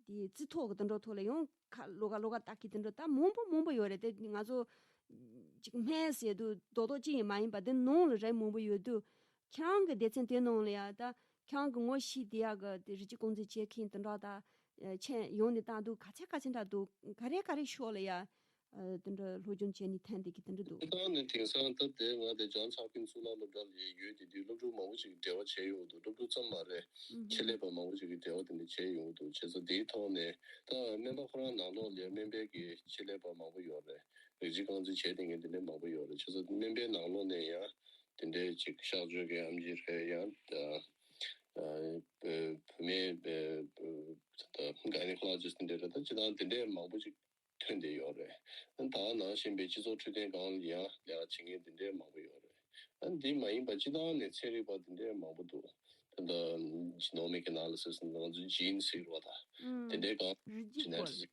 དེའི་རྩིས་ཐོ་གི་དེ་འདྲ་ཐོག་ལ་ཡང་ཁ་ལོགས་ཀ་ལོགས་ཀ་ལྟ་གི་དེ་འདྲ་ད་མང་པོ་མང་པོ་ཡོད་རེད། དེ་ང་ཚོ་ཅིག་སྨན་ཟེར་དུས་རྡོག་རྡོག་གཅིག་ཡིན་མ་ཡིན་པ་དེ་ནང་ལ་རིགས་མང་པོ་ཡོད་དུས། ཁྱེད་རང་གི་སྡེ་ཚན་དེ་ནང་ལ་ཡ་ད་ཁྱེད་རང་གི་ངོ་ཤེས་བསྡད་ཡག་གི་དེ་རིགས་གཅིག་རྐང་འཛིན་བྱེད་མཁན་དེ་འདྲ་ད་མཆན་ཡོང་ནས་བཏང་དུས་ག་ཚད་ག་ཚད་འདྲ་འདུག་ག་རེ་ག་རེ་ཕྱོགས་ལ་ཡ་དེ་འདྲ་སློབ་སྦྱོང་བྱས་ནས་ཐོན་བསྡད་ཀྱི་དེ་འདྲ་འདུག་དེ་དག་ནི་དེང་སང་ད་དེ་ང་དེ་ལྗོངས་ཚོགས་པའི་གཙུག་ལག་སློབ་གྲྭ་ལ་ཡོད་དེ་དུས་སློབ་ཕྲུག་མང་པོ་ཅིག་འབྲེལ་བ་བྱས་ཡོང་གི་འདུག་སློབ་ཕྲུག་ཙམ་མ་རེད། ཆེད་ལས་པ་མང་པོ་ཅིག་གི་འབྲེལ་བ་དེ་འདྲ་བྱས་ཡོང་གི་འདུག་བྱས་ཙང་དེའི་ཐོག་ནས་ད་སྨན་པ་ཁོ་རང་ནང་ལོགས་ལ་སྨན་པའི་གི་ཆེད་ལས་པ་མང་པོ་ཡོད་རེད། རིགས་གཅིག་རྐང་འཛིན་བྱས་བསྡད་མཁན་དེ་འདྲ་མང་པོ་ཡོད་རེད། བྱས་ཙང་སྨན་པའི་ནང་ལོགས་ནས་ཡང་དེ་འདྲའི་ཅིག་གཤག་བཅོས་ཀྱི་ཨེམ་ཆི་རེད། ཡང་ད་བུད་མེད་ག་ནི་ཁོ་ལགས་ཅིག་དེ་འདྲ་རེད། ད་སྤྱི་བཏང་དེ་འདྲའི་མང་པོ་ཅིག་ཐོན་བསྡད་ཡོད་རེད། ད་ག་ནང་བཞིན་པའི་སྤྱི་ཚོགས་འཕྲོད་བསྟེན་སྒང་ལ་ཡང་ལས་ཀ་བྱེད་མཁན་དེ་འདྲའི་མང་པོ་ཡོད་རེད། ཨ་འདི་མ་ཡིན་པ་སྤྱི་བཏང་ནས་ཚན་རིག་པ་དེ་འདྲའི་མང་པོ་འདུག་ད་ལྟ་ཇི་ནོ་མིག་ཨེ་ན་ལི་སིས་ང་ཚོའི་ཇིན་ཟེར་བ་དང་དེ་འདྲའི་སྒང་རིགས་རྒྱུད་ཇི་ནེ་སྐོར། ཊིག་སི་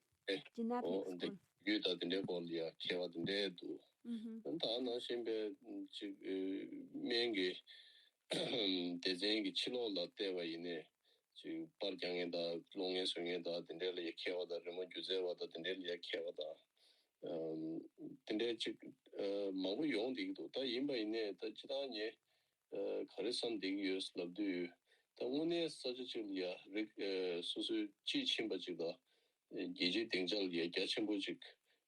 ཇི་ནེ་ཨོ་ཊིག་སི་འདི་སྐོར། རྒྱུད་དང་དེ་འདྲའི་སྐོར་ལ་ཡང་མཁས་པ་དེ་འདྲའི་འདུག་ཨུ་ཧུམ། ད་ག་ནང་བཞིན་པའི་ཅིག་སྨན་གྱི་སྡེ་ཚན་གྱི་ཕྱི་ལོགས་ལ་བལྟས་པ་ཡིན་ནའི། ཅིག་པར་རྒྱག་མཁན་དང་གློག་བརྙན་བཟོ་མཁན་དང་དེ་འདྲ་ལ་ཡ་མཁས་པ་དང་། རི་མོ་སྒྱུ་རྩལ་བ་དང་དེ་འདྲ་ལ་ཡ་མཁས་པ་དང་། ཨམ། དེ་འདྲ་ཅིག་ཨ། མང་པོ་ཡོང་བསྡད་ཀྱི་འདུག་ད་ཡིན་པ་ཡིན་ནའི་ད་སྤྱིར་བཏང་ངས་ཨ། ག་རེ་བསམ་བསྡད་ཀྱི་ཡོད་ལབ་དུས། ད་དངོས་གནས་ས་ཆ་གཅིག་ལ་ཡ་རིགས་ཨ། སོ་སོའི་དཔྱིས་ཕྱིན་པ་ཅིག་དང་རྒྱལ་སྤྱིའི་སྡིངས་ཆ་ལ་ཡ་རྒྱ་ཆེན་པོ་ཅིག་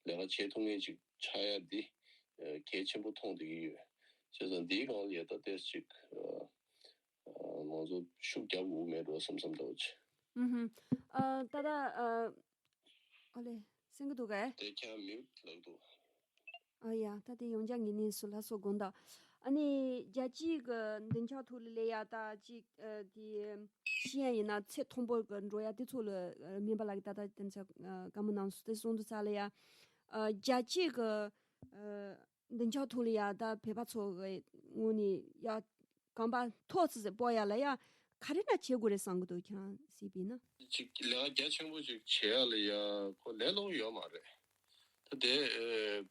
ལས་ཀ་བྱེད་ཐུབ་མཁན་ཅིག་ཆགས་ཡ་འདི་ཨ། གལ་ཆེན་པོ་མཐོང་བསྡད་ཀྱི་ཡོད། བྱས་ཙང་འདིའི་སྒང་ལ་ཡ་ད་ཏོག་ཙམ་ཅིག་ཨ། ང་ཚོ་ཤུགས་རྒྱབ་དགོས་མེད་འགྲོ་བསམ་བསམ་འདྲ་བོ་ཅིག་ཨུ་ཧུམ། ཨ། ད་ལྟ་ཨ། ཨོ་ལེ། གསན་གྱི་འདུག་གས། དེ་ཁྱེད་མིའུ་ཊི་ལབ་འདུག་ཨ་ཡ། ད་དེ་ཡང་བསྐྱར་ངོས་ནས་སུ་ལ་སོ་དགོངས་དག་ཨ་ནི་རྒྱལ་སྤྱིའི་གི་མདུན་ཅག་ཐོག་ལ་ལས་ཡ་ད་ཅིག་ཨ། དེ་ཤེས་ཡ་ཡིན་ན་ཚད་མཐོན་པོ་གི་འགྲོ་ཡ་དེ་ཚོ་ལ་ཨ། སྨན་པ་ལགས་ཀྱིས་ད་ལྟ་དེ་ཚོ་ཨ། བཀའ་མོལ་གནང་སོང་། དེ་གསུངས་དུས་ཙ་ལ་ཡ་ཨ། རྒྱལ་སྤྱིའི་གི་ཨ། མདུན་ཅག་ཐོག་ལ་ཡ་ད་བོད་པ་ཚོ་གི་ངོས་ནས་ཡ་གོམ་པ་མཐོ་ཙམ་ཟིག་སྤོ་ཡ་ལ་ཡ་ག་རེ་འདྲ་བྱེད་དགོས་རེད་བསམ་གི་འདུག་ཁྱེད་རང་གཟིགས་པ་ཡིན་ན། ཅིག་ལས་ཀ་རྒྱ་ཆེན་པོ་ཅིག་བྱེད་ཡ་ལ་ཡ་ཁོ་ལས་སླ་པོ་ཡོད་མ་རེད། ད་དེ་ཨེ།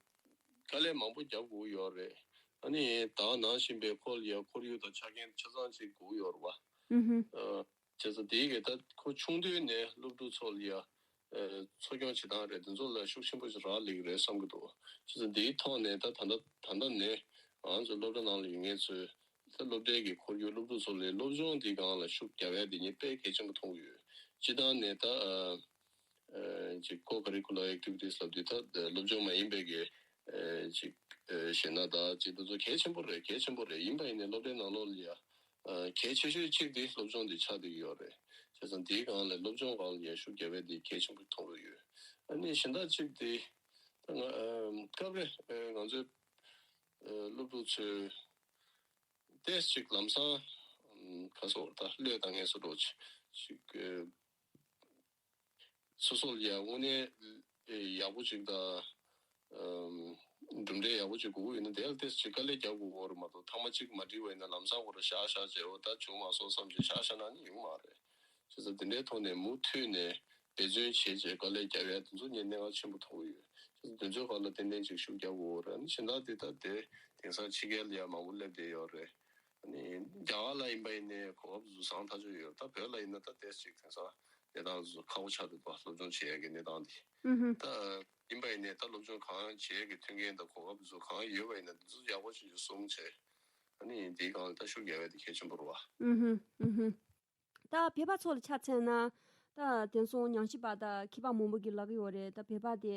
དཀའ་ལས་མང་པོ་རྒྱབ་དགོས་ཡོད་རེད། ཨ་ནི་ད་ག་ནང་བཞིན་པའི་ཁོ་ལ་ཡ་ཁོར་ཡུག་དང་ཆ་རྐྱེན་ཆ་ཚང་ཅིག་དགོས་ཡོད་རེད་བ། ཨུ་ཧུ། ཨ། བྱས་ཙང་དེའི་གི་ད་ཁོ་ཆུང་དུས་ནས་སློབ་ཕྲུག་ཚོ་ལ་ཡ། ཨ། འཚོ་སྐྱོང་བྱེད་སྟངས་རེད། དེ་ཚོ་ལ་ཤུགས་ཆེན་པོ་ཞིག་རག་ལས་ཀྱི་རེད་བསམ་གྱི་འདུག་བྱས་ཙང་དེའི་ཐོག་ནས་ད་ད་ལྟ་ད་ལྟ་ནས་ང་ཚོ་སློབ་གྲྭ་ནང་ལ་ཡོད་མཁན་ཚོས་ད་སློབ་གྲྭའི་གི་ཁོར་ཡུག་སློབ་ཕྲུག་ཚོ་ལ་སློབ་སྦྱོང་དེའི་སྒང་ལ་ཤུགས་རྒྱབ་ཡ་དེ་ངས་དཔེ་གལ་ཆེན་པོ་མཐོང་གི་ཡོད། སྤྱིར་བཏང་ནས་ད་ཨ། ཨ། ཅིག་ཀོ་ཀ་རི་ཀུ་ལར་ཨེག་ཊི་བི་ཊི་སི་ལབ་དུས་ད་སློབ་སྦྱོང་མ་ཡིན་པའི་གི་ཨ། ཅིག་ཨ། གཞས་སྣ་དང་ཅིག་དེ་ཚོ་གལ་ཆེན་པོ་རེད། གལ་ཆེན་པོ་རེད། ཡིན་པ་ཡིན་ནའི་སློབ་གྲྭའི་ནང་ལོགས་ལ་ཡ། ཨ། གལ་ཆེ་ཤོས་གཅིག་དེ་སློབ་སྦྱོང་དེ་ཆགས་བསྡད་ཀྱི་ཡོད་རེད། བྱས་ཙང་དེའི་སྒང་ལ་སློབ་སྦྱོང་སྒང་ལ་ཡ་ཤུགས་རྒྱབ་ཡ་དེ་གལ་ཆེན་པོ་མཐོང་གི་ཡོད། ཨ་ནི་གཞན་དག་གཅིག་དེ་ད་ང་ཨ། སྐབས་རེ་ཨ། ང་ཚོའི་ཨ། སློབ་ཕྲུག་ཚོས་ཏོག་ཙམ་ཅིག་ལམ་སང་ཨམ། ཁ་སོགས་ད་བློས་བཏང་མཁན་བཟོ་འདྲ་ཅིག་ཨ། སོ་སོ་ལ་ཡ་དངོས་གནས་ཡག་པོ་ཅིག་དང་། ཨམ། གྲུབ་འབྲས་ཡག་པོ་ཅིག་དགོས་ཀྱི་ཡོད་ན་དེ་ལ་ཏོག་ཙམ་ཅིག་དཀའ་ལས་རྒྱག་དགོས་ཀྱི་ཡོད་རེད་མ་གཏོགས། ཐེངས་མ་གཅིག་མ་འགྲིག་པ་ཡིན་ན་ལམ་སང་ཁོ་རང་བཞག་བཞག་བྱས་འོ་ད་བྱུང་མ་སོང་བསམ་བྱས་བཞག་བཞག་ན་ནི་ཡོང་མ་རེད། བྱས་ཙང་དེ་འདྲའི་ཐོག་ནས་མུ་མཐུད་ནས་འབད་བརྩོན་བྱས་བྱས་དཀའ་ལས་རྒྱབ་ཡ་དེ་ཚོ་ངས་གནད་འགག་ཆེན་པོ་མཐོང་གི་ཡོད། བྱས་ཙང་དེ་ཚོའི་སྒང་ལ་ཏན་ཏན་ཅིག་ཤུགས་རྒྱག་དགོས་ཀྱི་ཡོད་རེད། ཨ་ནི་གཞན་དག་དེ་ད་དེ་དེང་སང་ཕྱི་རྒྱལ་ལ་ཡ་མང་པོ་སླེབས་བསྡད་ཡོད་རེད། ཨ་ནི་རྒྱ་གར་ལ་ཡིན་པ་ཡིན་ནའི་གོ་སྐབས་བཟང་ཐག་ཆོད་ཡོད། ད་བོད་ལ་ཡིན་ན་ད་ཏོག་ཙམ་ཅིག་དེང་སང་ གནས་སྟངས་ཚོ་ཁག་པོ་ཆགས་འདུག་པ། སློབ་སྦྱོང་བྱེད་ཡ་གི་གནས་སྟངས་འདི། ཨུ་ཧུ། ད་ཡིན་པ་ཡིན་ནའི་ད་སློབ་སྦྱོང་གང་བྱེད་ཡ་གི་མཐུན་རྐྱེན་དང་གོ་སྐབས་ཚོ་གང་ཡོད་པ་ཡིན་ན་འདི་ཚོ་ཡག་པོ་ཞིག་བཟུང་བྱས། ཨ་ནི་འདིའི་སྒང་ལ་ད་ཤུགས་རྒྱག་ཡ་དེ་གལ་ཆེན་པོ་རེད་བ། ཨུ་ཧུ་ཨུ་ཧུ། ད་བོད་པ་ཚོ་ལ་ཆ་མཚོན་ན། ད་དེང་སང་ཉམས་ཞིབ་པ་དང་མཁས་པ་མང་པོ་གིས་ལབ་ཀྱི་ཡོད་རེད། ད་བོད་པ་དེ་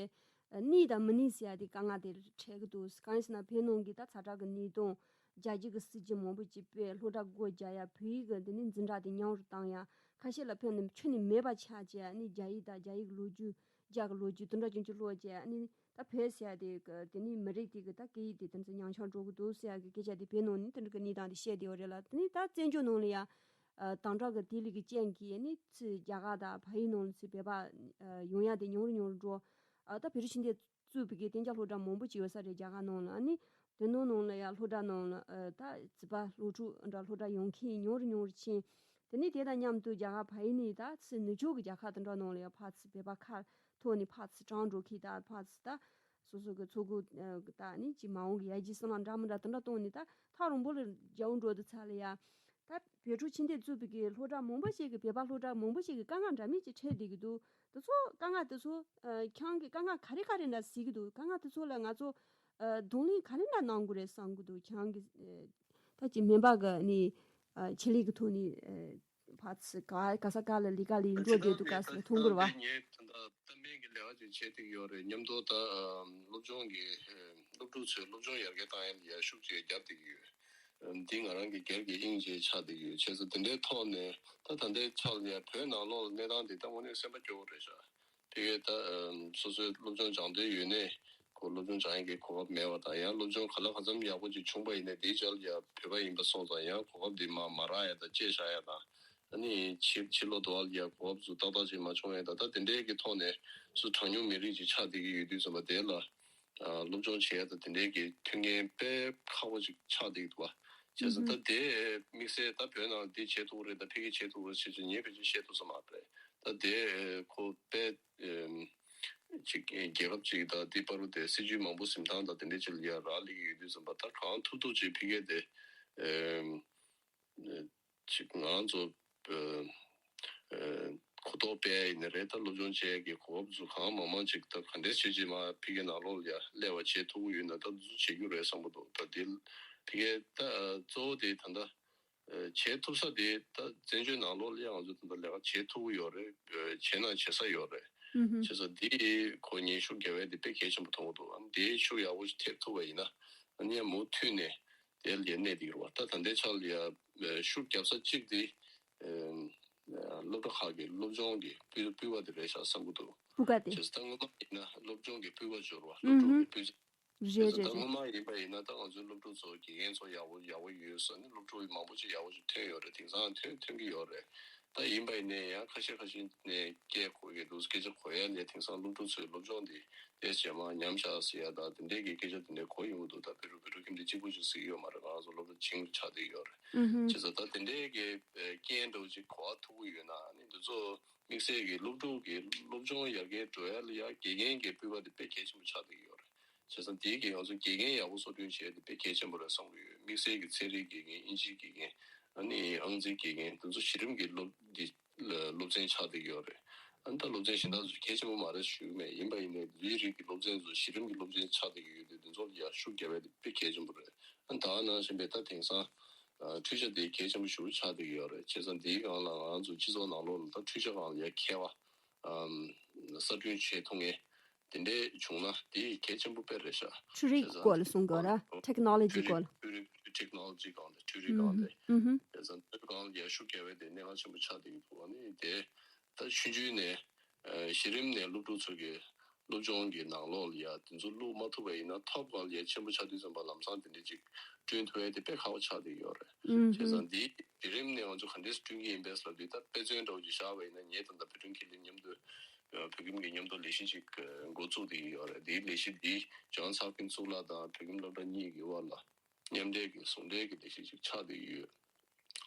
གནས་དང་མི་གནས་ཟེར་ཡ་དེ་དཀའ་ངལ་དེ་འཕྲད་ཀྱི་འདུག་གང་ཡིན་ཟེར་ན་བོད་ནང་གི་ད་ཛ་དྲག་གི་གནས་སྟངས། རྒྱ་སྐྱེད་ཀྱི་སྲིད་ཇུས་མང་པོ་ཅིག་སྤེལ། སློབ་གྲྭ་སྒོ་རྒྱག་ཡ། བོད་ཡིག་གི་དེ་ནི་འཛིན་གྲྭ་དེ་ཉམས་རུ་བཏང་ཡ། ཁ་ཤས་ལ་ཕན་ནི་ཁྱོན་ནས་མེད་པ་ཆགས་བྱས། ཨ་ནི་རྒྱ་ཡིག་དང་རྒྱ་ཡིག་ལོ་རྒྱུས། རྒྱ་གི་ལོ་རྒྱུས་དེ་འདྲ་ཅུང་ཅུང་ཀློག་བྱས། ཨ་ནི་ད་བོད་ཟེར་ཡ་དེ་གི་དེ་ནི་མི་རིགས་དེ་གི་ད་སྐད་ཡིག་དེ་དེ་ཚོ་ཉམས་ཆག་འགྲོ་གི་འདུག་ཟེར་ཡ་གི་སྐད་ཆ་དེ་བོད་ནང་ནས་དེ་འདྲ་གི་གནས་སྟངས་དེ་བཤད་བསྡད་ཡོད་རེད་ལ། དེ་ནི་ད་བཙན་བྱོལ་ནང་ལ་ཡ། ཨ། དམ་དྲག་གི་དེ་ལས་ཀྱི་རྐྱེན་གྱིས་ནི་ཚུར་རྒྱ་གར་དང་བལ་ཡུལ་ནང་ལ་ཚུར་བོད་པ་ཡོང་ཡ་དེ་ཉུང་རུ་ཉུང་རུ་འགྲོ། ཨ། ད་བོད་ཕྲུག་ཕྱི་འཐེན་བཙུགས་པའི་གི་གཏན་འཇགས་སློབ་གྲྭ་མང་པོ་ཅིག་ཡོད་ས་རེད་རྒྱ་གར་ནང་ལ། ཨ་ནི་དེ་ནང་ནང་ལ་ཡ་སློབ་གྲྭ་ནང་ལ། ཨ། ད་རྩིས་པ་སློབ་ཕྲུག་འདྲ་སློབ་གྲྭ་ཡོང་མཁན་ཉུང་རུ་ཉུང་རུ་ཕྱིན། དེ་ནས་དེ་དང་མཉམ་དུ་རྒྱ་གར་བལ་ཡུལ་ནས་ད་ཚུར་ནུབ་ཕྱོགས་ཀྱི་རྒྱལ་ཁབ་དེ་འདྲ་ནང་ལ་ཡ་ཕར་ཚུར་བོད་པ་ཁ་ཐོག་ནས་ཕར་ཚུར་གྲངས་འགྲོ་མཁན། ད་ཕར་ཚུར་ད་སོ་སོ་གི་འཚོ་གོས། ཨ། ད་ནི་ཅིག་མ་འོངས་ཀྱི་ཡར་རྒྱས་བསམ་བློ་འདྲ་མི་འདྲ་དེ་འདྲ་བཏང་ནས་ད་ཐག་རིང་པོ་ལ་རྒྱ་བོ་འགྲོ་དུས་ཚོད་ལ་ཡ། ད་བོད་ཕྲུག་ཕྱི་འཐེན་བཙུགས་པའི་གི་སློབ་གྲྭ་མང་པོ་ཞིག་གི་བོད་པ་སློབ་གྲྭ་མང་པོ་ཞིག་གི་དཀའ་ངལ་འདྲ་མིན་ཅིག་འཕྲད་བསྡད་ཀྱི་འདུག་དེ་ཚོ་དཀའ་ངལ་དེ་ཚོ། ཨ། ཁྱེད་རང་གིས་དཀའ་ངལ་ག་རེ་ག་རེ་འདྲ་གཟིགས་ཀྱི་འདུག་དཀའ་ངལ་དེ་ཚོ་ལ་ང་ཚོ། ཨ། གདོང་ལེན་ག་རེ་འདྲ་གནང་དགོས་རེད་བསམ་གྱི་འདུག་ཁྱེད་རང་གིས། ཨ། ད་ཅིག་སྨན་པ་གི་ནི། ཨ། ཆེད་ལས་ཀྱི་ཐོག་ནས། ཨ། ཕར་ཚུར་ག་ག་ས་ག་ལ་ལས་ཀ་ལས་འགྲོ་བསྡད་འདུག་ག་ཟེར་མཐོང་གི་རེད་བ། ངས་ད་ལྟ་ལྟ་སྨན་གྱི་ལས་ཀ་ཅིག་བྱེད་བསྡད་ཀྱི་ཡོད་རེད། མཉམ་དུ་ད་སློབ་སྦྱོང་གི་སློབ་ཕྲུག་ཚོའི་སློབ་སྦྱོང་ཡར་རྒྱས་བཏང་ཡ་ལ་ཡ་ཤུགས་ཆེ་རྒྱབ་བསྡད་ཀྱི་ཡོད། འདི་ང་རང་གི་སྒེར་གྱི་དབྱིངས་ཅིག་ཆགས་བསྡད་ཀྱི་ཡོད། བྱས་ཙང་དེ་འདྲའི་ཐོག་ནས་ད་ད་ལྟའི་ཆ་ལ་ཡ་བོད་ནང་ལོགས་ལ་གནས་སྟངས་འདི་ད་དངོས་གནས་སེམས་པ་སྐྱོ་བོ་རེད་ཤག་དེ་གས་ད་སོ་སོའི་སློབ་སྦྱོང་སྦྱང་འདོད་ཡོད་ནའི་ཁོ་སློབ་སྦྱོང་སྦྱང་ཡག་གི་གོ་སྐབས་མེད་པ་དང་། ཡང་སློབ་སྦྱོང་ག་ལ་གང་འཚམ་ཡག་པོ་ཅིག་བྱུང་པ་ཡིན་ནའི་དེའི་རྗེས་ལ་ཡ་བོད་པ་ཡིན་པ་སོང་ཙང་ཡང་གོ་སྐབས་འདི་མར་མ་རག་ཡ་དང་བཅད་བཞག་ཡ་དང་། ཨ་ནི་ཕྱི་ཕྱི་ལོགས་དུ་བ་ལ་ཡ་གོ་སྐབས་ཚོ་ཏག་ཏག་ཅིག་མ་བྱུང་བས། ད་ལྟ་དེ་འདྲའི་གི་ཐོག་ནས་སུ་གྲངས་ཉུང་མི་རིགས་ཅིག་ཆགས་བསྡད་ཀྱི་ཡོད་དུས་ཙམ་པ་དེ་ལ། ཨ། སློབ་སྦྱོང་བྱེད་ཡ་དང་དེ་འདྲའི་གི་མཐུན་རྐྱེན་དཔེ་ཁག་པོ་ཅིག་ཆགས་བསྡད་འདུག་བ། བྱས་ཙང་ད་དེ་དམིགས་བསལ་ད་བོད་ནང་འདི་བྱེད་ཐུབ་ཀྱི་རེད། ད་ཕ་གི་བྱེད་ཐུབ་ཀྱི་རེད་ཟེར་ཅིག་ངས་ཕལ་ཆེར་བཤད་ཐུབ་ས་མ་རེད། ད་དེ་ཁོ་དཔེ་ཅིག་རྒྱལ་ཁབ་ཅིག་ད་འདི་བར་དུ་དེ་སྲིད་ཇུས་མང་པོ་འཛིན་སྟངས་དང་དེ་འདྲའི་ཅིག་ལ་ཡ་རག་ལས་ཀྱི་ཡོད་དུས་ཙམ་པ་ད་གང་ཐུབ་ཐུབ་ཅིག་ཕ་གི་དེ། ཅིག་ང་ཚོ་ཨ་ཨ་གོ་རྟོགས་སྤེལ་ཡ་ཡིན་ན་རེད། ད་སློབ་སྦྱོང་བྱེད་ཡ་གི་གོ་སྐབས་ཚོ་གང་མང་མང་ཅིག་ད་ག་འདྲས་བྱས་ཅིག་མར་ཕ་གི་ནང་ལོགས་ལ་ཡ་སླེབས་པ་བྱེད་ཐུབ་ཀྱི་ཡོད་ན་ད་འདི་ཚོ་བྱེད་རྒྱུ་རེད་བསམ་གྱི་འདུག་ད་འདི་ཕ་གི་ད་གཙོ་བོ་དེ་ད་ལྟ་ཨ་བྱེད་ཐུབ་ས་དེ་ད་བཙན་བྱོལ་ནང་ལོགས་ལ་ཡ་ང་ཚོ་ད་ལྟ་ལས་ཀ་བྱེད་ཐུབ་ཀྱི་ཡོད་རེད། ཨ་བྱེད་ན་བྱེད་ས་ཡོད་རེད། ཨུ་ཧུ། བྱས་ཙང་འདི་ཁོ་ངས་ཤུགས་རྒྱབ་ཡ་དེ་དཔེ་གལ་ཆེན་པོ་མཐོང་གི་འདུག་ཨ་འདི་ཤུགས་ཡག་པོ་ཞིག་ཐེབས་ཐུབ་པ་ཡིན་ན་ཨ་ནི་ཡ་མུ་མཐུད་ནས། དེ་ལ་གནས་བསྡད་ཡོད་རེད་བ། ད་ད་ལྟའི་ཆ་ལ་ཡ་ཤུགས་རྒྱབ་ས་གཅིག་དེ་ཨ་སློབ་གྲྭ་ཁག་གི་སློབ་སྦྱོང་གི་སྤུས་སྤུས་ཀ་དེ་རེད་ཤག་བསམ་གྱི་འདུག་སྤུས་ཀ་དེ། བྱས་ཙང་ད་སྔོན་མ་ཡིན་ན་སློབ་སྦྱོང་གི་སྤུས་ཀ་འབྱོར་བ། སློབ་ཕྲུག་གི་སྤུས་ཚད། རེད་བྱས་ཙང་ད་རེད་རེད། སྔོན་མ་ཡིན་པ་ཡིན་ན་ད་ང་ཚོའི་སློབ་ཕྲུག་ཚོ་དགེ་རྒན་ཚོ་ཡག་པོ་ཡག་པོ་ཡོད་ཟེར་ནས་སློབ་ཕྲུག་མང་པོ་ཅིག་ཡག་པོ་ཅིག་ཐོན་ཡོད་རེད། དེང་སང་ཐོན་ཐོན་གྱི་ཡོད་རེད། ད་ཡིན་པ་ཡིན་ནའི་ཡང་ཁ་ཤས་ཁ་ཤས་ནས་སྐད་གོ་གི་འདུག་སྐད་ཆ་གོ་ཡ་ནས་དེང་སང་སློབ་ཕྲུག་ཚོའི་སློབ་སྦྱོང་དེ་དེ་རྗེས་མ་ཉམས་ཆག་ཟེར་ཡ་ད་དེ་འདྲས་ཀྱི་སྐད་ཆ་དེ་འདྲས་གོ་ཡོང་གི་འདུག་ད་བོད་ཕྲུག་བོད་ཕྲུག་ཁྱིམ་སྡེ་གཅིག་པུ་ཞིག་ཟེར་གྱི་ཡོད་མ་རེད། ང་ཚོ་སློབ་གྲྭ་བྱིངས་རུ་ཆགས་བསྡད་ཡོད་རེད། ཨུ་ཧུ། བྱས་ཙང་ད་དེ་འདྲས་ཀྱི་རྐྱེན་འདྲ་བོ་ཅིག་གོ་བ་ཐུབ་ཀྱི་ཡོད་ན་ཨ་ནི་འདི་ཚོ་དམིགས་བསལ་གྱི་སློབ་ཕྲུག་གི་སློབ་སྦྱོང་ཡར་རྒྱས་འགྲོ་ཡ་ལ་ཡ་དགེ་རྒན་གྱི་སྤུས་ཀ་དེ་དཔེ་གལ་ཆེན་པོ་ཆགས་བསྡད་ཀྱི་ཡོད་རེད། བྱས་ཙང་དེའི་གི་ང་ཚོ་དགེ་རྒན་ཡག་པོ་གསོ་སྐྲུན་བྱེད་ཡ་དེ་དཔེ་གལ་ཆེན་པོ་རེད་བསམ་གྱི་ཡོད། དམིགས་བསལ་གྱི་ཚན་རིག་དགེ་རྒན། དབྱིན་ཇིའི་དགེ་རྒན། ཨ་ནི་ཨང་རྩིས་དགེ་རྒན། དེ་ཚོ་གཞི་རིམ་གྱི་སློབ་འདི་སློབ་ཚན་ཆགས་བསྡད་ཀྱི་ཡོད་རེད། ཨ་ནི་ད་སློབ་ཚན་གཞན་དག་ཚོ་གལ་ཆེན་པོ་མ་རེད་ཞུ་གི་མེད། ཡིན་པ་ཡིན་ནའི་འདིའི་རིགས་ཀྱི་སློབ་ཚན་ཚོ་གཞི་རིམ་གྱི་སློབ་ཚན་ཆགས་བསྡད་ཀྱི་ཡོད་དུས་འདི་ཚོ་ལ་ཡ་ཤུགས་རྒྱབ་ཡ་དེ་དཔེ་གལ་ཆེན་པོ་རེད། ཨ་ནི་ད་ག་ནང་བཞིན་པའི་ད་དེང་སང་ཨ་འཕྲུལ་ཆ་དེ་གལ་ཆེན་པོ་ཞེ་པོ་ཆགས་བསྡད་ཀྱི་ཡོད་རེད། བྱས་ཙང་འདིའི་སྒང་ལ་ང་ཚོ་སྤྱི་ཚོགས་ནང་ལོགས་ལ་ད་འཕྲུལ་ཆ་སྒང་ལ་ཡ་མཁས་པ་ཨམ་གསར་སྐྲུན་བྱེད་ཐུབ་མཁན་དེ་འདྲས་བྱུང་ན་དེ་གལ་ཆེན་པོ་དཔེ་རེད་ཤག་འཕྲུལ་རིག་བྱས་ཙང་སྐོར་ལ་གསུང་དགོས་ར། ཊེག་ནོ་ལོ་ཇི་འཕྲུལ་རིག་སྐོར་ལ། འཕྲུལ་རིག་ཊེག་ནོ་ལོ་ཇི་སྒང་དེ། འཕྲུལ་རིག་སྒང་དེ། ཨུ་ཧུ། བྱས་ཙང་འདིའི་སྒང་ལ་ཡ་ཤུགས་རྒྱབ་པ་དེ་གནད་འགག་ཆེན་པོ་ཆགས་བསྡད་ཀྱི་འདུག་ཨ་ནི་དེ་ད་ཆུང་ཆུང་ནས་ཨ་གཞི་རིམ་ནས་སློབ་ཕྲུག་ཚོ་གི་སློབ་སྦྱོང་གི་ནང་ལོགས་ལ་ཡ་དེ་ཚོ་བླུག་མ་ཐུབ་པ་ཡིན་ན་ཐོབ་སྒང་ལ་ཡ་ཆེན་པོ་ཆགས་དུས་ཙམ་པ་ལམ་སང་དེ་འདྲས་ཅིག་བསྐྲུན་ཐུབ་ཡ་དེ་དཔེ་ཁག་པོ་ཆགས་བསྡད་ཀྱི་ཡོད་རེད། ཨུ་ཧུ། བྱས་ཙང་འདི་གཞི་རིམ་ནས་ང་ཚོ་ག་འདྲས་བསྐྲུན་གྱི་ཡིན་པས་ལབ་དུས་ད་དཔེ་མཚོན་འདྲ་བོ་ཅིག་བཞག་པ་ཡིན་ན་ངས་ད་ལྟ་བོད་ཁྲིམས་འགན་ལེན་མཉམ་དུ་བོད་ཁྱིམ་གྱི་མཉམ་དུ་ལས་གཞི་ཅིག་འགོ་བཙུགས་བསྡད་ཀྱི་ཡོད་རེད། འདིའི་ལས་གཞི་འདི་ལྗོན་ཚ་ཀུན་གཙུག་ལག་དང་བོད་ཁྱིམ་སློབ་གྲྭ་གཉིས་ཀྱི་དབར་ལ་མཉམ་འབྲེལ་གྱི་ཟུང་འབྲེལ་གྱི་ལས་གཞི་ཅིག་ཆགས་བསྡད་ཀྱི་ཡོད།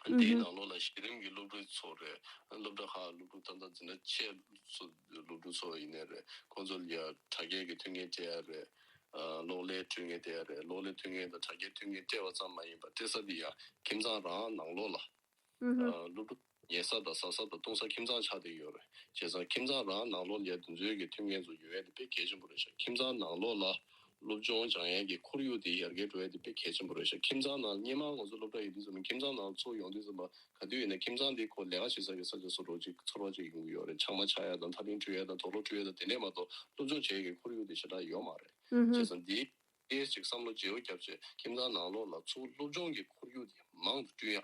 འདིའི་ནང་ལོགས་ལ་གཞི་རིམ་གྱི་སློབ་ཕྲུག་ཚོ་རེད། སློབ་གྲྭ་ཁག་སློབ་ཕྲུག་ད་ལྟ་འཛིན་གྲྭ་ཆེ་ཚོ་སློབ་ཕྲུག་ཚོ་ཡིན་ནའི་རེད། ཁོང་ཚོ་ལ་ཡ་དྲ་རྒྱའི་གི་མཐུན་རྐྱེན་སྤྲད་ཡ་རེད། ཨ་གློག་ཀླད་མཐུན་རྐྱེན་སྤྲད་ཡ་རེད། གློག་ཀླད་མཐུན་རྐྱེན་དང་དྲ་རྒྱའི་མཐུན་རྐྱེན་སྤྲད་པ་ཙམ་མ་ཡིན་པར་སྤྲད་ས་འདི་ཡ་ཁྱིམ་ཚང་རང་ནང་ལོགས་ལ། ཨུ་ཧུ། ཨ་སློབ་ཕྲུག་ ཉལ་ས་དང་ཟ་ས་དང་འཐུང་ས་ཁྱིམ་ཚང་ཆགས་བསྡད་ཡོད་རེད། བྱས་ཙང་ཁྱིམ་ཚང་རང་ནང་ལོགས་ལ་ཡ་དེ་ཚོའི་གི་མཐུན་རྐྱེན་ཚོ་ཡོད་ཡ་དེ་དཔེ་གལ་ཆེན་པོ་རེད་ཤག་ཁྱིམ་ཚང་ནང་ལོགས་ལ་སློབ་སྦྱོང་སྦྱང་ཡ་གི་ཁོར་ཡུག་དེ་ཡར་རྒྱས་འགྲོ་ཡ་དེ་དཔེ་གལ་ཆེན་པོ་རེད་ཤག་ཁྱིམ་ཚང་ནང་སྔོན་མ་ང་ཚོ་སློབ་གྲྭ་ཡོད་དུས་ཙམ་ཁྱིམ་ཚང་ནང་ཚུར་ཡོང་དུས་ཙམ་པ་ག་དུས་ཡིན་ན་ཁྱིམ་ཚང་དེ་ཁོ་ལས་ཀ་བྱེད་ས་གི་ས་ཆ་བཟོ་འདྲ་ཅིག་ཚོར་བ་ཅིག་ཡོང་གི་ཡོད་རེད། ཆང་མ་ཆག་ཡ་དང་ཐག་རིང་འགྲོ་ཡ་དང་དུག་ལོག་འཁྲུད་ཡ་དང་དེ་འདྲས་མ་གཏོགས་སློབ་སྦྱོང་བྱེད་ཡ་གི་ཁོར་ཡུག་དེ་ཞེ་དྲག་ཡོད་མ་རེད། ཨུ་ཧུ། བྱས་ཙང་འདི། དེ་ཅིག་བསམ་བློ་བརྗེ་པོ་བརྒྱབ་བྱས་ཁྱིམ་ཚང་ནང་ལོགས་ལ་ཚུར་སློབ་སྦྱོང་གི་ཁོར་ཡུག་དེ་མང་དུ་བསྐྲུན་ཡ།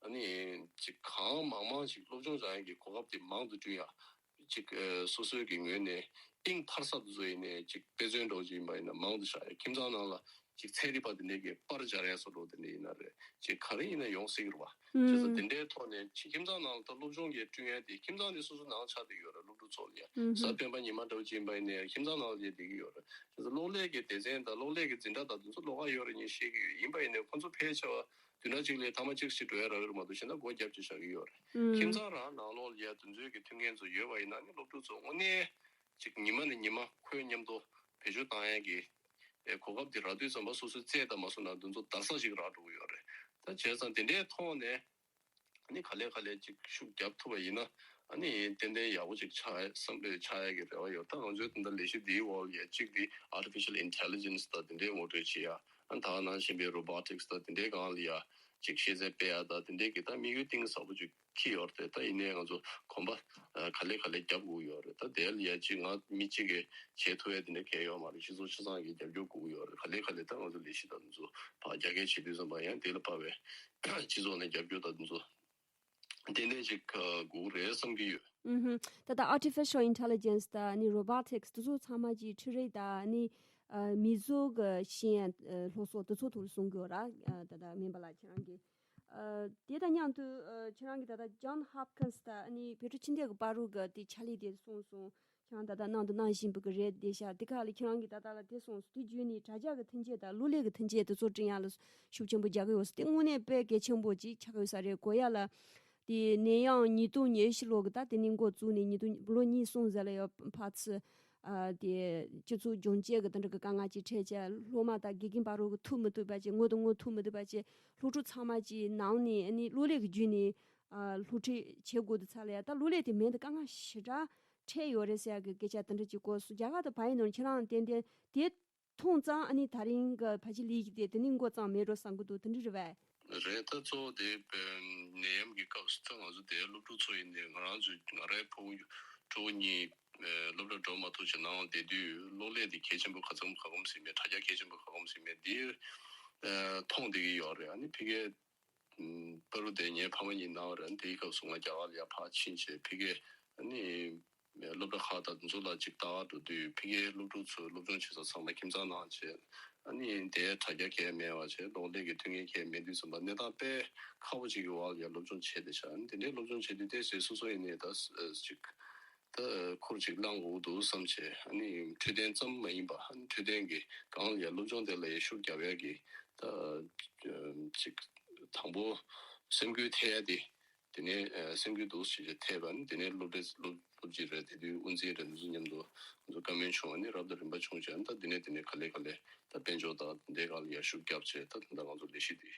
ཨ་ནི་ཅིག་གང་མང་མང་ཅིག་སློབ་སྦྱོང་སྦྱང་ཡ་གི་གོ་སྐབས་དེ་མང་དུ་བསྐྲུན་ཡ། ཅིག་ཨ་སོ་སོའི་གི་ངོས་ནས་གཏིང་ཐར་ས་དེ་ཚོ་ཡིན་ནའི་ཅིག་དཔེ་མཚོན་འདྲ་བོ་ཅིག་ཡིན་པ་ཡིན་ན་མང་དུ་བཞག་ཡ། ཁྱིམ་ཚང་ནང་ལ་ཅིག་ཚན་རིག་པ་དེ་འདྲས་ཀྱི་པར་སྦྱར་ཡ་བཟོ་འདྲ་དེ་འདྲས་ཡིན་ན་རེད། ཅིག་ག་རེ་ཡིན་ན་ཡོང་སྲིད་ཀྱི་རེད་བ། བྱས་ཙང་དེ་འདྲའི་ཐོག་ནས་ཅིག་ཁྱིམ་ཚང་ནང་ལ་ད་སློབ་སྦྱོང་གི་བསྐྲུན་ཡ་དེ་ཁྱིམ་ཚང་དེ་སོ་སོ་ནང་ཆགས་བསྡད་ཡོད་རེད། སློབ་ཕྲུག་ཚོ་ལ་ཡ། གཟའ་སྤེན་པ་ཉི་མ་འདྲ་བོ་ཅིག་ཡིན་པ་ཡིན་ནའི་ཁྱིམ་ཚང་ནང་ལ་ཡ་བསྡད་ཀྱི་ཡོད་རེད། བྱས་ཙང་གློག་ཀླད་ཀྱི་སྡེ་ཚན་དང་གློག་ཀླད་ཀྱི་འཛིན་གྲྭ་དང་དེ་ཚོ་ལོགས་ཀ་ཡོད་རེད་ངས་ཤེས་ཀྱི་ཡོད། ཡིན་པ་ཡིན་ནའི་ཁོང་ཚོ་ཕལ་ཆེ་བ་དུས་ན་གཅིག་ལ་ཐེངས་མ་གཅིག་ཞིག་འགྲོ་ཡ་རག་གི་རེད་མ་གཏོགས་གཞན་དག་སྒོ་རྒྱབ་ཅིག་བཞག་གི་ཡོད་རེད། ཁྱིམ་ཚང་རང་ནང་ལོགས་ལ་ཡ་དེ་ཚོའི་གི་མཐུན་རྐྱེན་ཚོ་ཡོད་པ་ཡིན་ན་ནི་སློབ་ཕྲུག་ཚོ་དངོས་གནས་ཅིག་ཉི་མ་ནས་ཉི་མ་ཁོའི་མཉམ་དུ་བེད་སྤྱོད་བཏང་ཡ་གི་ཨེ་གོ་སྐབས་དེ་རག་དུས་ཙམ་པ་སོ་སོའི་རྩལ་དང་མ་སོང་ན་དེ་ཚོ་དར་ས་ཞིག་རག་འགྲོ་གི་ཡོད་རེད། ད་བྱས་ཙང་དེ་འདྲའི་ཐོག་ནས་ཨ་ནི་ག་ལེ་ག་ལེ་ཅིག་ཤུགས་རྒྱབ་ཐུབ་པ་ཡིན་ན་ཨ་ནི་ཏན་ཏན་ཡག་པོ་ཅིག་ཆགས་བསམ་པའི་ཆགས་ཡ་གི་རེ་བ་ཡོད། ད་ང་ཚོའི་ད་ལྟ་ལས་གཞི་འདིའི་འོག་ལ་ཡ་གཅིག་དེ་artificial intelligence་དང་དེ་འདྲའི་ངོ་སྤྲོད་བྱེད་ཡ། ཨ་ད་ག་ནང་བཞིན་པའི་robotics་དང་དེ་འདྲའི་སྒང་ལ་ཡ་ཅིག་ཤེས་ཚད་སྤེལ་ཡ་དང་དེ་འདྲའི་གི་ད་དམིགས་ཡུལ་གཏིང་ཟབ་པོ་ཅིག་འཁྱེར་ཡོད་རེད། ད་ཡིན་ནའི་ང་ཚོ་གོམ་པ་ཨ་ག་ལེ་ག་ལེ་རྒྱབ་དགོས་ཡོད་རེད། ད་དེ་ལ་ཡ་གཅིག་ང་མི་གཅིག་གིས་བྱེད་ཐུབ་ཡ་དེ་འདྲ་གང་ཡོད་མ་རེད། སྤྱི་ཚོགས་སྤྱི་ཚང་གིས་རྒྱབ་སྐྱོར་དགོས་ཡོད་རེད། ག་ལེ་ག་ལེ་ད་ང་ཚོ་ལས་གཞི་དང་དེ་ཚོ་ཕར་རྒྱ་སྐྱེད་བྱེད་དུས་ཙམ་པ་ཡང་དེ་ལ་དཔག་པའི་སྤྱི་ཚོགས་ནས་རྒྱབ་སྐྱོར་དང་དེ་ཚོ་ཏན་ཏན་ཅིག་ཨ་དགོས་རེད་བསམ་གྱི་ཡོད། ཨུ་ཧུམ། ད་ལྟ་artificial intelligence་དང་ནི་robotics་དེ་ཚོ་ཚང་མ་གྱི་འཕྲུལ་རིག་དང་ནི་ཨ་མི་བཟོ་གི་ཤེས་ཡོན་ཨ་སློབ་གསོ་དེ་ཚོ་ཐོག་ལ་གསུང་གི་ཡོད་ར། ཨ་ད་ལྟ་སྨན་པ་ལགས་ཁྱེད་རང་གིས་ཨ་དེ་དང་མཉམ་དུ་ཨ་ཁྱེད་རང་གིས་ད་ལྟ་John Hopkins་དང་ནི་བོད་ཕྲུག་ཕྱི་འཐེན་གྱི་བར་དུ་གི་དེ་ཕྱག་ལས་དེ་གསུངས་སོང་། ཁྱེད་རང་ད་ལྟ་ནང་དུ་གནང་བཞིན་པ་གི་རེད་བསྡད་ཤག་དེ་ག་ལ་ཁྱེད་རང་གིས་ད་ལྟ་ལ་དེ་གསུངས་སོང་། དེ་བརྒྱུད་ནས་དྲ་རྒྱ་གི་མཐུན་རྐྱེན་དང་གློག་ཀླད་ཀྱི་མཐུན་རྐྱེན་དེ་ཚོ་སྤྲད་ཡག་ལ་ཤུགས་ཆེན་པོ་རྒྱག་གི་ཡོད་ས་དེ་དངོས་གནས་དཔེ་གལ་ཆེན་པོ་ཅིག་ཆགས་ཀྱི་ཡོད་ས་རེད། གོ་ཡ་ལ་དེ་ནས་ཡང་ཉིས་སྟོང་ཉི་ཤུ་ལོ་གི་ད་དེ་ནས་འགོ་བཙུགས་ནས་ཉིས་སྟོང་ལོ་གཉིས་གསུམ་ཟེར་ལ་ཡོད་ཕར་ཚུར་ཨ་དེ་སྤྱི་ཚོགས་སྦྱོང་བྱེད་ཀྱི་དེ་འདྲ་གི་དཀའ་ངལ་ཅིག་འཕྲད་བྱས་སློབ་མ་དང་དགེ་རྒན་བར་དུ་གི་ཐུག་མི་ཐུབ་པ་བྱས། ངོ་དང་ངོ་ཐུག་མི་ཐུབ་པ་བྱས། སློབ་ཕྲུག་ཚང་མ་ཅིག་ནང་ནས་ཨ་ནི་གློག་ཀླད་ཀྱི་བརྒྱུད་ནས་ཨ་སློབ་ཁྲིད་བྱེད་དགོས་དུས་ཙམ་ལ་ཡ་ད་གློག་ཀླད་དེ་མེད་དུས་དཀའ་ངལ་ཞེ་དྲག་འཕྲད་ཡོད་རེད་ཟེར་ཡག་གི་སྐད་ཆ་དེ་འདྲ་ཅིག་གོ་སོང་། རྒྱ་གར་དང་བལ་ཡུལ་ནང་ཁྱེད་རང་ཏན་ཏན་དེ་མཐོང་ཙང་ཨ་ནི་ད་རིང་གི་ཕལ་ཆེར་ལས་ཀྱི་དེ་དེ་ནས་འགོ་བརྩམས་མེད་འགྲོ་བསམ་གི་འདུག་དེ་འདྲ་རེད་པས། རེད། ད་གཙོ་བོ་དེ་ནད་ཡམས་ཀྱི་སྐབས་སུ་ད་ང་ཚོ་དེ་སློབ་ཕྲུག་ཚོ་ཡིན་ནའི་ང་རང་ཚོ་ང་རའི་ཕྲུ་གུ་ཕྲུ་གུ་གཉིས་སློབ་གྲྭ་འགྲོ་མ་ཐུབ་ཅིག་ནང་བསྡད་དུས་གློག་ཀླད་དེ་གལ་ཆེན་པོ་ག་ཚོད་ག་གོམ་ཟིན་མེད། དྲ་རྒྱ་གལ་ཆེན་པོ་ག་གོམ་ཟིན་མེད་དེ་མཐོང་བསྡད་ཀྱི་ཡོད་རེད། ཨ་ནི་ཕ་གིའི་པ་རུ་དེ་ངའི་ཕ་མ་གཉིས་ནང་རེད། དེའི་སྐབས་སུ་ང་རྒྱ་གར་ལ་ཡར་ཕར་ཕྱིན་བྱས་ཕ་གིའི་ཨ་ནི་སློབ་གྲྭ་ཁག་དང་དེ་ཚོ་ལ་ཅིག་ལྟ་བར་འགྲོ་དུས་ཕ་གིའི་སློབ་ཕྲུག་ཚོས་སློབ་སྦྱོང་བྱེད་ས་ཚང་མ་ཁྱིམ་ཚང་ནང་བྱས། ཨ་ནི་དེའི་དྲ་རྒྱ་གས་མེད་པ་བྱས། གློག་ཀླད་ཀྱི་མཐུན་རྐྱེན་གས་མེད་དུས་ཙམ་པ་གནས་སྟངས་དཔེ་ཁག་པོ་ཅིག་གི་འོག་ལ་ཡར་སློབ་སྦྱོང་བྱས་བསྡད་ཤག་ཨ་ནི་དེ་འདྲའི་སློབ་སྦྱོང་བྱེད་དུས་ཏོག་ཙམ་སོ་སོ་ཡིན་ནའི་ད་ཅིག་ད་ཁུར་ཅིག་བླངས་དགོས་འདུག་བསམ་བྱས། ཨ་ནི་འཕྲོད་བསྟེན་ཙམ་མ་ཡིན་པ་ཨ་ནི་འཕྲོད་བསྟེན་གྱི་སྒང་ལ་ཡ་སློབ་སྦྱོང་དེ་ལ་ཡ་ཤུགས་རྒྱབ་ཡ་གི་ད་ཅིག་དང་པོ་སེམས་འགུལ་ཐེབས་ཡ་དེ། དེ་ནས་སེམས་འགུལ་འདུག་ཞེས་ཐེབས་པ་ནི་དེ་ནས་སློབ་གྲྭའི་སློབ་སློབ་སྤྱི་རེད། དེ་དུས་དབུ་འཛིན་རེད། འདི་ཚོ་མཉམ་དུ་ང་ཚོ་བཀའ་མོལ་བྱུང་བ་ནི་རབ་དང་རིམ་པ་བྱུང་བྱས། ཨ་ནི་ད་དེ་ནས་དེ་ནས་ག་ལེ་ག་ལེ་ད་དཔལ་འབྱོར་དང་དེ་འདྲའི་སྒང་ལ་ཡ་ཤུགས་རྒྱབ་བྱས་ད་ད་ལྟ་ང་ཚོ་ལས་གཞི་འདི་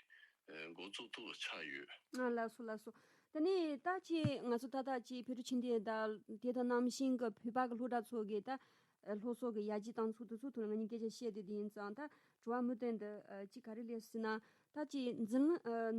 འགོ་བཙུགས་ཐུབ་པ་ཆགས་ཡོད། ཨ་ལགས་སོ་ལགས་སོ། ད་ནི་ད་ཅི་ང་ཚོ་ད་ལྟ་ཅི་བོད་ཕྲུག་ཕྱི་འཐེན་དང་དེ་དང་ནང་བཞིན་གྱི་བོད་པ་གི་སློབ་གྲྭ་ཚོ་གི་ད་སློབ་གསོ་གི་ཡར་རྒྱས་བཏང་ཚུལ་དེ་ཚོ་ཐོག་ལ་ང་གཉིས་སྐད་ཆ་བཤད་དེ་དེ་ཡིན་ཙང་ད་དྲི་བ་མུ་མཐུད་དུ་ཅི་ག་རེ་སླེབས་ཟེར་ན་ད་ཅི་འཛིན་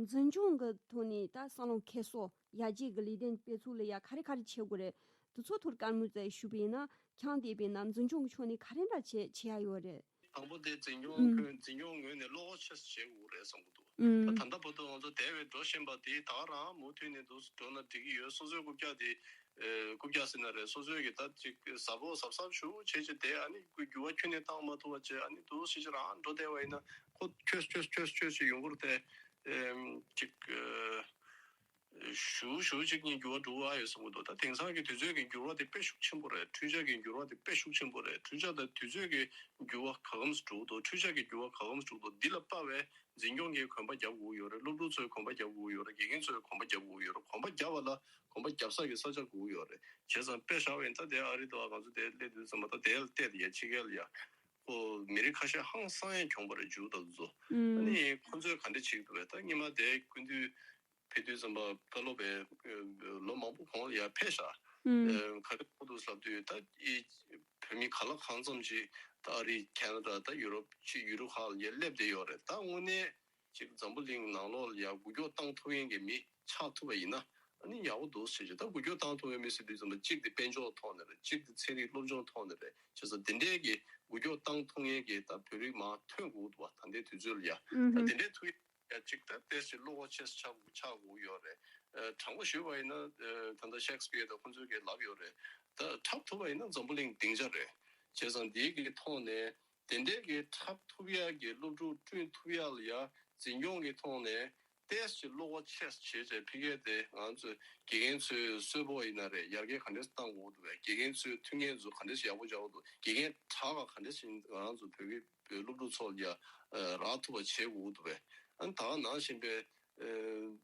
འཛིན་སྐྱོང་གི་ཐོག་ནས་ད་བསམ་བློ་འཁྱེར་སོ་ཡར་རྒྱས་ཀྱི་ལས་དོན་སྤེལ་ཚུལ་ལ་ཡ་ག་རེ་ག་རེ་བྱེད་དགོས་རེད། དེ་ཚོ་ཐོག་བཀའ་མོལ་ཙམ་ཞུས་པ་ཡིན་ན་ཁྱང་དེ་བས་ན་འཛིན་སྐྱོང་གི་ཕྱོགས་ནས་ག་རེ་འདྲ་བྱེད་བྱེད་ཡ་ཡོད་རེད། དང་པོ་དེ་འཛིན་སྐྱོང་ཨུམ། ཁོས་འཛིན་སྐྱོང་ངོས་ནས་བློ་ཁོག་ཆེ་ས་བྱེད་དགོས་རེད་བསམ་གྱི་འདུག་ད་ཨུམ། ད་ལྟ་བར་དུ་ང་ཚོ་དེ་བས་འགྲོ་བཞིན་པ་དེ་ད་ག་རང་མུ་མཐུད་ནས་འདུག་འགྲོ་ན་འགྲིག་གི་ཡོད། སོ་སོའི་རྐུབ་བཀྱག་དེ་ཨེ་རྐུབ་བཀྱག་ཟེར་ན་རེད། སོ་སོའི་གི་ད་ཅིག་གཟབ་པོ་གཟབ་གཟབ་ཞུ་བྱེད་བྱེད་དེ་ཨ་ནི་འགྱུར་བ་ཁྱོན་ནས་བཏང་མ་ཐུབ་པ་བྱས་ཨ་ནི་འདུག་ཞིག་ཅིག་རང་འགྲོ་བསྡད་པ་ཡིན་ན་ཁོ་ཁྱོས་ཁྱོས་ཁྱོས་ཁྱོས་ཞིག་ཡོང་གི་རེད་དེ་ཨེམ་ཅིག་ཨེ། ཞུ་ཞུ་གཅིག་གཉིས་འགྱུར་བ་འགྲོ་གི་ཡོད་བསམ་གྱི་འདུག་ད་དེང་སང་གི་དུས་ཚོད་ཀྱི་འགྱུར་བ་དེ་དཔེ་ཤུགས་ཆེན་པོ་རེད། འཕྲུལ་ཆས་ཀྱི་འགྱུར་བ་དེ་དཔེ་ཤུགས་ཆེན་པོ་རེད། འཕྲུལ་ཆས་དང་དུས་ཚོད་ཀྱི་འགྱུར་བ་ག་གམ་སུ་འགྲོ་གི་འདུག་འཕྲུལ་ཆས་ཀྱི་འགྱུར་བ་ག་གམ་སུ་འགྲོ་གི་འདུག་འདི་ལ་དཔག་པའི་འཛིན་སྐྱོང་གིས་གོམ་པ་རྒྱབ་དགོས་ཀྱི་ཡོད་རེད། སློབ་ཕྲུག་ཚོས་གོམ་པ་རྒྱབ་དགོས་ཀྱི་ཡོད་རེད། དགེ་རྒན་ཚོས་གོམ་པ་རྒྱབ་དགོས་ཀྱི་ཡོད་རེད། གོམ་པ་རྒྱབ་པ་ལ་གོམ་པ་རྒྱབ་ས་གི་ས་ཆ་དགོས་ཀྱི་ཡོད་རེད། བྱས་ཙང་དཔེ་བཞག་པ་ཡིན་ད་དེ་ཨ་རི་དུ་བ་ང་ཚོ་དེ་སླེབས་དུས་ཙམ་པ་ད་དེ་ལ་བལྟས་ཏེ་ཡ་ཕྱི་རྒྱལ་ལ་ཡ་ཁོ་མི་རིགས་ཁ་ཤས་ཧང་སང་ཡ་གྱོང་པོ་རེད། འཇུ་ད་དུ་ཚོ་ཨ་ནི་ཁོ་ཚོས་ག་འདྲ་བྱེད་ཀྱི་འདུག་བས། ད་སྔོན་མ་དེ་སྐུ་མདུན། ཕེབས་དུས་ཙམ་པ་བཀའ་སློབ་པའི་ལོ་མང་པོ་གོང་ལ་ཡར་ཕེབས་ཤག་ཨུམ། ག་རེ་གོ་འདུག་ལབ་དུས་ད་ཨི་བོད་མི་ག་ལ་གང་འཚམ་ཅིག་ད་ཨ་རི་ཁེ་ན་ཌ་ད་ཡུ་རོབ་ཅིག་ཡུ་རོབ་ཁག་ལ་ཡར་སླེབས་བསྡད་ཡོད་རེད། ད་དངོས་གནས་ཅིག་འཛམ་བུ་གླིང་ནང་ལོགས་ལ་ཡར་འགུལ་སྐྱོད་བཏང་ཐུབ་མཁན་གྱི་མི་ཆགས་ཐུབ་པ་ཡིན་ན་ཨ་ནི་ཡག་པོ་འདུག་ཟེར་གྱི། ད་འགུལ་སྐྱོད་བཏང་ཐུབ་མཁན་མི་ཟེར་དུས་ཙམ་པ་གཅིག་དེ་དཔལ་འབྱོར་ཐོག་ནས་རེད། གཅིག་དེ་ཚན་རིག་སློབ་སྦྱོང་ཐོག་ནས་རེད། བྱས་ཙང་དེ་འདྲས་ཀྱི་འགུལ་སྐྱོད་བཏང་ཐུབ་མཁན་གྱི་ད་བོད་རིགས་མར་ཐོན་དགོས་འདུག་བ། ད་ལྟའི་དུས་ཚོད་ལ་ཡ་ཨུ་ད་ཧུ། དེ་འདྲས་ཐུབ་ཡ་གཅིག་ད་ཏོག་ཙམ་བློ་ཁོག་ཆེ་ས་ཆགས་དགོས་ཆགས་དགོས་ཡོད་རེད། ཨ་དྲང་པོ་ཞུས་པ་ཡིན་ན་ཨ་ད་ལྟ་ཤེག་སི་པི་ཡར་དང་ཁོང་ཚོས་གི་ལབ་ཡོད་རེད། ད་འཁྲབ་ཐུབ་པ་ཡིན་ན་འཛམ་བུ་གླིང་སྡིངས་ཆ་རེད། བྱས་ཙང་འདིའི་གི་ཐོག་ནས་དེ་འདྲས་ཀྱི་འཁྲབ་ཐུབ་ཡ་གི་སློབ་ཕྲུག་བསྐྲུན་ཐུབ་ཡ་ལ་ཡ་འཛིན་སྐྱོང་གི་ཐོག་ནས་ཏོག་ཙམ་བློ་ཁོག་ཆེ་ས་བྱས་བྱས་ཕ་གིར་དེ་ང་ཚོས་དགེ་རྒན་ཚོའི་གསོལ་ཕོགས་ཡིན་ན་རེད། ཡར་རྒྱས་ག་འདྲས་བཏང་དགོས་འདུག་བས། དགེ་རྒན་ཚོའི་མཐུན་རྐྱེན་ཚོ་ག་འདྲས་ཡག་པོ་བྱ་དགོས་འདུག་དགེ་རྒན་དྲག་ག་ག་འདྲས་ང་ཚོ་བོད་ཀྱི་བོད་སློབ་ཕྲུག་ཚོ་ལ་ཡ་རག་ཐུབ་པ་བྱེད་དགོས་འདུག་བས། ཨ་ནི་ད་ག་ནང་བཞིན་པའི་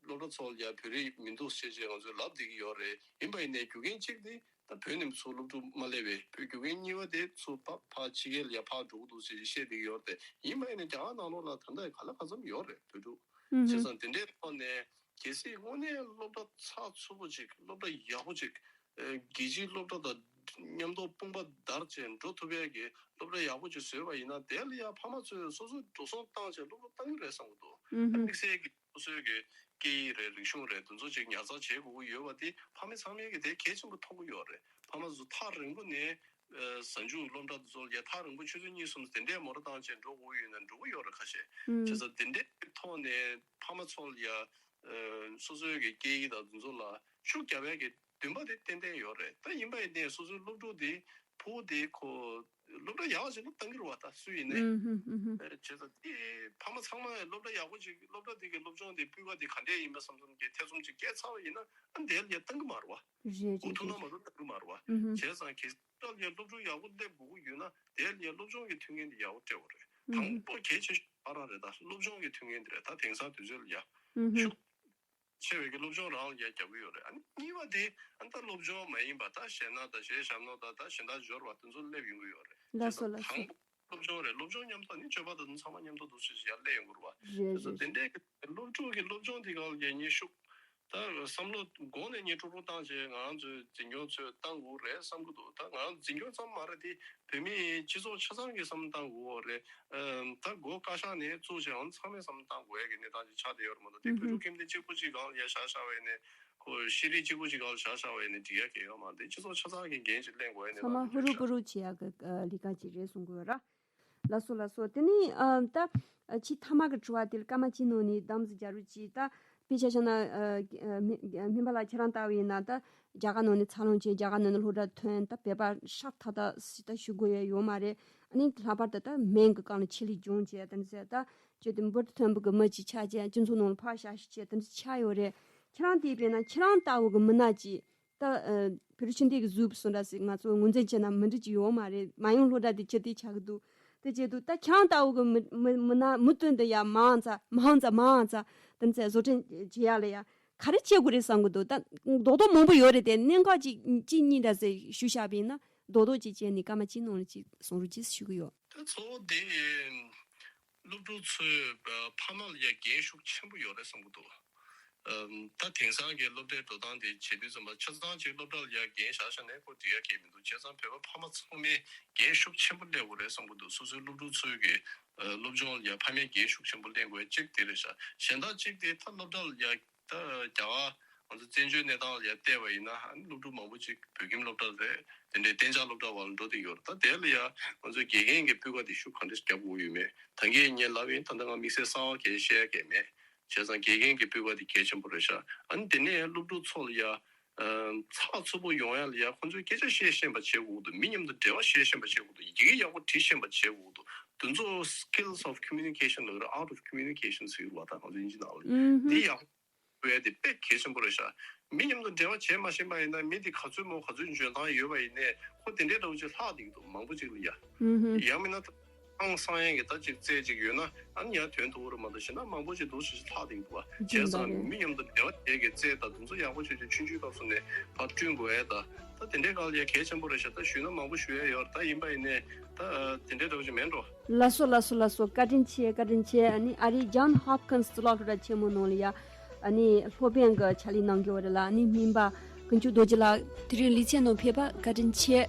སློབ་གྲྭ་ཚོ་ལ་ཡ་བོད་རིགས་མི་འདུག་ཟེར་བྱས་ང་ཚོས་ལབ་བསྡད་ཀྱི་ཡོད་རེད། ཡིན་པ་ཡིན་ནའི་རྒྱུ་རྐྱེན་གཅིག་དེ་ད་བོད་ནས་ཚུར་སློབ་ཕྲུག་མ་སླེབས་པས། བོད་རྒྱུ་རྐྱེན་གཉིས་པ་དེ་ཚུར་ཕ་ཕར་ཕྱི་རྒྱལ་ལ་ཡ་ཕར་འགྲོ་གི་འདུག་ཟེར་བཤད་བསྡད་ཀྱི་ཡོད་རེད་དེ། ཡིན་པ་ཡིན་ནའི་རྒྱ་གར་ནང་ལོགས་ལ་ད་ལྟ་ག་ལ་གང་འཚམ་ཡོད་རེད་བོད་ཕྲུག་ཨུ་ཧུ། བྱས་ཙང་དེ་འདྲའི་ཐོག་ནས་གལ་སྲིད་དངོས་གནས་སློབ་གྲྭ་ཚགས་ཚུད་པོ་ཅིག་སློབ་གྲྭ་ཡག་པོ་ཅིག་ཨ་རྒྱལ་སྤྱིའི་སློབ་གྲྭ་དང་མཉམ་དུ་དཔུང་པ་བརྡར་བྱས་འགྲོ་ཐུབ་ཡས་ཀྱི་སློབ་གྲྭ་ཡག་པོ་ཅིག་བཟོས་པ་ཡིན་ན་དེ་ལ་ཡང་ཕ་མ་ཚོས་སོ་སོས་འགྲོ་སོང་བཏང་བྱས་སློབ་གྲྭ་བཏང་གི་རེད་བསམ་གྱི་འདུག་ཨུ་ཧུ། དམིགས་བསལ་གྱི་སོ་སོའི་གི་སྐད་ཡིག་རེད། རིག་གཞུང་རེད། དེ་ཚོ་ཅིག་ཉར་ཚགས་བྱེད་དགོས་ཀྱི་ཡོད་པ་དེ་ཕ་མ་ཚང་མས་གི་དེ་གལ་ཆེན་པོ་མཐོང་གི་ཡོད་རེད། ཕ་མ་ཚོ་ཐག་རིང་པོ་ནས་ཨ་གཟའ་མཇུག་སློབ་གྲྭ་དེ་ཚོ་ལ་ཡ་ཐག་རིང་པོ་ཆུ་ཚོད་གཉིས་གསུམ་དེ་འདྲས་མོ་ཊ་བཏང་བྱས་འགྲོ་དགོས་ཡོད་ན་འགྲོ་གི་ཡོད་རེད་ཁ་ཤས། ཨུ། བྱས་ཙང་དེ་འདྲས་ཐོག་ནས་ཕ་མ་ཚོ་ལ་ཡ་ཨ་སོ་སོའི་གི་སྐད་ཡིག་དང་དེ་ཚོ་ལ་ཤུགས་རྒྱབ་ཡ་གི་འདུན་པ་དེ་ཏན་ཏན་ཡོད་རེད། ད་ཡིན་པ་ཡིན་ནའི་སོ་སོའི་སློབ་ཕྲུག་དེ་ཕུ་བོ་དེ་ཁོ་སློབ་གྲྭ་ཡག་ཅིག་ལ་བཏང་གི་རེད་བ། ད་སུ་ཡིན་ནའི། ཨུ་ཧུ་ཨུ་ཧུ། ཨ་བྱས་ཙང་དེ་ཕ་མ་ཚང་མ་སློབ་གྲྭ་ཡག་པོ་ཅིག་སློབ་གྲྭ་དེ་གི་སློབ་སྦྱོང་དེ་སྤུས་ཀ་དེ་ག་འདྲས་ཡིན་པ་བསམ་བསམ་གྱི་ཐེ་ཚོམ་ཅིག་སྐྱེས་ཚར་བ་ཡིན་ན་ཨ་དེ་ལ་ཡ་བཏང་གི་མ་རེད་བ། རེད་རེད་རེད། འགོ་ཐུག་ན་མ་གཏོགས་བཏང་གི་མ་རེད་བ། ཨུ་ཧུ། བྱས་ཙང་གལ་སྲིད་སློབ་གྲྭ་ལ་ཡ་སློབ་ཕྲུག་ཡག་པོ་སླེབས་དགོས་ཀྱི་ཡོད་ན་དེ་ལ་ཡ་སློབ་སྦྱོང་གི་མཐུན་རྐྱེན་དེ་ཡག་པོ་སྤྲད་དགོས་རེད། ཨུ་ཧུ། དང་པོ་གལ་ཆེ་ཤོས་ཨ་རང་རེད། ད་སློབ་སྦྱོང་གི་མཐུན་རྐྱེན་དེ་རེད། ད་དེང་སང་དུས་ཚོད་ལ་ཡ་ཨུ་ཧུ། ཤུགས་ཆེ་བའི་གི་སློབ་སྦྱོང་རང་ལ་ཡ་རྒྱག་གི་ཡོད་རེད། ཨ་ནི་གཉིས་པ་དེ་ཨ་ནི་ད་སློབ་སྦྱོང་མ་ཡིན་པ་ད་གཞས་སྣ་དང་གཞས་ཞབས་བྲོ་དང་ད་གཞན་དག་སྦྱོར་བ་དེ་ཚོ་སླེབས་ཡོང་གི་ཡོད་རེད། ལགས་སོ་ལགས་སོ། དང་པོ་སློབ་སྦྱོང་རེད། སློབ་སྦྱོང་མཉམ་དུ་ནི་སྤྱོད་པ་དང་ཚང་མ་མཉམ་དུ་འདུག་ཟེར་ཡར་སླེབས་ཡོང་གི་རེད་བ། རེད་རེད། དེ་འདྲའི་གི་སློབ་ཕྲུག་གི་སློབ་སྦྱོང་དེ་ག་ལ་ཡ་ངས་ཤུགས་ད་བསམ་བློ་གོང་ནས་ངས་ཀྲུག་ཀྲུག་བཏང་བྱས་ང་རང་ཚོའི་འཛིན་སྐྱོང་ཚོས་བཏང་དགོས་རེད་བསམ་གི་འདུག་ད་ང་རང་འཛིན་སྐྱོང་ཙམ་མ་རེད་དེ་བོད་མིའི་སྤྱི་ཚོགས་ཆ་ཚང་གིས་བསམ་བློ་བཏང་དགོས་རེད། ཨམ་ད་སྒོ་བཀའ་ཤག་ནས་བཙུགས་བྱས་ཨང་ཚང་མས་བསམ་བློ་བཏང་དགོས་ཡ་གི་གནས་སྟངས་ཅིག་ཆགས་བསྡད་ཡོད་རེད་མ་གཏོགས་དེ་བོད་ཕྲུག་ཁྱིམ་སྡེ་གཅིག་པུ་གཅིག་སྒང་ལ་ཡ་བཞག་བཞག་པ་ཡིན་ནའི་ཁོ་ཤེས་རིག་གཅིག་པུ་གཅིག་སྒང་ལ་བཞག་བཞག་པ་ཡིན་ནའི་འགྲིག་ཡ་གང་ཡོད་མ་རེད། སྤྱི་ཚོགས་ཆ་ཚང་གིས་འགན་ཅིག་ལེན་དགོས་ཡ་གནས་ཚང་མ་སྟངས་ཧུ་ཅིག་རུ་རེད་ཤག་པུ་རུ་བྱེད་ཡ་གི་ལས་ཀ་ཅིག་རེད་གསུང་དགོས་ར། ལགས་སོ་ལགས་སོ། དེ་ནས་ཨ་ད་ཕྱི་ཐ་མ་གི་དྲི་བ་དེ་ལ་སྐར་མ་གཅིག་ནང་ནས་གདམ་གསེས་རྒྱག་རོགས་གྱིས། ད་དཔེ་ཆ་བཞག་ན་ཨ་སྨན་པ་ལགས་ཁྱེད་རང་ལྟ་བུ་ཡིན་ན་ད་རྒྱ་གར་ནང་ནས་འཚར་ལོངས་བྱས་རྒྱ་གར་ནང་ནས་སློབ་གྲྭ་ཐོན། ད་བོད་པ་ཧྲག་ཐག་ཐག་སྲིད་ད་ཞུ་དགོས་ཡ་ཡོད་མ་རེད། ཨ་ནི་ལྷག་པར་དུ་ད་སྨན་གྱི་སྒང་ལ་ཆེད་ལས་སྦྱོང་བྱས་དེ་འདྲ་ད་ཅོ་དེ་འབུར་དུ་ཐོན་པོ་གི་མི་ཅིག་ཆགས་བྱས་སྤྱི་ཚོགས་ནང་ལ་ཕར་བཞག་ཤིག་བྱས་དེ་འདྲ་ཆགས་ཡོད་རེད། ཁྱེད་རང་དེ་དཔེར་ན་ཁྱེད་རང་ལྟ་བུ་གི་མི་སྣ་ཅིག་ད་ཨ་བོད་རིགས་ཆུང་དུས་ཀྱི་གཟུགས་པོ་སུ་འདྲ་ཞིག་ང་ཚོ་ངོས་འཛིན་བྱས་ན་མི་འགྲིག་ཅིག་ཡོད་མ་རེད། མ་ཡོང་སློབ་གྲྭ་དེ་ཅི་སྟེ་ཆགས་ཀྱི་འདུག་དེ་བྱེད་དུས་ད་ཁྱེད་རང་ལྟ་བུ་གི་མི་མི་མི་སྣ་མུ་མཐུད་དུ་ཡ་མང་ཙམ་མང་ཙམ་མང་ཙམ་དེ་ཚོ་བཟོ་སྐྲུན་བྱེད་ཡ་ལ་ཡ་ག་རེ་བྱེད་དགོས་རེད་བསམ་གྱི་འདུག་ད་རྡོག་རྡོག་མང་པོ་ཡོད་རེད་དེ་གནད་འགག་ཅིག་གཅིག་གཉིས་འདྲ་ཟེར་ཞུ་བཞག་པ་ཡིན་ན་རྡོག་རྡོག་ཅིག་བྱས་ནས་སྐར་མ་གཅིག་ནང་ལ་ཅིག་གསུང་རོགས་གྱིས་ཞུ་གི་ཡོད། ད་གཙོ་བོ་དེ་སློབ་ཕྲུག་ཚོའི་ཕ་མ་ལ་ཡ་འགན་ཤུགས་ཆེན་པོ་ཡོད་རེད་བསམ་གྱི་འདུག་ཨམ་ད་དེང་སང་གི་སློབ་གྲྭའི་འགྲོ་སྟངས་དེ་བྱེད་དུས་ཙམ་པ་ཆ་ཚང་ཅིག་སློབ་གྲྭ་ལ་ཡ་འགན་བཞག་བཞག་ནས་ཁོ་འགྲིག་ཡ་གང་ཡང་མི་འདུག་བྱས་ཙང་བོད་པ་ཕ་མ་ཚང་མས་འགན་ཤུགས་ཆེན་པོ་ལེན་དགོས་རེད་བསམ་གྱི་འདུག་སོ་སོའི་སློབ་ཕྲུག་ཚོའི་གི་ཨ་སློབ་སྦྱོང་ལ་ཡ་ཕ་མས་འགན་ཤུགས་ཆེན་པོ་ལེན་དགོས་ཡ་གཅིག་དེ་རེད་ཤག་གཞན་དག་གཅིག་དེ་ད་སློབ་གྲྭ་ལ་ཡ་ད་རྒྱ་གར་ང་ཚོ་བཙན་བྱོལ་གནས་སྟངས་ལ་ཡ་བལྟས་པ་ཡིན་ན་ཨ་ནི་སློབ་ཕྲུག་མང་པོ་ཅིག་བོད་ཁྱིམ་སློབ་གྲྭ་རེད། དེ་འདྲའི་གཏན་འཇགས་སློབ་གྲྭ་བར་ལ་འགྲོ་བསྡད་ཡོད་རེད། ད་དེ་ལ་ཡ་ང་ཚོའི་དགེ་རྒན་གྱི་སྤུས་ཀ་དེ་ཤུགས་ག་འདྲ་རྒྱབ་དགོས་ཡོད་མེད་ད་གིན་ངས་ལབ་ཡིན། ད་ལྟ་ང་དམིགས་བསལ་གསར་པ་གང་བཤད་ཡ་གང་མེད། བྱས་ཙང་དགེ་རྒན་གྱི་སྤུས་ཀ་དེ་གལ་ཆེན་པོ་རེད་ཤག་ཨ་ནི་དེ་ནས་སློབ་ཕྲུག་ཚོ་ལ་ཡ་ཨ་ཚགས་ཚུད་པོ་ཡོང་ཡ་ལ་ཡ་ཁོང་ཚོས་སྐད་ཆ་བཤད་ཤེས་པ་བྱེད་དགོས་འདུག་མི་མཉམ་དུ་འབྲེལ་བ་བྱེད་ཤེས་པ་བྱེད་དགོས་འདུག་ཡི་གེ་ཡག་པོ་འབྲི་ཤེས་པ་བྱེད་དགོས་འདུག་དེ་ཚོ་skills of communication ལབ་ར། art of communication ཟེར་གྱི་རེད་བ། ད་ང་ཚོ་དབྱིན་ཇི་ནང་ལ་ཨུ་ཧུ། འདི་ཡག་བས་དེ་དཔེ་གལ་ཆེན་པོ་རེད་ཤག་མི་མཉམ་དུ་འབྲེལ་བ་བྱེད་མ་ཤེས་པ་ཡིན་ན་མི་དེ་ག་ཚོད་མོ་ག་ཚོད་འཇོན་ཐང་ཡོད་པ་ཡིན་ནའི་ཁོ་དེ་འདྲའི་འདྲ་བོ་ཅིག་ལྷག་བསྡད་ཀྱི་འདུག་མང་པོ་ཅིག་ལ་ཡ། ཨུ་ཧུ། ཡང་མིན་ན་ཧང་སང་ཡ་གི་ད་ཅིག་རྩལ་ཅིག་ཡོད་ན་ཨ་ནི་ཡར་ཐོན་ཐུབ་ཀྱི་རེད་མ་གཏོགས་གཞན་དག་མང་པོ་ཅིག་འདུག་ཟེར་ཅིག་ལྷག་བསྡད་ཀྱི་འདུག་བ། བྱས་ཙང་མི་མཉམ་དུ་འབྲེལ་བ་བྱེད་ཀྱི་རྩལ་དང་དེ་ཚོ་ཡག་པོ་བྱས་ཏེ་ཆུང་ཆུང་སྐབས་སུ་ནས་ཕར་བསྐྲུན་དགོས་ཡ་ད་ད་དེ་འདྲའི་སྒང་ལ་ཡ་གལ་ཆེན་པོ་རེད་ཤག་ད་ཞུས་ན་མང་པོ་ཞུ་ཡ་ཡོད་རེད། ད་ཡིན་པ་ཡིན་ནའི་ད་དེ་འདྲའི་འདྲ་བོ་ཅིག་མེད་འགྲོ། ལགས་སོ་ལགས་སོ་ལགས་སོ། བཀའ་དྲིན་ཆེ། བཀའ་དྲིན་ཆེ། ཨ་ནི་ཨ་རིའི་John Hopkins གཙུག་ལག་སློབ་གྲྭ་ཆེན་མོ་ནང་ལ་ཡ་ ཨ་ནི་སློབ་དཔོན་གྱི་ཕྱག་ལས་གནང་གི་ཡོད་རེད་ལ། ཨ་ནི་སྨན་པ་ཀུན་སྤྱོད་རྡོ་རྗེ་ལགས་དེ་རིང་ལེ་ཚན་ནང་ཕེབས་པ་བཀའ་དྲིན་ཆེ།